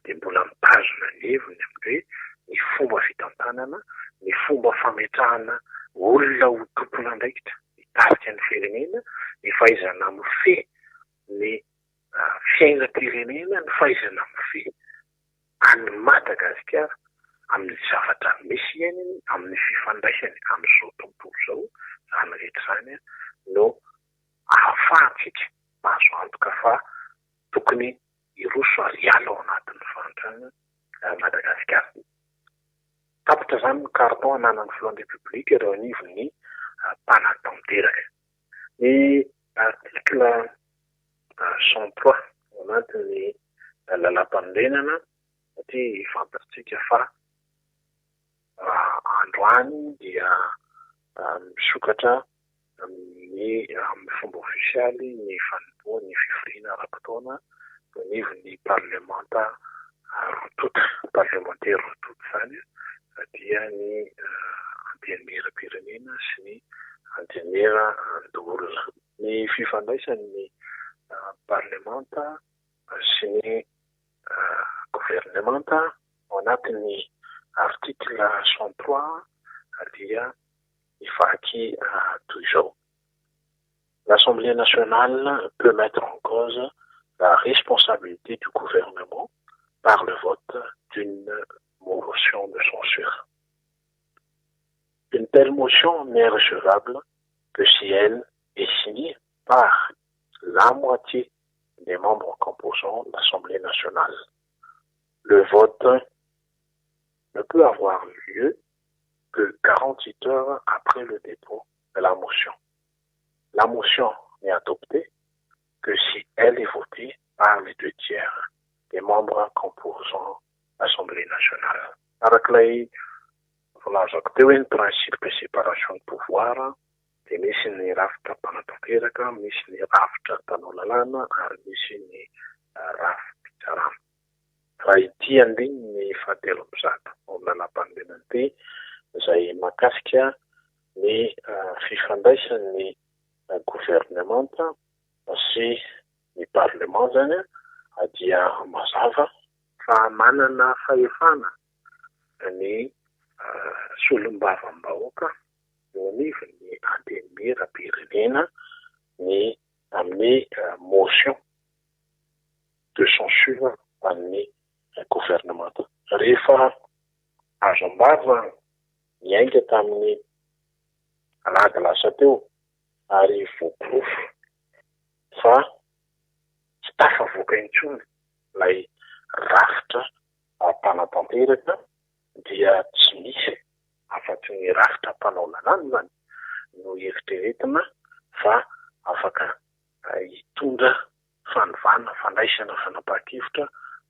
dia mbola mitazona ny heviny amin'ny hoe ny fomba fitantanana, ny fomba fametrahana olona ho tompon'andraikitra hitarika ny firenena, ny fahaizana mifehy ny fiainam-pirenena, ny fahaizana mifehy an'i Madagasikara amin'ny zavatra misy iainany, amin'ny fifandraisany amin'izao tontolo izao, izany rehetra izany no ahafahantsika mahazo antoka fa tokony hiroso ary hiala ao anatin'ny fahantrana Madagasikara. Tapitra izany ny carton ananan'ny filohan'ny Repoblika ireo anivon'ny mpanatanteraka. Ny article 103 ao anatin'ny lalàmpanorenana satria fantatsika fa androany dia misokatra amin'ny amin'ny fomba ofisialy ny fanombohan'ny fivoriana ara-potoana eo anivon'ny parlemanta roa tonta, parlemantera roa tonta izany dia ny antenimieram-pirenena sy ny antenimieran-doholona. Ny fifandraisan'ny parlemanta sy ny governemanta ao anatin'ny article 103 dia mivaky toy izao, L'Assemblée nationale peut mettre en cause la responsabilité du gouvernement par le vote d'une motion de censure. Une telle motion n'est recevable que si elle est signée par la moitié des membres composant l'Assemblée nationale. Le vote ne peut avoir lieu que 48 heures après le dépôt de la motion. La motion n'est adoptée que si elle est votée par les deux tiers des membres composant l'Assemblée nationale. Arak'ilay voalazako teo hoe ny principe de séparation de pouvoir dia misy ny rafitra mpanatanteraka, misy ny rafitra mpanao lalàna ary misy ny rafi-pitsarana. Raha ity andininy fahatelo amby zato ao amin'ny lalàmpanorenana ity izay mahakasika ny fifandraisan'ny governemanta sy ny parlement izany dia mazava fa manana fahefana ny solombavambahoaka eo anivon'ny antenimieram-pirenena ny amin'ny motion de censure an'ny governemanta. Rehefa azo ambara niainga tamin'ny alahady lasa teo ary voaporofo fa tsy tafavoaka intsony ilay rafitra mpanatanteraka dia tsy misy afa-tsy ny rafitra mpanao lalàna izany no eritreretina fa afaka hitondra fanovana, fandraisana fanapahan-kevitra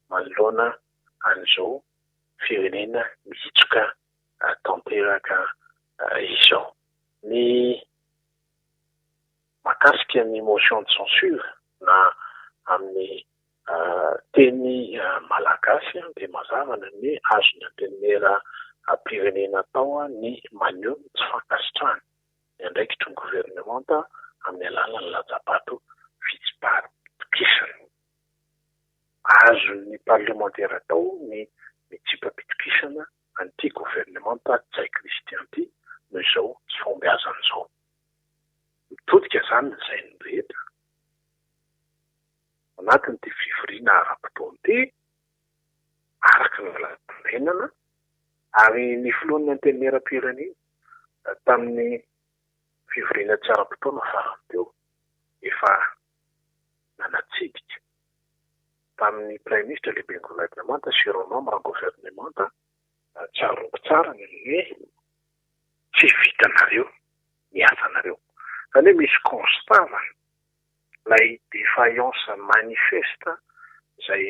manoloana an'izao firenena mihitsoka tanteraka izao. Ny mahakasika ny motion de censure na amin'ny teny malagasy dia mazava ny hoe azon'ny antenimieram-pirenena atao ny maneho ny tsy fankasitrahany ny andraikitry ny governemanta amin'ny alalan'ny latsa-bato fitsipaha-pitokisana. Azon'ny parlemantera atao ny mitsipa-pitokisana an'ity governemanta Ntsay Christian ity noho izao tsy fahombiazany izao. Mitodika izany ny sain'ny rehetra. Anatin'ity fivoriana ara-potoana ity, araka ny lalàmpanorenana, ary ny filohan'ny Antenimierampirenena tamin'ny fivoriana tsy ara-potoana farany teo efa nanatsidika tamin'ny Praiminisitra lehiben'ny governemanta sy ireo mambra governemanta, tsaroako tsara ny amin'ny hoe tsy vitanareo ny asanareo. Izany hoe misy constat izany, ilay défaillance manifeste izay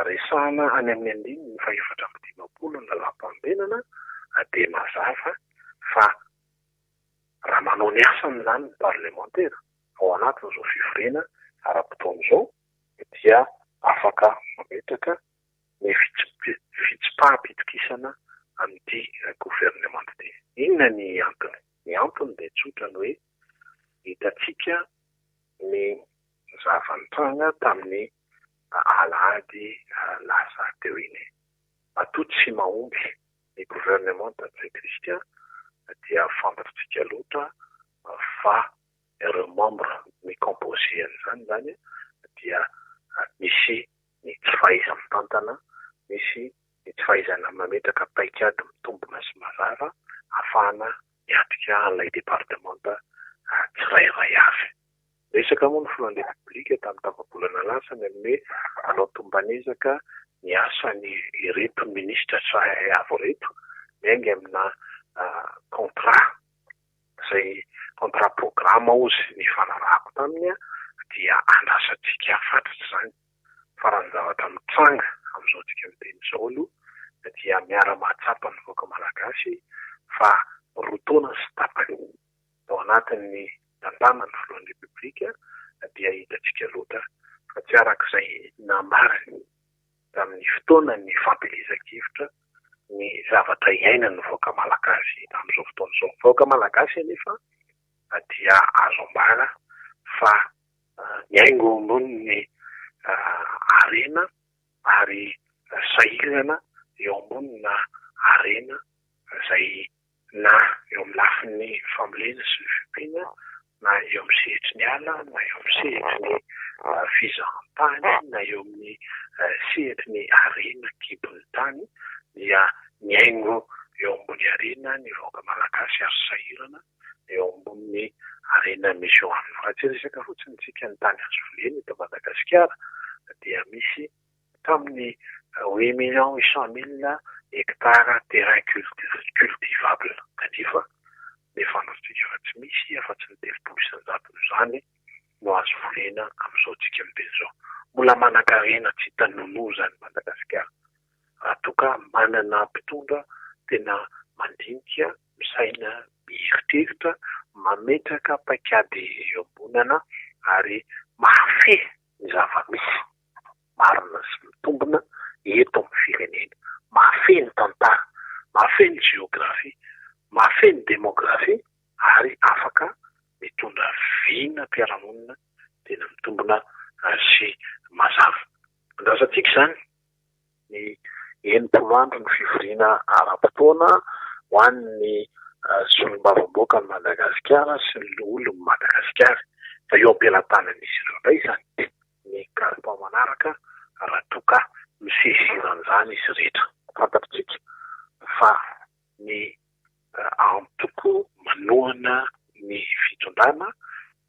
resahana any amin'ny andininy faha-54 ny lalàmpanorenana dia mazava fa raha manao ny asany izany ny parlemantera ao anatin'izao fivoriana ara-potoana izao dia afaka mametraka ny fitsipaham-pitokisana amin'ity governemanta ity. Inona ny antony? Ny antony dia tsotra ny hoe hitantsika ny zava-nitranga tamin'ny alahady lasa teo iny. Matoa tsy mahomby ny governemanta Ntsay Christian dia fantatritsika loatra fa ireo membre mi-composer an'izany izany dia misy ny tsy fahaiza-mitantana, misy ny tsy fahaizana mametraka paikady mitombina sy mazava ahafahana miatrika an'ilay departemanta tsirairay avy. Niresaka moa ny filohan'ny Repoblika tamin'ny tapa-bolana lasa ny amin'ny hoe hanao tomban'ezaka ny asan'ireto minisitra tsirairay avy ireto miainga amina contrat izay contrat programme hozy nifanarahako taminy dia andrasantsika fatratra izany fa raha ny zavatra mitranga amin'izao tsika miteny izao aloha dia miara-mahatsapa ny vahoaka malagasy fa roa taona sy tapany tao anatin'ny tantanan'ny filohan'ny Repoblika dia hitantsika loatra fa tsy araka izay nambarany tamin'ny fotoanan'ny fampielezan-kevitra ny zavatra iainan'ny vahoaka malagasy amin'izao fotoana izao. Ny vahoaka malagasy anefa dia azo ambara fa mihaingo eo ambonin'ny harena ary sahirana eo ambonina harena izay na eo amin'ny lafiny fambolena sy ny fiompiana, na eo amin'ny sehatry ny ala, na eo amin'ny sehatry ny fizahantany, na eo amin'ny sehatry ny harena an-kibon'ny tany dia mihaingo eo ambony harena ny vahoaka malagasy ary sahirana eo ambonin'ny harena misy eo aminy. Raha tsy resaka fotsiny isika ny tany azo volena eto Madagasikara dia misy tamin'ny 8 800 000 hectares terrain cultivable kanefa ny fantatsika fa tsy misy afa-tsy ny 30% izany no azo volena amin'izao tsika miteny izao. Mbola manan-karena tsy hita nonoa izany Madagasikara raha toa ka manana mpitondra tena mandinika, misaina, mieritreritra, mametraka paikady iombonana ary mahafehy ny zava-misy marina sy mitombina eto amin'ny firenena, mahafehy ny tantara, mahafehy ny jeografia, mahafehy ny demografia ary afaka mitondra vinam-piarahamonina tena mitombina sy mazava. Andrasantsika izany ny 60 andro ny fivoriana ara-potoana ho an'ny solombavambahoakan'i Madagasikara sy ny loholon'i Madagasikara fa eo am-pelatanan'izy ireo indray izany ny kalitao manaraka raha toa ka mi-saisir an'izany izy rehetra. Fantatritsika fa ny antoko manohana ny fitondrana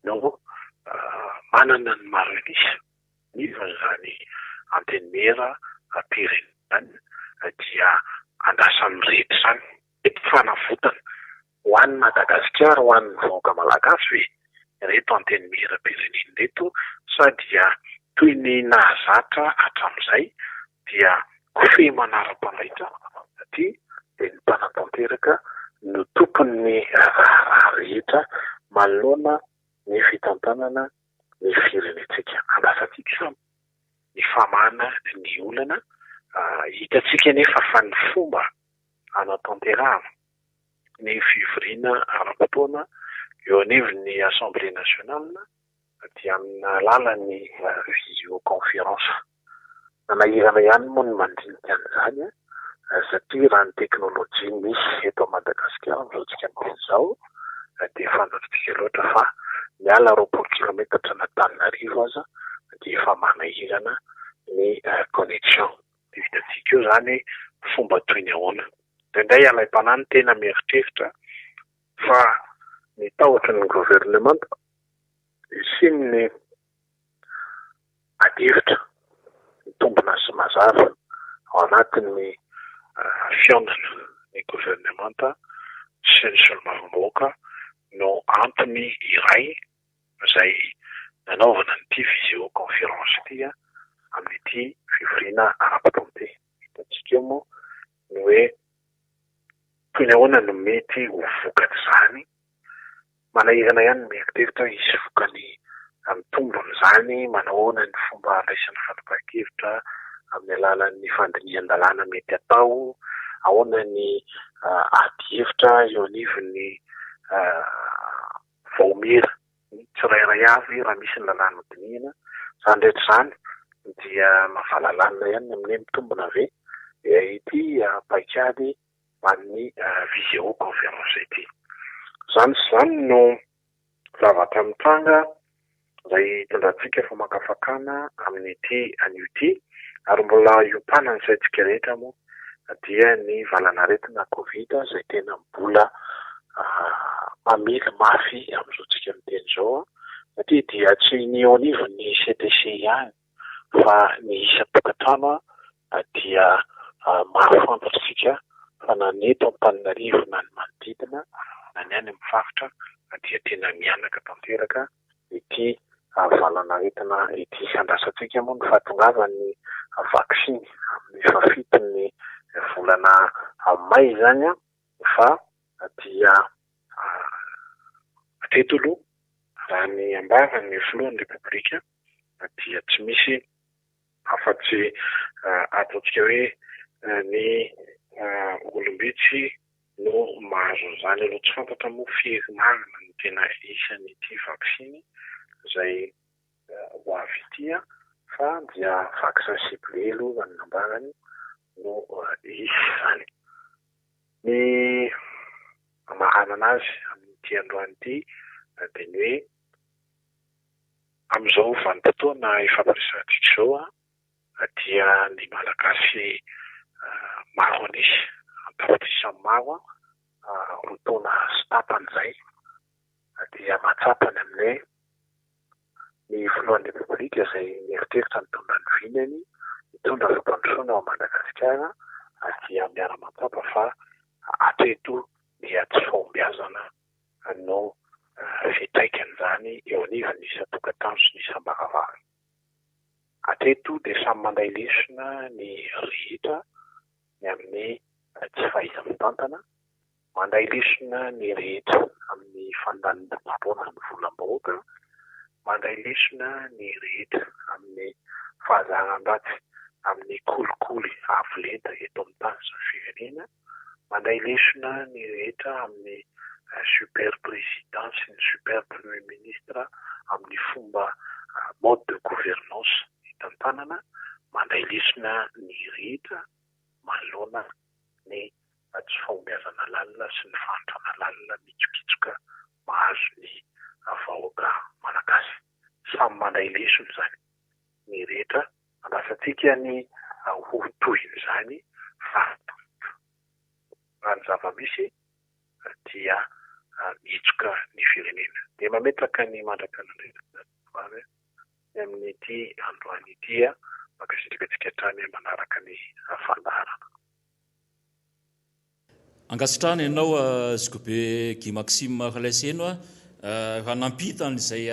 no manana ny maro an'isa anivon'izany antenimieram-pirenena izany dia andrasan'ny rehetra izany. Mety fanavotana ho an'i Madagasikara, ho an'ny vahoaka malagasy ve ireto antenimieram-pirenena ireto sa dia toy ny nahazatra hatramin'izay dia kofehy manara-panaitra satria dia ny mpanatanteraka no tompon'ny raharaha rehetra manoloana ny fitantanana ny firenentsika. Andrasantsika izany ny famahana ny olana, hitantsika anefa fa ny fomba hanatanterahana ny fivoriana ara-potoana eo anivon'ny Assemblée nationale dia amin'ny alalan'ny visioconférence. Nanahirana ihany moa ny mandinika an'izany satria raha ny teknolojia misy eto Madagasikara amin'izao tsika miteny izao dia fantatsika loatra fa miala 20 kilometatra an'Antananarivo aza dia efa manahirana ny connexion. Dia hitantsika eo izany fomba toy ny ahoana. Indraindray alaim-panahy ny tena mieritreritra fa ny tahotry ny governemanta hisian'ny adihevitra mitombina sy mazava ao anatin'ny fihaonana ny governemanta sy ny solombavambahoaka no antony iray izay nanaovana an'ity visioconférence ity amin'ity fivoriana ara-potoana ity. Hitantsika eo moa ny hoe toy ny ahoana no mety ho vokatr'izany. Manahirana ihany ny mieritreritra hoe hisy vokany mitombina izany, manao ahoana ny fomba handraisana fanapahan-kevitra amin'ny alalan'ny fandinihan-dalàna mety hatao, ahoana ny adihevitra eo anivon'ny vaomiera tsirairay avy raha misy ny lalàna hodinihina. Izany rehetra izany dia mahavalalanina ihany ny amin'ny hoe mitombina ve ity paikady amin'ny visioconférence ity. Izany sy izany no zavatra mitranga izay hitondrantsika famakafakana amin'ity anio ity ary mbola hiompanan'ny saintsika rehetra moa dia ny valanaretina Covid izay tena mbola mamely mafy amin'izao tsika miteny izao satria dia tsy ny eo anivon'ny CTC ihany fa ny isan-tokantrano dia maro fantatr'isika fa na ny eto Antananarivo na ny manodidina na ny any amin'ny faritra dia tena mihanaka tanteraka ity valanaretina ity. Andrasantsika moa ny fahatongavan'ny vaksiny amin'ny fahafiton'ny volana may izany fa dia hatreto aloha raha ny ambaran'ny filohan'ny Repoblika dia tsy misy afa-tsy ataontsika hoe ny olom-bitsy no mahazo an'izany aloha. Tsy fantatra moa firy marina ny tena isan'ity vaksiny izay ho avy ity fa dia vaccin ciblé aloha raha ny nambarany no hisy izany. Ny hamaranana azy amin'ity androany ity dia ny hoe amin'izao vanim-potoana ifampiresahantsika izao dia ny Malagasy maro an'isa, an-tapitrisany maro, roa taona sy tapany izay dia mahatsapa ny amin'ny hoe ny filohan'ny Repoblika izay mieritreritra nitondra ny vinany hitondra fampandrosoana ao Madagasikara dia miara-mahatsapa fa hatreto dia tsy fahombiazana no fiantraikan'izany eo anivon'ny isan-tokantrano sy ny isam-baravarana. Hatreto dia samy mandray lesona ny rehetra ny amin'ny tsy fahaiza-mitantana, mandray lesona ny rehetra amin'ny fandaniam-potoana ny volam-bahoaka, mandray lesona ny rehetra amin'ny fahazaran-dratsy amin'ny kolikoly avo lenta eto amin'ny tany sy ny firenena, mandray lesona ny rehetra amin'ny super président sy ny super premier ministre amin'ny fomba mode de gouvernance hitantanana, mandray lesona ny rehetra manoloana ny tsy fahombiazana lalina sy ny fahantrana lalina mitsokitsoka mahazo ny vahoaka malagasy. Samy mandray lesona izany ny rehetra, andrasantsika ny ho tohin'izany fa raha ny zava-misy dia mihitsoka ny firenena. Dia mametraka ny mandra-pianandraikitra ny amin'ity androany ity. Mankasitraka antsika hatrany manaraka ny fandaharana.
Ankasitrahana ianao Zokibe Guy Maxime Ralaiseheno raha nampita an'izay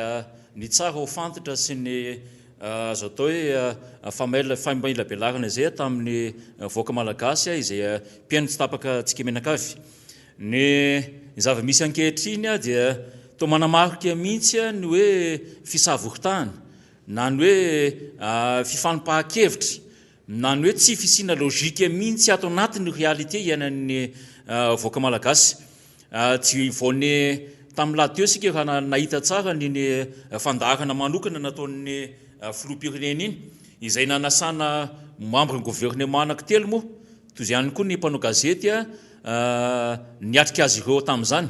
ny tsara ho fantatra sy ny azo atao hoe famailabelarana izay tamin'ny vahoaka malagasy izay mpihaino tsy tapaka antsika mianakavy. Ny zava-misy ankehitriny dia toa manamarika mihitsy ny hoe fisavoritahana na ny hoe fifanipahan-kevitra Na ny hoe tsy fisiana logique mihitsy ato anatin'ny réalité iainan'ny vahoaka malagasy. Tsy vao ny tamin'ny lahady teo isika raha nahita tsara an'iny fandaharana manokana nataon'ny filoham-pirenena iny, izay nanasana membre ny gouvernement anankitelo moa, toy izay ihany koa ny mpanao gazety niatrika azy ireo tamin'izany.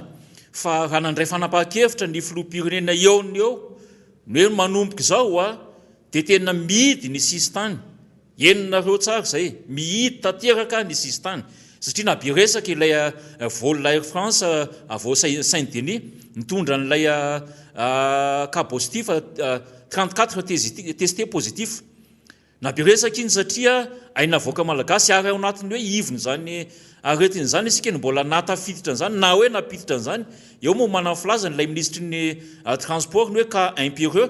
Fa raha nandray fanapahan-kevitra ny filoham-pirenena eo no eo, ny hoe manomboka izao. dia tena mihidy ny sisintany, henonareo tsara izay, mihidy tanteraka ny sisintany, satria na be resaka ilay vol Air France avy ao Saint Denis nitondra an'ilay cas positif, 34 testé positif. Na be resaka iny satria aina avoaka malagasy ary ao anatin'ny hoe ivon'izany aretina izany isika no mbola nahatafiditra an'izany na hoe nampiditra an'izany. Eo moa manana ny filazany ilay minisitry ny transport ny hoe cas imperieux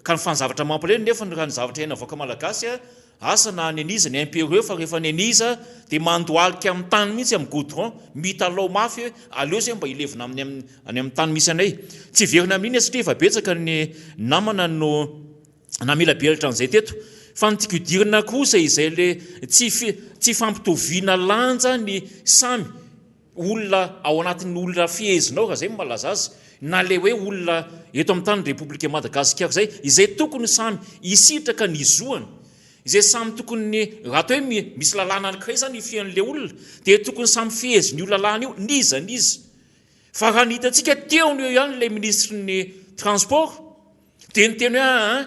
ka ny fa ny zavatra mampalahelo nefa raha ny zavatra aina avoaka malagasy asa na ny an'iza ny imperieux fa rehefa ny an'iza dia mandohalika amin'ny tany mihitsy amin'ny goudron mitalao mafy hoe aleo izay mba hilevina amin'ny any amin'ny tany misy anay. Tsy hiverina amin'iny aho satria efa betsaka ny namana no namelabelatra an'izay teto fa ny tiako hidirana kosa izay le tsy tsy fampitoviana lanja ny samy olona ao anatin'ny olona fehezinao raha zay no malaza azy na le hoe olona eto amin'ny tany Repoblika Madagasikara izay izay tokony samy hisitraka ny zoany izay samy tokony raha atao hoe misy lalàna anankiray izany ifehan'le olona dia tokony samy fehezin'io lalàna io n'iza n'iza fa raha ny hitantsika teo no eo ihany ilay minisitry ny transport Dia niteny hoe aa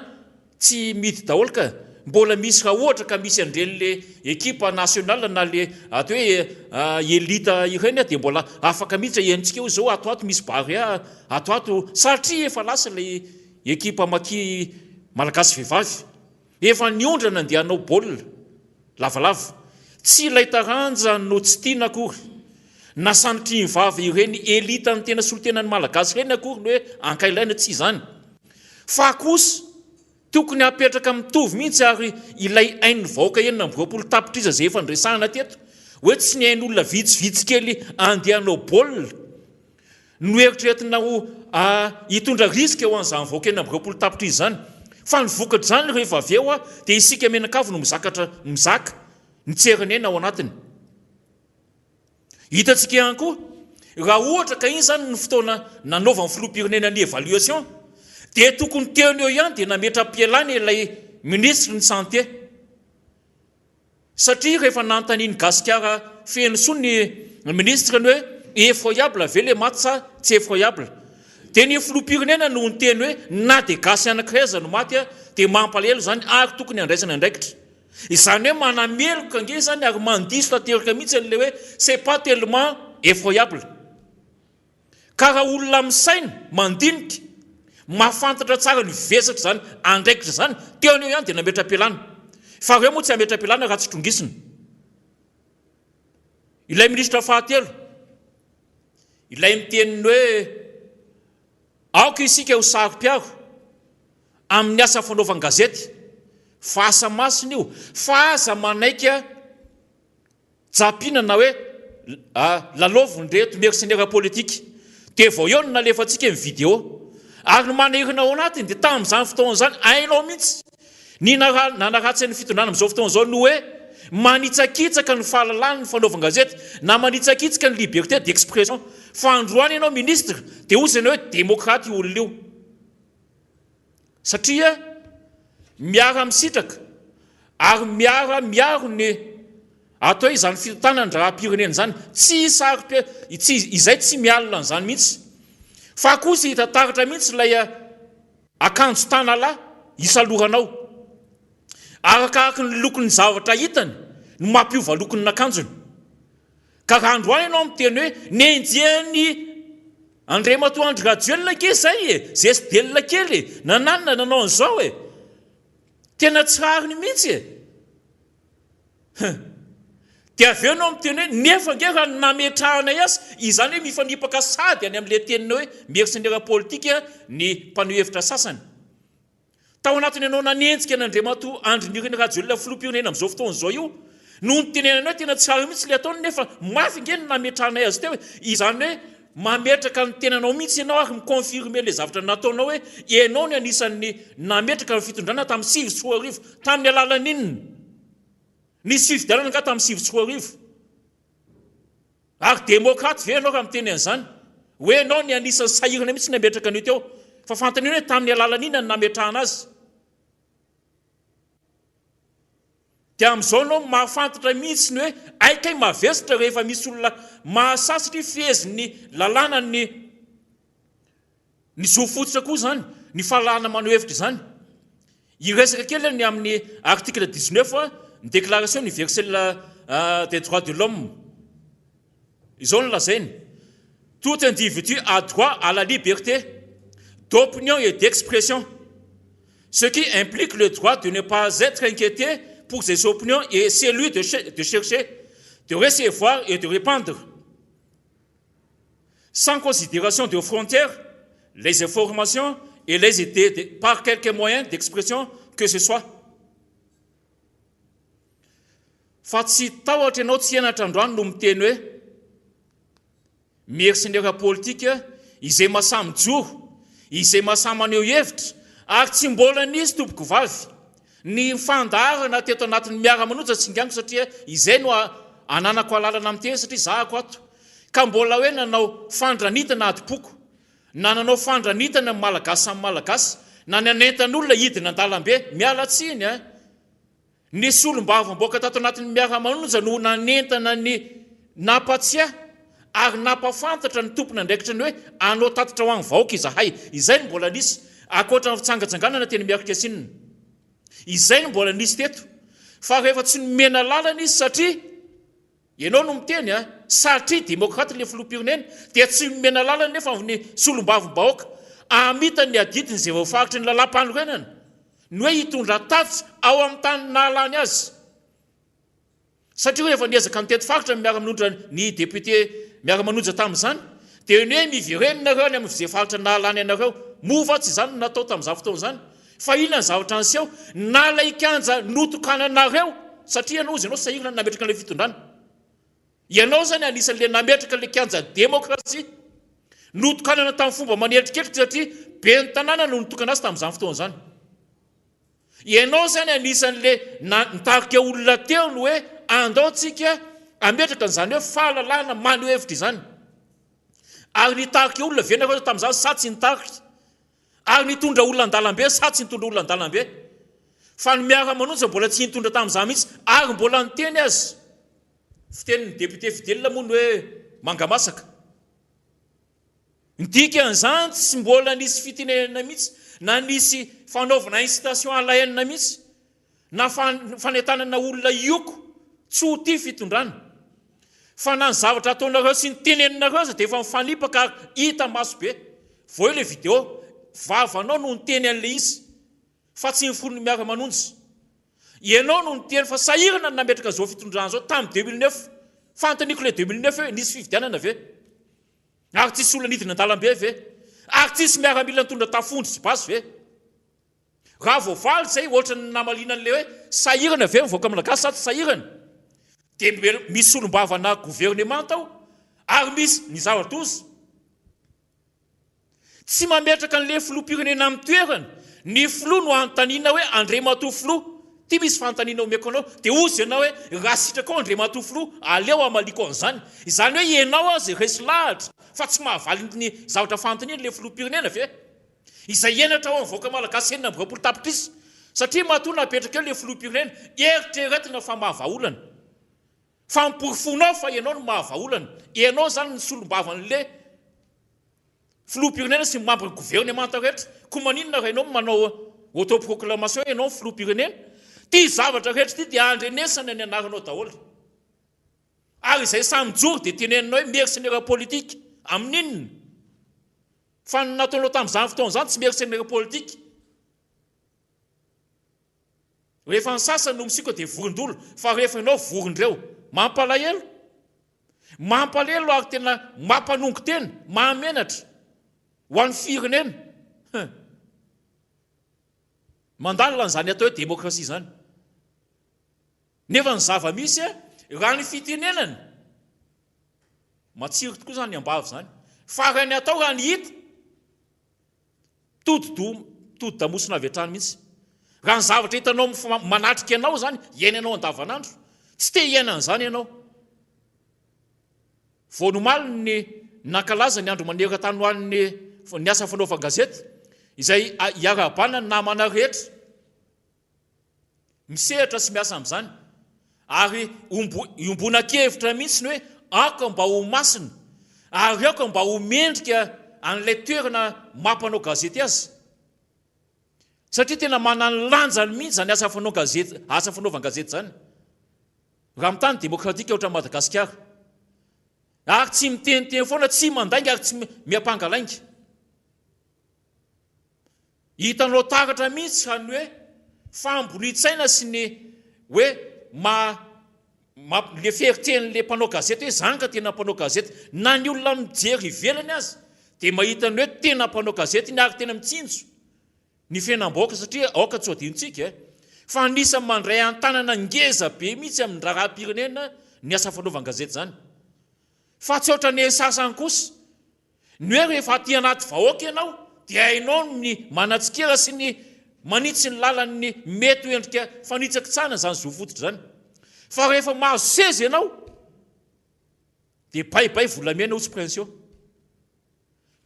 tsy mihidy daholo ka, mbola misy raha ohatra ka misy an'ireny le ekipa nationale na le atao hoe elite ireny dia mbola afaka miditra, henontsika hoe zao ato ato misy Barea ato ato satria efa lasa ilay ekipa maki malagasy vehivavy. Efa niondrana andeha hanao baolina lavalava. Tsy ilay taranja no tsy tiana akory. Na sanatria ny vava ireny elite ny tena solontenan'ny Malagasy ireny akory ny hoe ankailaina, tsy izany. Fa kosa tokony hapetraka mitovy mihitsy ary ilay ain'ny vahoaka 26 tapitrisa izay efa noresahana teto hoe tsy ny ain'olona vitsivitsy kely andeha hanao baolina Noeritreretina ho hitondra risque ho an'izany vahoaka 26 tapitrisa izany. Fa ny vokatr'izany rehefa avy eo dia isika mianakavy no mizakatra mizaka ny tseran'aina ao anatiny. Hitantsika ihany koa raha ohatra ka iny izany ny fotoana nanaovan'ny filoham-pirenena ny évaluation dia tokony teo no eo ihany dia nametra-pialana ilay minisitry ny santé. Satria rehefa nanontanian'i Gasikara Fenosoa ny ministre ny hoe effroyable ve le maty sa tsy effroyable? Dia ny filoham-pirenena no niteny hoe na dia gasy anankiray aza no maty dia mampalahelo izany ary tokony handraisana andraikitra. Izany hoe manameloka ange izany ary mandiso tanteraka mihitsy an'ilay hoe c'est pas tellement effroyable. Ka raha olona misaina, mandinika, mahafantatra tsara ny vesatra izany andraikitra izany, teo an'eo ihany dia nametra-pialana. Fa ireo moa tsy hametra-pialana raha tsy trongisina. Ilay minisitra fahatelo, ilay miteny ny hoe aoka isika ho saro-piaro amin'ny asa fanaovan-gazety, fa asa masina io, fa aza manaiky Japina na hoe lalaovin'ireto mercenaires politique. Dia vao eo no nalefantsika ny vidéo. Ary ny manahirana ao anatiny dia tamin'izany fotoana izany hainao mihitsy ny nanaratsy ny fitondrana amin'izao fotoana izao ny hoe manitsakitsaka ny fahalalahana ny fanaovan-gazety na manitsakitsaka ny liberté d'expression. Fa androany ianao ministre dia hoy ianao hoe démocrate io olona io. Satria miara misitraka ary miara miaro ny atao hoe izany fitantanan draharaham-pirenena izany. Tsy saro-pia, tsy, izay tsy mialona an'izany mihitsy. Fa kosa hita taratra mihitsy ilay akanjo tanalahy isaloranao. Arakaraky ny lokon'ny zavatra hitany no mampiova lokon'ny akanjony. Ka raha androany ianao miteny hoe nenjehan'i Andriamatoa Andry Rajoelina ange izay e, zesdelina kely e, nananona nanao an'izao e. Tena tsy rariny mihitsy e. Huh. Dia avy eo ianao miteny hoe nefa ange raha ny nametrahanay azy, izany hoe mifanipaka sady any amin'ilay teninao hoe mercenaire politique ny mpaneho hevitra sasany. Tao anatin'ny ianao nanenjika an'Andriamatoa Andry Nirina Rajoelina Filoham-pirenena amin'izao fotoana izao io no nitenenanao hoe tena tsy rariny mihitsy ilay ataony nefa mafy ange ny nametrahanay azy teo e! Izany hoe mametraka ny tenanao mihitsy ianao ary mi-confirmer ilay zavatra nataonao hoe ianao no anisan'ny nametraka ny fitondrana tamin'ny 2009 tamin'ny alalan'inona? Nisy fifidianana angaha tamin'ny 2009? Ary demokraty ve ianao raha miteny an'izany? Hoe ianao ny anisan'ny sahirana mihitsy nametraka an'io teo. Fa fanontaniana hoe tamin'ny alalan'inona no nametrahana azy? Dia amin'izao ianao mahafantatra mihitsy ny hoe hay kay mavesatra rehefa misy olona mahasahy satria fehezin'ny lalàna ny ny zo fototra koa izany, ny fahalalahana maneho hevitra izany. Hiresaka kely ny amin'ny article 19 ny Déclaration universelle des droits de l'homme. Izao no lazainy, Tout individu a droit à la liberté d'opinion et d'expression, ce qui implique le droit de ne pas être inquiété pour ses opinions et celui de de chercher, de recevoir et de répandre, sans considération de frontières, les informations et les idées par quelque moyen d'expression que ce soit. Fa tsy tahotra ianao tsy henatra androany no miteny hoe mercenaire politique izay masaha mijoro, izay masaha maneho hevitra ary tsy mbola nisy tompokovavy ny fandaharana teto anatin'ny miara-manoja tsinganiko satria izay no ananako alalana miteny satria zahako ato ka mbola hoe nanao fandranitana adim-poko na nanao fandranitana ny Malagasy samy Malagasy na nanentan'olona hidina an-dalambe miala tsiny a! Ny solombavambahoaka tato anatin'ny Miara-manonja no nanentana ny nampatsiahy ary nampafantatra ny tompon'andraikitra ny hoe hanao tatitra ho an'ny vahoaka izahay. Izay no mbola nisy, ankoatra ny fitsangatsanganana teny Miarikasinina. Izay no mbola nisy teto. Fa rehefa tsy nomena lalana izy satria. Ianao no miteny a! Satria demokraty ilay filoham-pirenena dia tsy nomena lalana nefa ny solombavim-bahoaka hamita ny adidiny izay voafaritry ny lalàmpanorenana, ny hoe hitondra tatitra ao amin'ny tany nahalany azy. Satria rehefa niezaka nitety faritra ny miara-manonja ny député miara-manonja tamin'izany dia ny hoe miverena nareo any amin'izay faritra nahalany anareo. Moa va tsy izany no natao tamin'izany fotoana izany? Fa inona ny zavatra niseho? Na ilay kianja notokananareo, satria ianao ozy ianao sahirana ny nametraka an'ilay fitondrana. Ianao izany anisan'ilay nametraka ilay kianja demokrasia. Notokanana tamin'ny fomba manetriketrika satria ben'ny tanàna no nitokana azy tamin'izany fotoana izany. Ianao izany anisan'ilay nitarika olona teo ny hoe andao tsika hametraka an'izany hoe fahalalahana maneho hevitra izany. Ary nitarika olona ve nareo tamin'izany sa tsy nitarika? Ary nitondra olona an-dalambe sa tsy nitondra olona an-dalambe? Fa ny miara-manonja mbola tsy nitondra tamin'izany mihitsy ary mbola niteny aza. Fitenin'ny député Fidèle moa ny hoe manga masaka. Ny dikan'izany tsy mbola nisy fitenenana mihitsy na nisy fanaovana incitation à la haine mihitsy na fanentanana olona hioko tsy ho tia fitondrana. Fa na ny zavatra ataonareo sy ny teneninareo aza dia efa mifanipaka ary hita maso be. Vao eo ilay video, vavanao no niteny an'ilay izy fa tsy ny fon'ny miara-manonja. Ianao no niteny fa sahirana ny nametraka izao fitondrana izao tamin'ny 2009. Fanontaniako ilay 2009 hoe nisy fifidianana ve? Ary tsisy olona nidina an-dalambe ve? Ary tsisy miaramila nitondra tafondro sy basy ve? Raha voavaly izay, ohatra ny namaliana an'ilay hoe sahirana ve ny vahoaka malagasy sa tsy sahirana? Dia misy solombavana governemanta ao ary misy ny zava-doza. Tsy mametraka an'ilay filoham-pirenena amin'ny toerany. Ny filoha no anontaniana hoe Andriamatoa filoha, ity misy fanontaniana omeko anao. Dia hozy ianao hoe raha sitrakao Andriamatoa filoha, aleo hamaliako an'izany. Izany hoe ianao aza resy lahatra fa tsy mahavaly ny zavatra fanontaniana ilay filoham-pirenena ve? Izay henatra ho an'ny vahoaka malagasy 26 tapitrisa satria matoa napetraka eo ilay filoham-pirenena, eritreretina fa mahavaolana. Fa ny-porofoinao fa ianao no mahavaolana. Ianao izany ny solombavan'ilay filoham-pirenena sy ny membre ny governemanta rehetra. Koa maninona raha ianao no manao auto-proclamation hoe ianao no filoham-pirenena? Ity zavatra rehetra ity dia andrenesana ny anaranao daholo. Ary izay sahy mijoro dia teneninao hoe mercenaire politique. Amin'inona? Fa ny nataonao tamin'izany fotoana izany tsy mercenaire politique. Rehefa ny sasany no misioka dia vorondolo, fa rehefa ianao vorondreo. Mampalahelo. Mampalelo ary tena mampanongo tena, mahamenatra ho an'ny firenena. Huh. Mandalina an'izany atao hoe demokrasia izany. Nefa ny zava-misy, raha ny fitenenana, matsiro tokoa izany ny ambava izany. Fa raha ny atao, raha ny hita, todi-doha, todi-damosina avy hatrany mihitsy. Raha ny zavatra hitanao manatrika anao izany, iainanao andavanandro, tsy te hiaina an'izany ianao. Vao omaly ny nankalaza ny andro maneran-tany ho an'ny ny asa fanaovan-gazety, izay iarahabana ny namana rehetra. Misehatra sy miasa amin'izany ary iombonakevitra mihitsy ny hoe aoka mba ho masina ary aoka mba ho mendrika an'ilay toerana maha mpanao gazety azy. Satria tena manana ny lanjany mihitsy izany asa fanaon-gazety, asa fanaovan-gazety izany. Raha amin'ny tany demokratika ohatran'i Madagasikara. Ary tsy miteniteny foana, tsy mandainga ary tsy miampanga lainga. Hitanao taratra mihitsy fa ny hoe fahambonian-tsaina sy ny hoe maha mamp le fierté-n'le mpanao gazety hoe zany ka tena mpanao gazety. Na ny olona mijery ivelany aza dia mahita ny hoe tena mpanao gazety iny ary tena mitsinjo ny fiainam-bahoaka satria aoka tsy ho adinontsika fa anisan'ny mandray an-tanana ngeza be mihitsy amin'ny raharaham-pirenena ny asa fanaovan-gazety izany. Fa tsy ohatran'ny sasany kosa. Ny hoe rehefa aty anaty vahoaka ianao dia hainao ny manatsikera sy ny manitsy ny lalan'ny mety ho endrika fanitsakitsahana izany zo fototra izany. Fa rehefa mahazo seza ianao dia bay bay volamena hoy tsy Princio.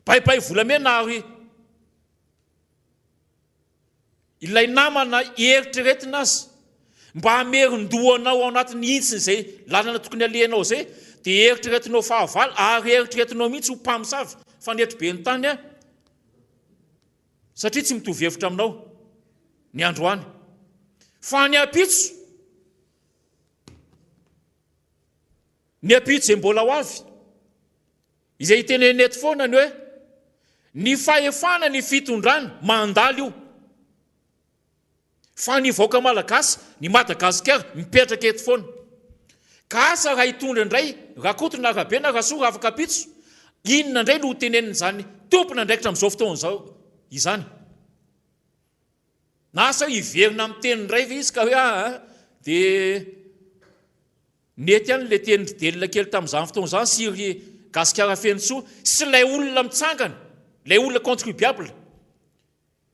Bay bay volamena ary Ilay namana eritreretina aza mba hamerin-doha anao ao anatin'ny hintsin'izay lalana tokony alehanao izay dia eritreretinao fahavalo ary eritreretinao mihitsy ho mpamosavy fanetry be ny tany satria tsy mitovy hevitra aminao ny androany fa ny ampitso ny ampitso izay mbola ho avy Izay itenenina eto foana ny hoe ny fahefana ny fitondrana mandalo io fa ny vahoaka malagasy, ny Madagasikara mipetraka eto foana. Ka asa raha hitondra indray Rakoto na Rabe na Rasoa rafakapitso, inona indray no ho tenenin'izany tompon'andraikitra amin'izao fotoana izao izany? Na asa hoe hiverina amin'ny teny indray ve izy ka hoe aa dia Nety ihany ilay tenin-dry Delina kely tamin'izany fotoana izany sy ry Gasikara Fenosoa sy ilay olona mitsangana, ilay olona contribuable.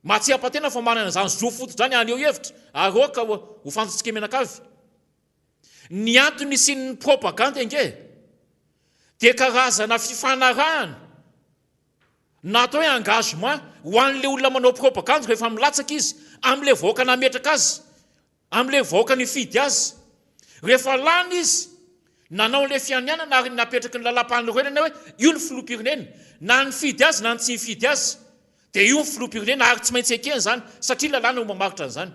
Mahatsiapa tena fa manana izany zo fototra izany haneho hevitra ary aoka ho fantatsika mianakavy. Ny antony nisian'ny propagandy ange dia karazana fifanarahana na atao hoe engagement ho an'ilay olona manao propagandy rehefa milatsaka izy amin'ilay vahoaka nametraka azy. Amin'ilay vahoaka nifidy azy. Rehefa lany izy, nanao an'ilay fianianana ary napetraky ny lalàmpanorenana hoe io ny filoham-pirenena, na nifidy azy na ny tsy nifidy azy, dia io ny filoham-pirenena ary tsy maintsy ekena izany satria lalàna no mamaritra an'izany.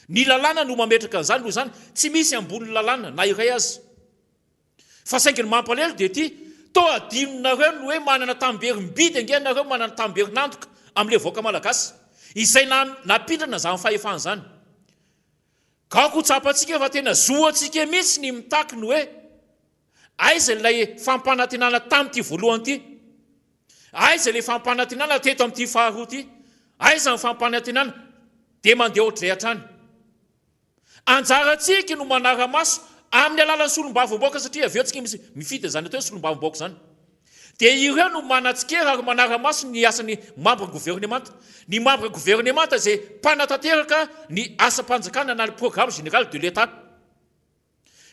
Ny lalàna no mametraka an'izany, noho izany tsy misy ambonin'ny lalàna na iray aza. Fa saingy ny mampalahelo dia ity, toa adinonareo ny hoe manana tamberim-bidy ange ianareo, manana tamberin'antoka amin'ilay vahoaka malagasy, izay nampindrana izany fahefana izany. Ka aoka ho tsapantsika fa tena zo antsika mihitsy ny mitaky ny hoe aiza ilay fampanantenana tamin'ity voalohany ity, aiza ilay fampanantenana teto amin'ity faharoa ity, aiza ny fampanantenana, dia mandeha ohatr'izay hatrany. Anjarantsika no manara-maso amin'ny alalan'ny solombavambahoaka satria avy eo tsika misy mifidy an'izany atao hoe solombavambahoaka izany. Dia ireo no manatsikera ary manara-maso ny asan'ny mambra governemanta. Ny mambra governemanta izay mpanatanteraka ny asam-panjakana na ny programme général de l'Etat.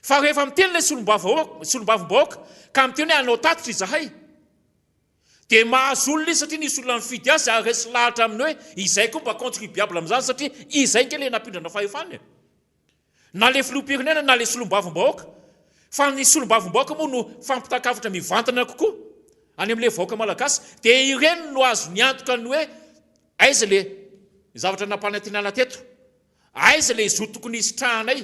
Fa rehefa miteny ilay solombavambahoaka ka miteny hoe hanao tatitra izahay, Dia mahazo olona izy satria nisy olona nifidy azy ary resy lahatra aminy hoe izay koa mba contribuable amin'izany satria izay ange ilay nampindrana fahefana e! Na ilay filoham-pirenena na ilay solombavambahoaka. Fa ny solombavambahoaka moa no fampitan-kafatra mivantana kokoa any amin'ilay vahoaka malagasy. Dia ireny no azony antoka ny hoe aiza ilay zavatra nampanantenana teto? Aiza ilay zo tokony hisitrahanay?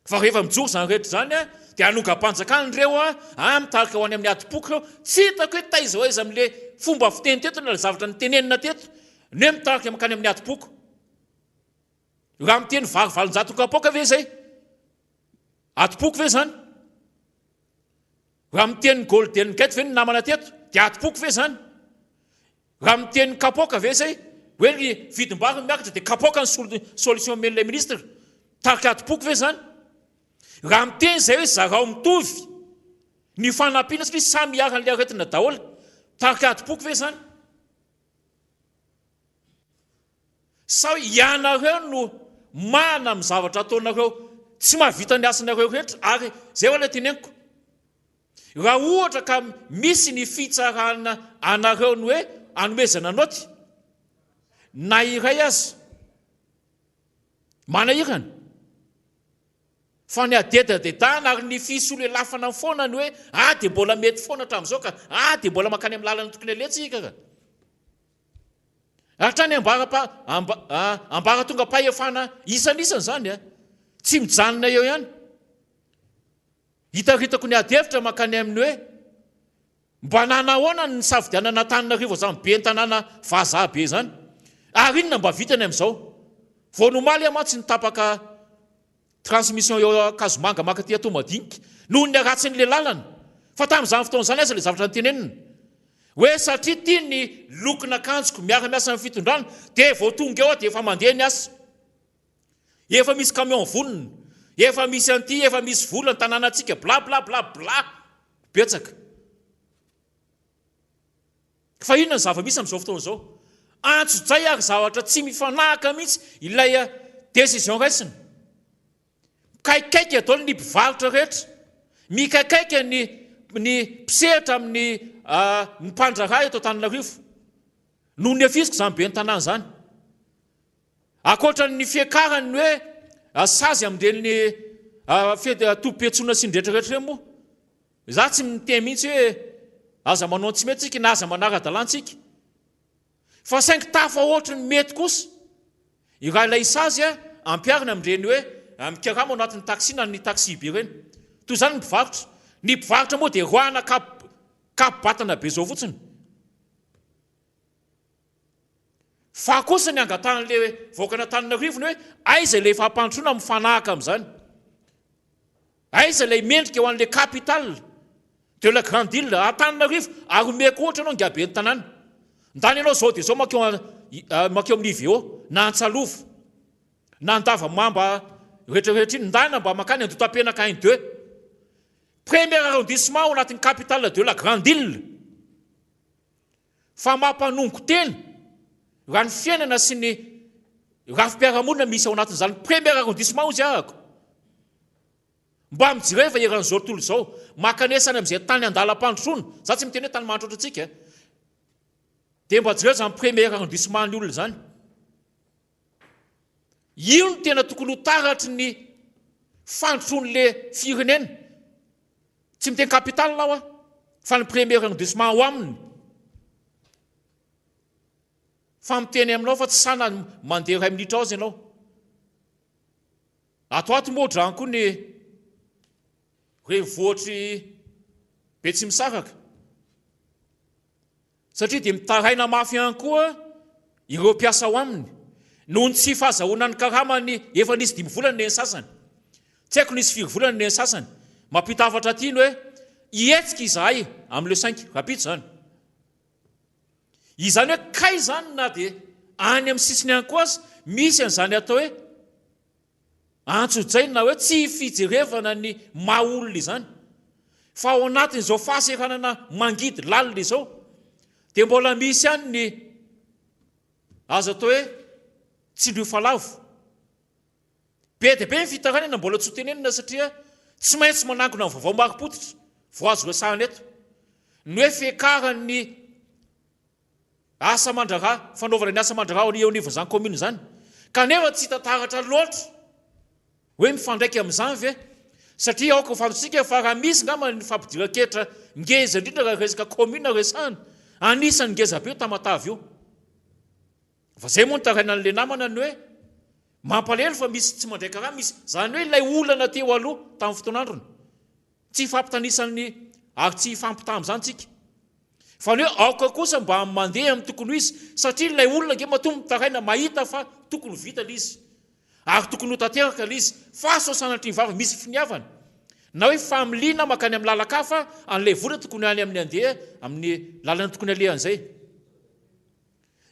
Fa rehefa mijoro izany rehetra izany dia hanongam-panjakana ireo a, mitarika ho any amin'ny adim-poko ireo. Tsy hitako hoe taiza ho aiza amin'ilay fomba fiteny teto na ilay zavatra nitenenina teto ny hoe mitarika mankany amin'ny adim-poko. Raha miteny vary 800 kapoaka ve izay? Adim-poko ve izany? Raha miteny golden gate ve ny namana teto dia adim-poko ve izany? Raha miteny kapoaka ve zay? Hoe ny vidim-bary no miakatra dia kapoaka ny solution omen'ilay ministre? Tarika adim-poko ve zany? Raha miteny zay hoe zarao mitovy ny fanampiana satria samy iharan'ilay aretina daholo, tarika adim-poko ve zany? Sao ianareo no mahana amin'ny zavatra ataonareo tsy mahavita ny asanareo rehetra ary zay ho'a ilay teneniko. Raha ohatra ka misy ny fitsarana anareo ny hoe anomezana naoty na iray aza, manahirana. Fa ny adedadedahana ary ny fisolelafana foana ny hoe ah dia mbola mety foana hatramin'izao ka, ah dia mbola mankany amin'ny lalana tokony aleha tsika ka. Hatrany ambaratongam-pahefana isan'isany izany, tsy mijanona eo ihany. Hitaritako ny ady hevitra mankany amin'ny hoe mba nanahoana ny nisafidianana Antananarivo izany ben'ny tanàna vazaha be izany ary inona mba vitany amin'izao? Vao ny omaly aho mantsy nitapaka transmission eo Ankazomanga mankaty Antohomadinika noho ny haratsin'ilay lalana fa tamin'izany fotoana izany aza ilay zavatra notenenina hoe satria tia ny lokon'akanjoko miara-miasa amin'ny fitondrana dia vao tonga eo aho dia efa mandeha ny asa. Efa misy camion vonona, efa misy an'ity, efa misy vola ny tanànantsika, bla bla bla bla betsaka. Fa inona ny zava-misy amin'izao fotoana izao? Antsojay ary zavatra tsy mifanahaka mihitsy ilay eh, décision raisina. Mikaikaika daholo ny mpivarotra rehetra, mikaikaika ny ny mpisehatra amin'ny uh, ny mpandraharaha eto Antananarivo. Noho ny afisiko izany ben'ny tanàna izany. Ankoatra ny fiakarany ny hoe sazy amin'ireny tobim-piantsoana sy ny rehetra rehetra ireny moa, izaho tsy miteny mihitsy hoe aza manao ny tsy mety isika na aza manara-dalàna isika, fa saingy tafahoatry ny mety kosa raha ilay sazy ampiharina amin'ireny hoe mikarama ao anatin'ny taxi na ny taxi-be ireny. Toy izany ny mpivarotra. Ny mpivarotra moa dia roahina kapo-batana be izao fotsiny. Fa kosa ny angatahan'le vahoakan'Antananarivo ny hoe aiza ilay fampandrosoana mifanahaka amin'izany? Aiza ilay mendrika ho an'le capitale de la grande île Antananarivo ary omeko ohatra ianao ingahy ben'ny tanàna. Ndany ianao izao dia izao mankeo mankeo amin'ny IVO na Antsalova na Andavamamba rehetra rehetra iny ndana mba mankany Andotapenaka un deux. Premier arrondissement ao anatin'ny capitale de la grande île. Fa mampanongo tena raha ny fiainana sy ny rafi-piarahamonina misy ao anatin'izany premier arrondissement hozy ahako. Mba mijereva eran'izao tontolo izao, mankanesa any amin'izay tany andalam-pandrosoana, za tsy miteny hoe tany mahantra ohatrantsika, dia mba jereo izany premier arrondissement ny olona izany. Io no tena tokony ho taratry ny fandrosoan'le firenena. Tsy miteny capital aho fa ny premier arrondissement ao aminy. Fa miteny aminao fa tsy sana mandeha iray minitra ao aza ianao. Ato ato moa ohatr'izany koa ny renivohitr'i Betsimisaraka. Satria dia mitaraina mafy ihany koa ireo mpiasa ao aminy noho ny tsy fahazahoana ny karamany efa nisy dimy volana ny sasany. Tsy haiko nisy firy volana ny sasany. Mampita hafatra aty ny hoe hihetsika izahay amin'ny le cinq, rahampitso izany. Izany hoe kay izany na dia any amin'ny sisiny ihany koa aza misy an'izany atao hoe Antsojay na hoe tsy fijerevana ny maha olona izany fa ao anatin'izao fahasahiranana mangidy lalina izao dia mbola misy ihany ny azo atao hoe tsindrio falavo. Be dia be ny fitarainana mbola tsy ho tenenina satria tsy maintsy manangona ny vaovao marim-pototra vao azo resahana eto. Ny hoe fiakaran'ny Asa aman-draharaha, fanaovana ny asa aman-draharaha eo anivon'izany commune izany. Kanefa tsy hita taratra loatra hoe mifandraika amin'izany ve? Satria aoka ho fantatsika fa raha misy angamba ny fampidiran-ketra ngeza indrindra raha resaka commune resahana, anisan'ny ngeza be io Tamatave io. Fa izay moa no tarainan'ilay namana ny hoe mampalahelo fa misy tsy mandray karama, misy, izany hoe ilay olana teo aloha tamin'ny fotoan'androny. Tsy hifampitanisa ny ary tsy hifampitaha amin'izany tsika. Fa ny hoe aoka kosa mba mandeha amin'ny tokony ho izy satria ilay olona ange matoa mitaraina mahita fa tokony ho vita ilay izy ary tokony ho tanteraka ilay izy fa sao sanatria ny vava misy finiavana na hoe familiana mankany amin'ny lalan-kafa an'ilay vola tokony any amin'ny andeha amin'ny lalana tokony alehan'izay.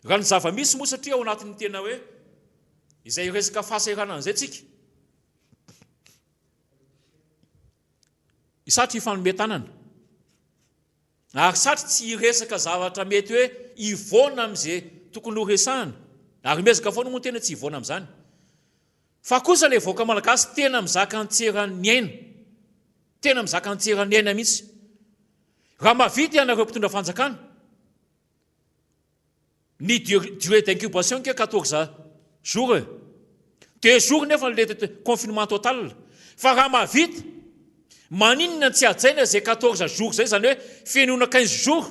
Raha ny zava-misy moa satria ao anatin'ny tena hoe izay resaka fahasahiranana izay tsika. Satry hifanome tanana. Ary satry tsy hiresaka zavatra mety hoe hivoana amin'izay tokony ho resahana. Ary miezaka foana moa ny tena tsy hivoana amin'izany. Fa kosa ilay vahoaka malagasy tena mizaka an-tseran'ny aina. Tena mizaka an-tseran'ny aina mihitsy. Raha mahavita ianareo mpitondra fanjakana, Ny durée d'incubation ange 14 jours e! Deux jours nefa le confinement total. Fa raha mahavita, maninona no tsy hajaina izay 14 jours izay, izany hoe fenoina 15 jours,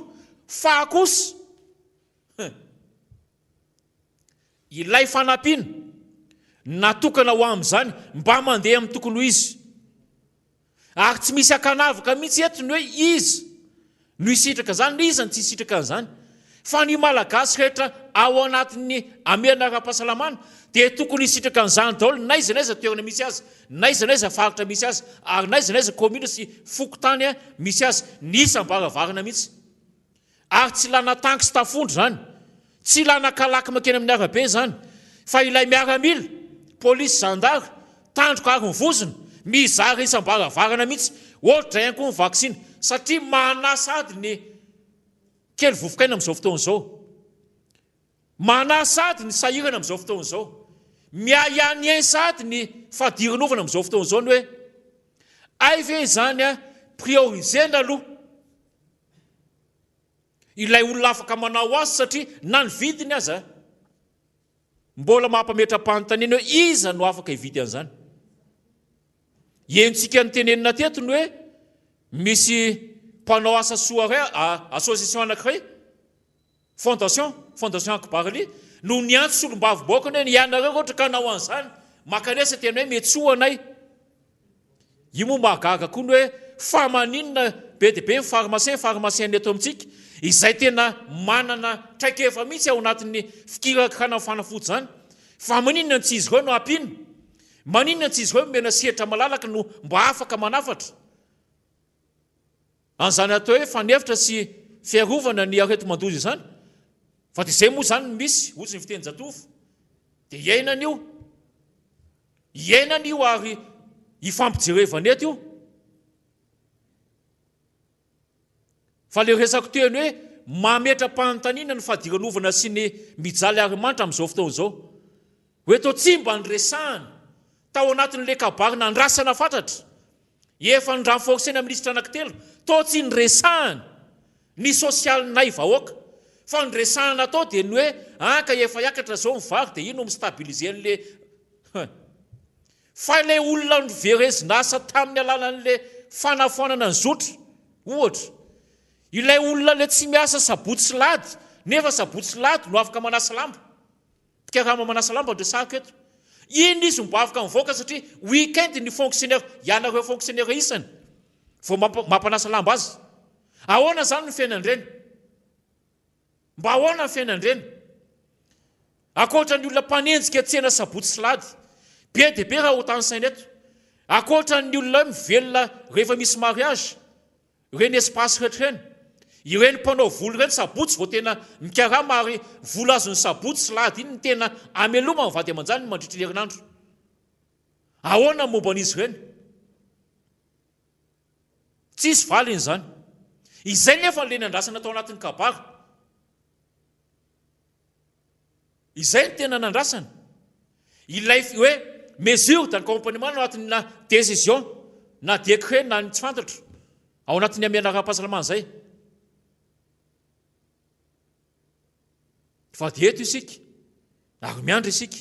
fa kosa. Ilay fanampiana natokana ho amin'izany mba mandeha amin'ny tokony ho izy. Ary tsy misy ankanavaka mihitsy eto ny hoe iza no hisitraka izany na iza no tsy hisitraka an'izany. Fa ny Malagasy rehetra ao anatin'ny hamehana ara-pahasalamana dia tokony hisitraka an'izany daholo n'aiza n'aiza toerana misy azy, n'aiza n'aiza faritra misy azy ary n'aiza n'aiza kaominina sy fokontany misy azy, ny isam-baravarana mihitsy. Ary tsy ilana tanky sy tafondro izany, tsy ilana kalaky mankeny amin'ny arabe izany, fa ilay miaramila, polisy, zandary, tandroka ary ny vozona, mizara isam-baravarana mihitsy, ohatr'izay ihany koa ny vaksiny, satria manahy sady ny kely vovokaina amin'izao fotoana izao, manahy sady ny sahirana amin'izao fotoana izao, miahiahy ny ainy sady ny fadiranovana amin'izao fotoana izao ny hoe, hay ve izany prioriser-na aloha Ilay olona afaka manao azy satria na ny vidiny aza mbola mampametra-panontaniana hoe iza no afaka hividy an'izany. Henontsika nitenenina teto ny hoe misy mpanao asa soa iray, association anankiray, Fondation, Fondation Akbaraly, no niantso solombavambahoaka ny hoe ianareo raha ohatra ka hanao an'izany, mankanesa tena hoe miantsoa anay. Io moa mahagaga koa ny hoe fa maninona be dia be ny pharmacien, pharmacienne eto amintsika izay tena manana traikefa mihitsy ao anatin'ny fikirakirana ny fanafody izany, fa maninona no tsy izy ireo no ampiana? Maninona no tsy izy ireo no omena sehatra malalaka no mba afaka manafatra? An'izany atao hoe fanefitra sy fiarovana ny areti-mandoza izany, fa dia izay moa izany no misy, hozy ny fitenin-jatovo, dia iainana io, iainana io ary ifampijerevana eto io. Fa ilay resako teo ny hoe mametra-panontaniana ny fadiranovana sy ny mijaly ary mantra amin'izao fotoana izao. Hoe toa tsy mba niresahana tao anatin'ilay kabary nandrasana fatratra, efa ni-renforcer-na minisitra anankitelo, toa tsy niresahana ny sosialinay vahoaka, fa ny resahana tao dia ny hoe ah ka efa hiakatra izao ny vary dia io no mi-stabiliser an'ilay hein. Fa ilay olona noverezin'asa tamin'ny alalan'ilay fanafoanana ny zotra, ohatra, ilay olona ilay tsy miasa sabotsy sy lahady, nefa sabotsy sy lahady no afaka manasa lamba. Mpikarama manasa lamba no resahako eto. Iny izy mba afaka mivoaka satria week end ny fonctionnaire, ianareo fonctionnaire isany vao mampanasa lamba azy. Ahoana izany ny fiainan-dreny? Mba ahoana ny fiainan-dreny? Ankoatra ny olona mpanenjika tsena sabotsy sy lahady, be dia be raha ho tanisaina eto. Ankoatra ny olona mivelona rehefa misy mariage, Ireny espace rehetra ireny, ireny mpanao vola ireny sabotsy vao tena mikarama ary vola azony sabotsy sy lahady iny no tena amelomany vady aman-janany mandritry ny herinandro. Ahoana ny momba an'izy ireny? Tsisy valiny izany. Izay nefa no le nandrasana tao anatin'ny kabary. Izay no tena nandrasana. Ilay hoe mesure d'accompagnement no anatin'ny na décision na décret na ny tsy fantatro ao anatin'ny hamehana ara-pahasalamana izay. Fa dia eto isika ary miandry isika.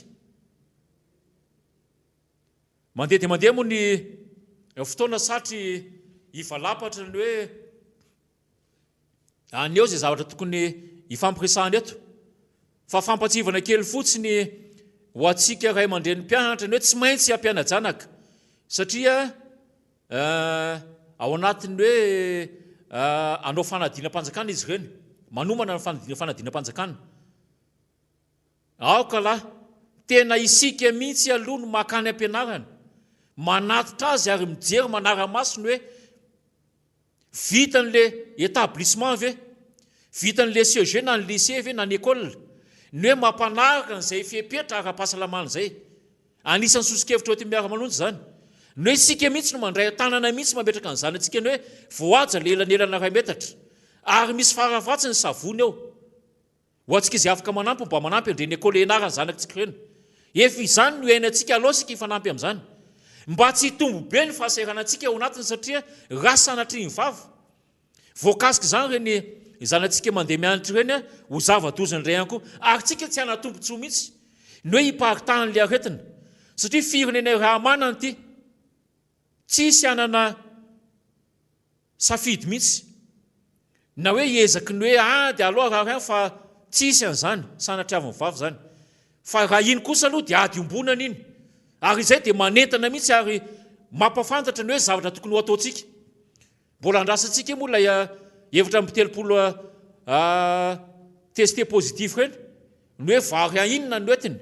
Mandeha dia mandeha moa ny fotoana satry hivalapatra ny hoe Any eo izay zavatra tokony hifampiresahana eto. Fa fampatsiahivana kely fotsiny ho antsika ray aman-dreny mpianatra ny hoe tsy maintsy hampiana-janaka satria ao anatin'ny hoe hanao fanadinam-panjakana izy ireny, manomana ny fanadinam-panjakana. Aoka lahy, tena isika mihitsy aloha no makany am-pianarana, manatitra azy ary mijery manara-maso ny hoe Vitan'le établissement ve? Vitan'le CEG na ny lycée ve na ny école? Ny hoe mampanaraka an'izay fepetra ara-pahasalamana izay. Anisan'ny soso-kevitra eo Miara-manonja izany. Ny hoe isika mihitsy no mandray an-tanana mihitsy mametraka ny zanatsika ny hoe voahaja le elanelana iray metatra. Ary misy farafahatsiny ny savony eo. Ho antsika izay afaka manampy mba manampy an'ireny école ianaran'ny zanakitsika ireny. Efa izany no iainantsika alao isika hifanampy amin'izany. Mba tsy hitombo be ny fahasahiranantsika ao anatiny satria raha sanatria ny vava voakasika izany ireny zanatsika mandeha mianatra ireny ho zava-doza indray ihany koa. Ary tsika tsy hana-tombontsoa mihitsy ny hoe hiparitahan'ilay aretina satria firenena iray amanana ity. Tsisy hanana safidy mihitsy. Na hoe hiezaky ny hoe ady aloha rariny fa tsy hisy an'izany, sanatriavin'ny vava izany. Fa raha iny kosa aloha dia ady iombonana iny. Ary izay dia manentana mihitsy ary mampafantatra ny hoe zavatra tokony ho ataontsika. Mbola andrasantsika moa ilay 34 testé positif ireny, ny hoe variant inona no entiny.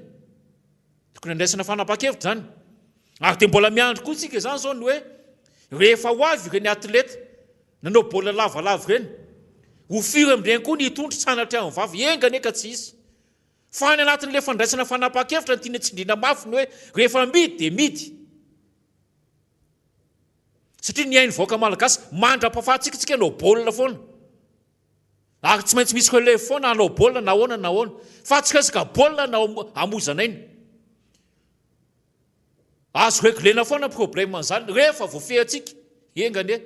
Tokony handraisana fanapahan-kevitra izany. Ary dia mbola miandry koa isika izany izao ny hoe rehefa ho avy ireny atleta nanao baolina lavalava ireny, ho firy amin'ireny koa ny hitondra sanatria amin'ny vava, enga anie ka tsy hisy. Fa any anatin'ilay fandraisana fanapahan-kevitra no tiana tsindriana mafy ny hoe rehefa midy dia midy. Satria ny ain'ny vahoaka malagasy mandra-pahafahantsika tsika hanao baolina foana. Ary tsy maintsy misy relève foana hanao baolina na ahoana na ahoana. Fa tsy resaka baolina no hamoizana aina. Azo reglena foana problème an'izany rehefa voafehintsika. Enga anie.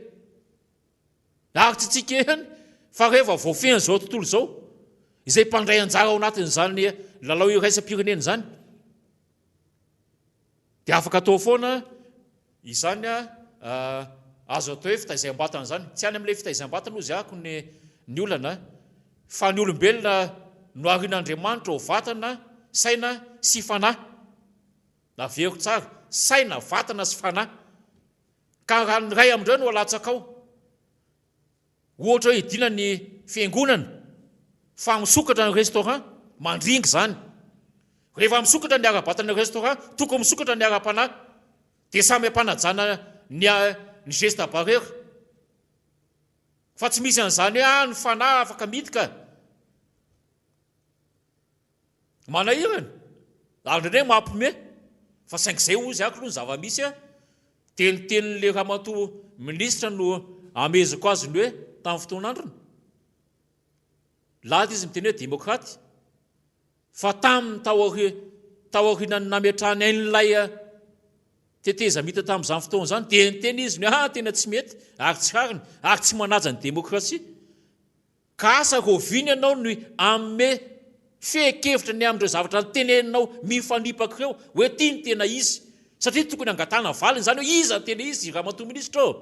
Ary tsy tsika ihany fa rehefa voafehin'izao tontolo izao, izay mpandray anjara ao anatin'izany lalao iraisam-pirenena izany, dia afaka atao foana izany azo atao hoe fitaizam-batana izany. Tsy any amin'ilay fitaizam-batana hozy ako ny ny olana fa ny olombelona noharin'Andriamanitra ho vatana, saina sy fanahy. Averiko tsara, saina, vatana sy fanahy. Ka raha ny iray amin'ireo no alatsaka ao, ohatra hoe hidiana ny fiangonana fa misokatra ny restaurant, mandringa izany. Rehefa misokatra ny ara-batan'ny restaurant, tokony misokatra ny ara-panahy. Dia samy ampanajana ny ny geste barrière. Fa tsy misy an'izany hoe ah ny fanahy afaka mihidy ka. Manahirana, ary indraindray mampime, fa saingy izay hozy ako aloha ny zava-misy a, dia ny tenin'ilay ramatoa minisitra no amehezako azy ny hoe tamin'ny fotoan'androny, lady izy miteny hoe demokraty, fa tamin'ny taori taorianan'ny nametrahany an'ilay tetezamita tamin'izany fotoana izany dia niteny izy ny hoe ah tena tsy mety ary tsy rariny ary tsy manaja ny demokrasia. Ka asa rahoviana ianao no hanome fehin-kevitra ny amin'ireo zavatra noteneninao mifanipaka ireo hoe ity no tena izy? Satria tokony hangatahana valiny izany hoe iza no tena izy ramatoa minisitra ô?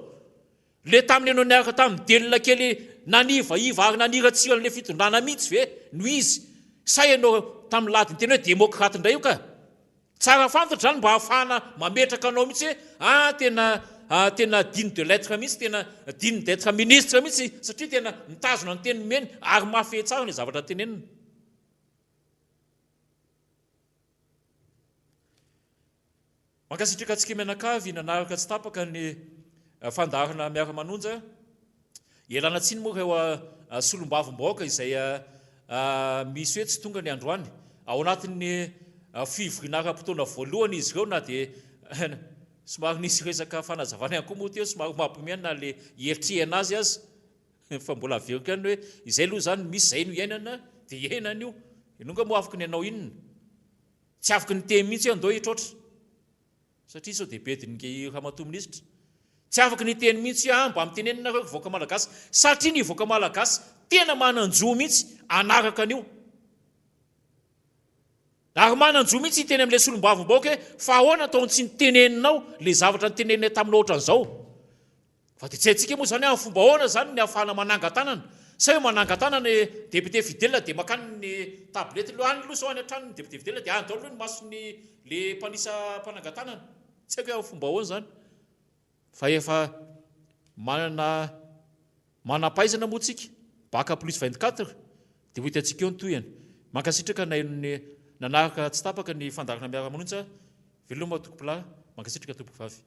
Le tamin'ny ianao niaraka tamin'i Delina kely nanivaiva ary naniratsira an'ilay fitondrana mihitsy ve no izy? Sa ianao tamin'ny lady niteny hoe demokraty indray io ka? Tsara fantatra izany mba hahafahana mametraka anao mihitsy hoe ah tena tena digne de l'etre mihitsy, tena digne d'etre ministre mihitsy satria tena mitazona ny teny nomeny ary mahafehy tsara ilay zavatra tenenina. Mankasitraka antsika mianakavy nanaraka tsy tapaka ny fandaharana miara-manonja. Ialana tsiny moa ireo solombavambahoaka izay misy hoe tsy tonga ny androany. Ao anatin'ny fivoriana ara-potoana voalohany izy ireo na dia somary nisy resaka fanazavana ihany koa moa teo, somary mampiomehy na ilay hieritrehana azy aza. Fa mbola averiko ihany hoe izay aloha izany misy, izay no iainana dia iainana io. Ianao nga moa afaka ny hanao inona? Tsy afaka niteny mihitsy hoe andao hitroatra satria sao dia bedin'ny ramatoa minisitra. Tsy afaka niteny mihitsy hoe ah mba mitenena nareo ry vahoaka malagasy satria ny vahoaka malagasy tena manan-jo mihitsy hanaraka an'io. Ary manan-jo mihitsy hiteny amin'ilay solombavambahoaka hoe fa ahoana atao tsy niteneninao ilay zavatra niteneninay taminao ohatran'izao. Fa dia tsy haintsika moa izany hoe amin'ny fomba ahoana izany ny ahafahana manangan-tanana? Sa hoe manangan-tanana i député Fidèle dia makany ny tablette aloha any aloha sao any an-tranony ny député Fidèle dia any daholo aloha ny mason'ny le mpanisa mpanangan-tanana? Tsy haiko hoe amin'ny fomba ahoana izany fa efa manana manam-pahaizana moa tsika, bac plus 24 dia ho hitantsika eo ny tohiny. Mankasitraka naino ny nanaraka tsy tapaka ny fandaharana miara-manonja. Veloma tompokolahy, mankasitraka tompokovavy.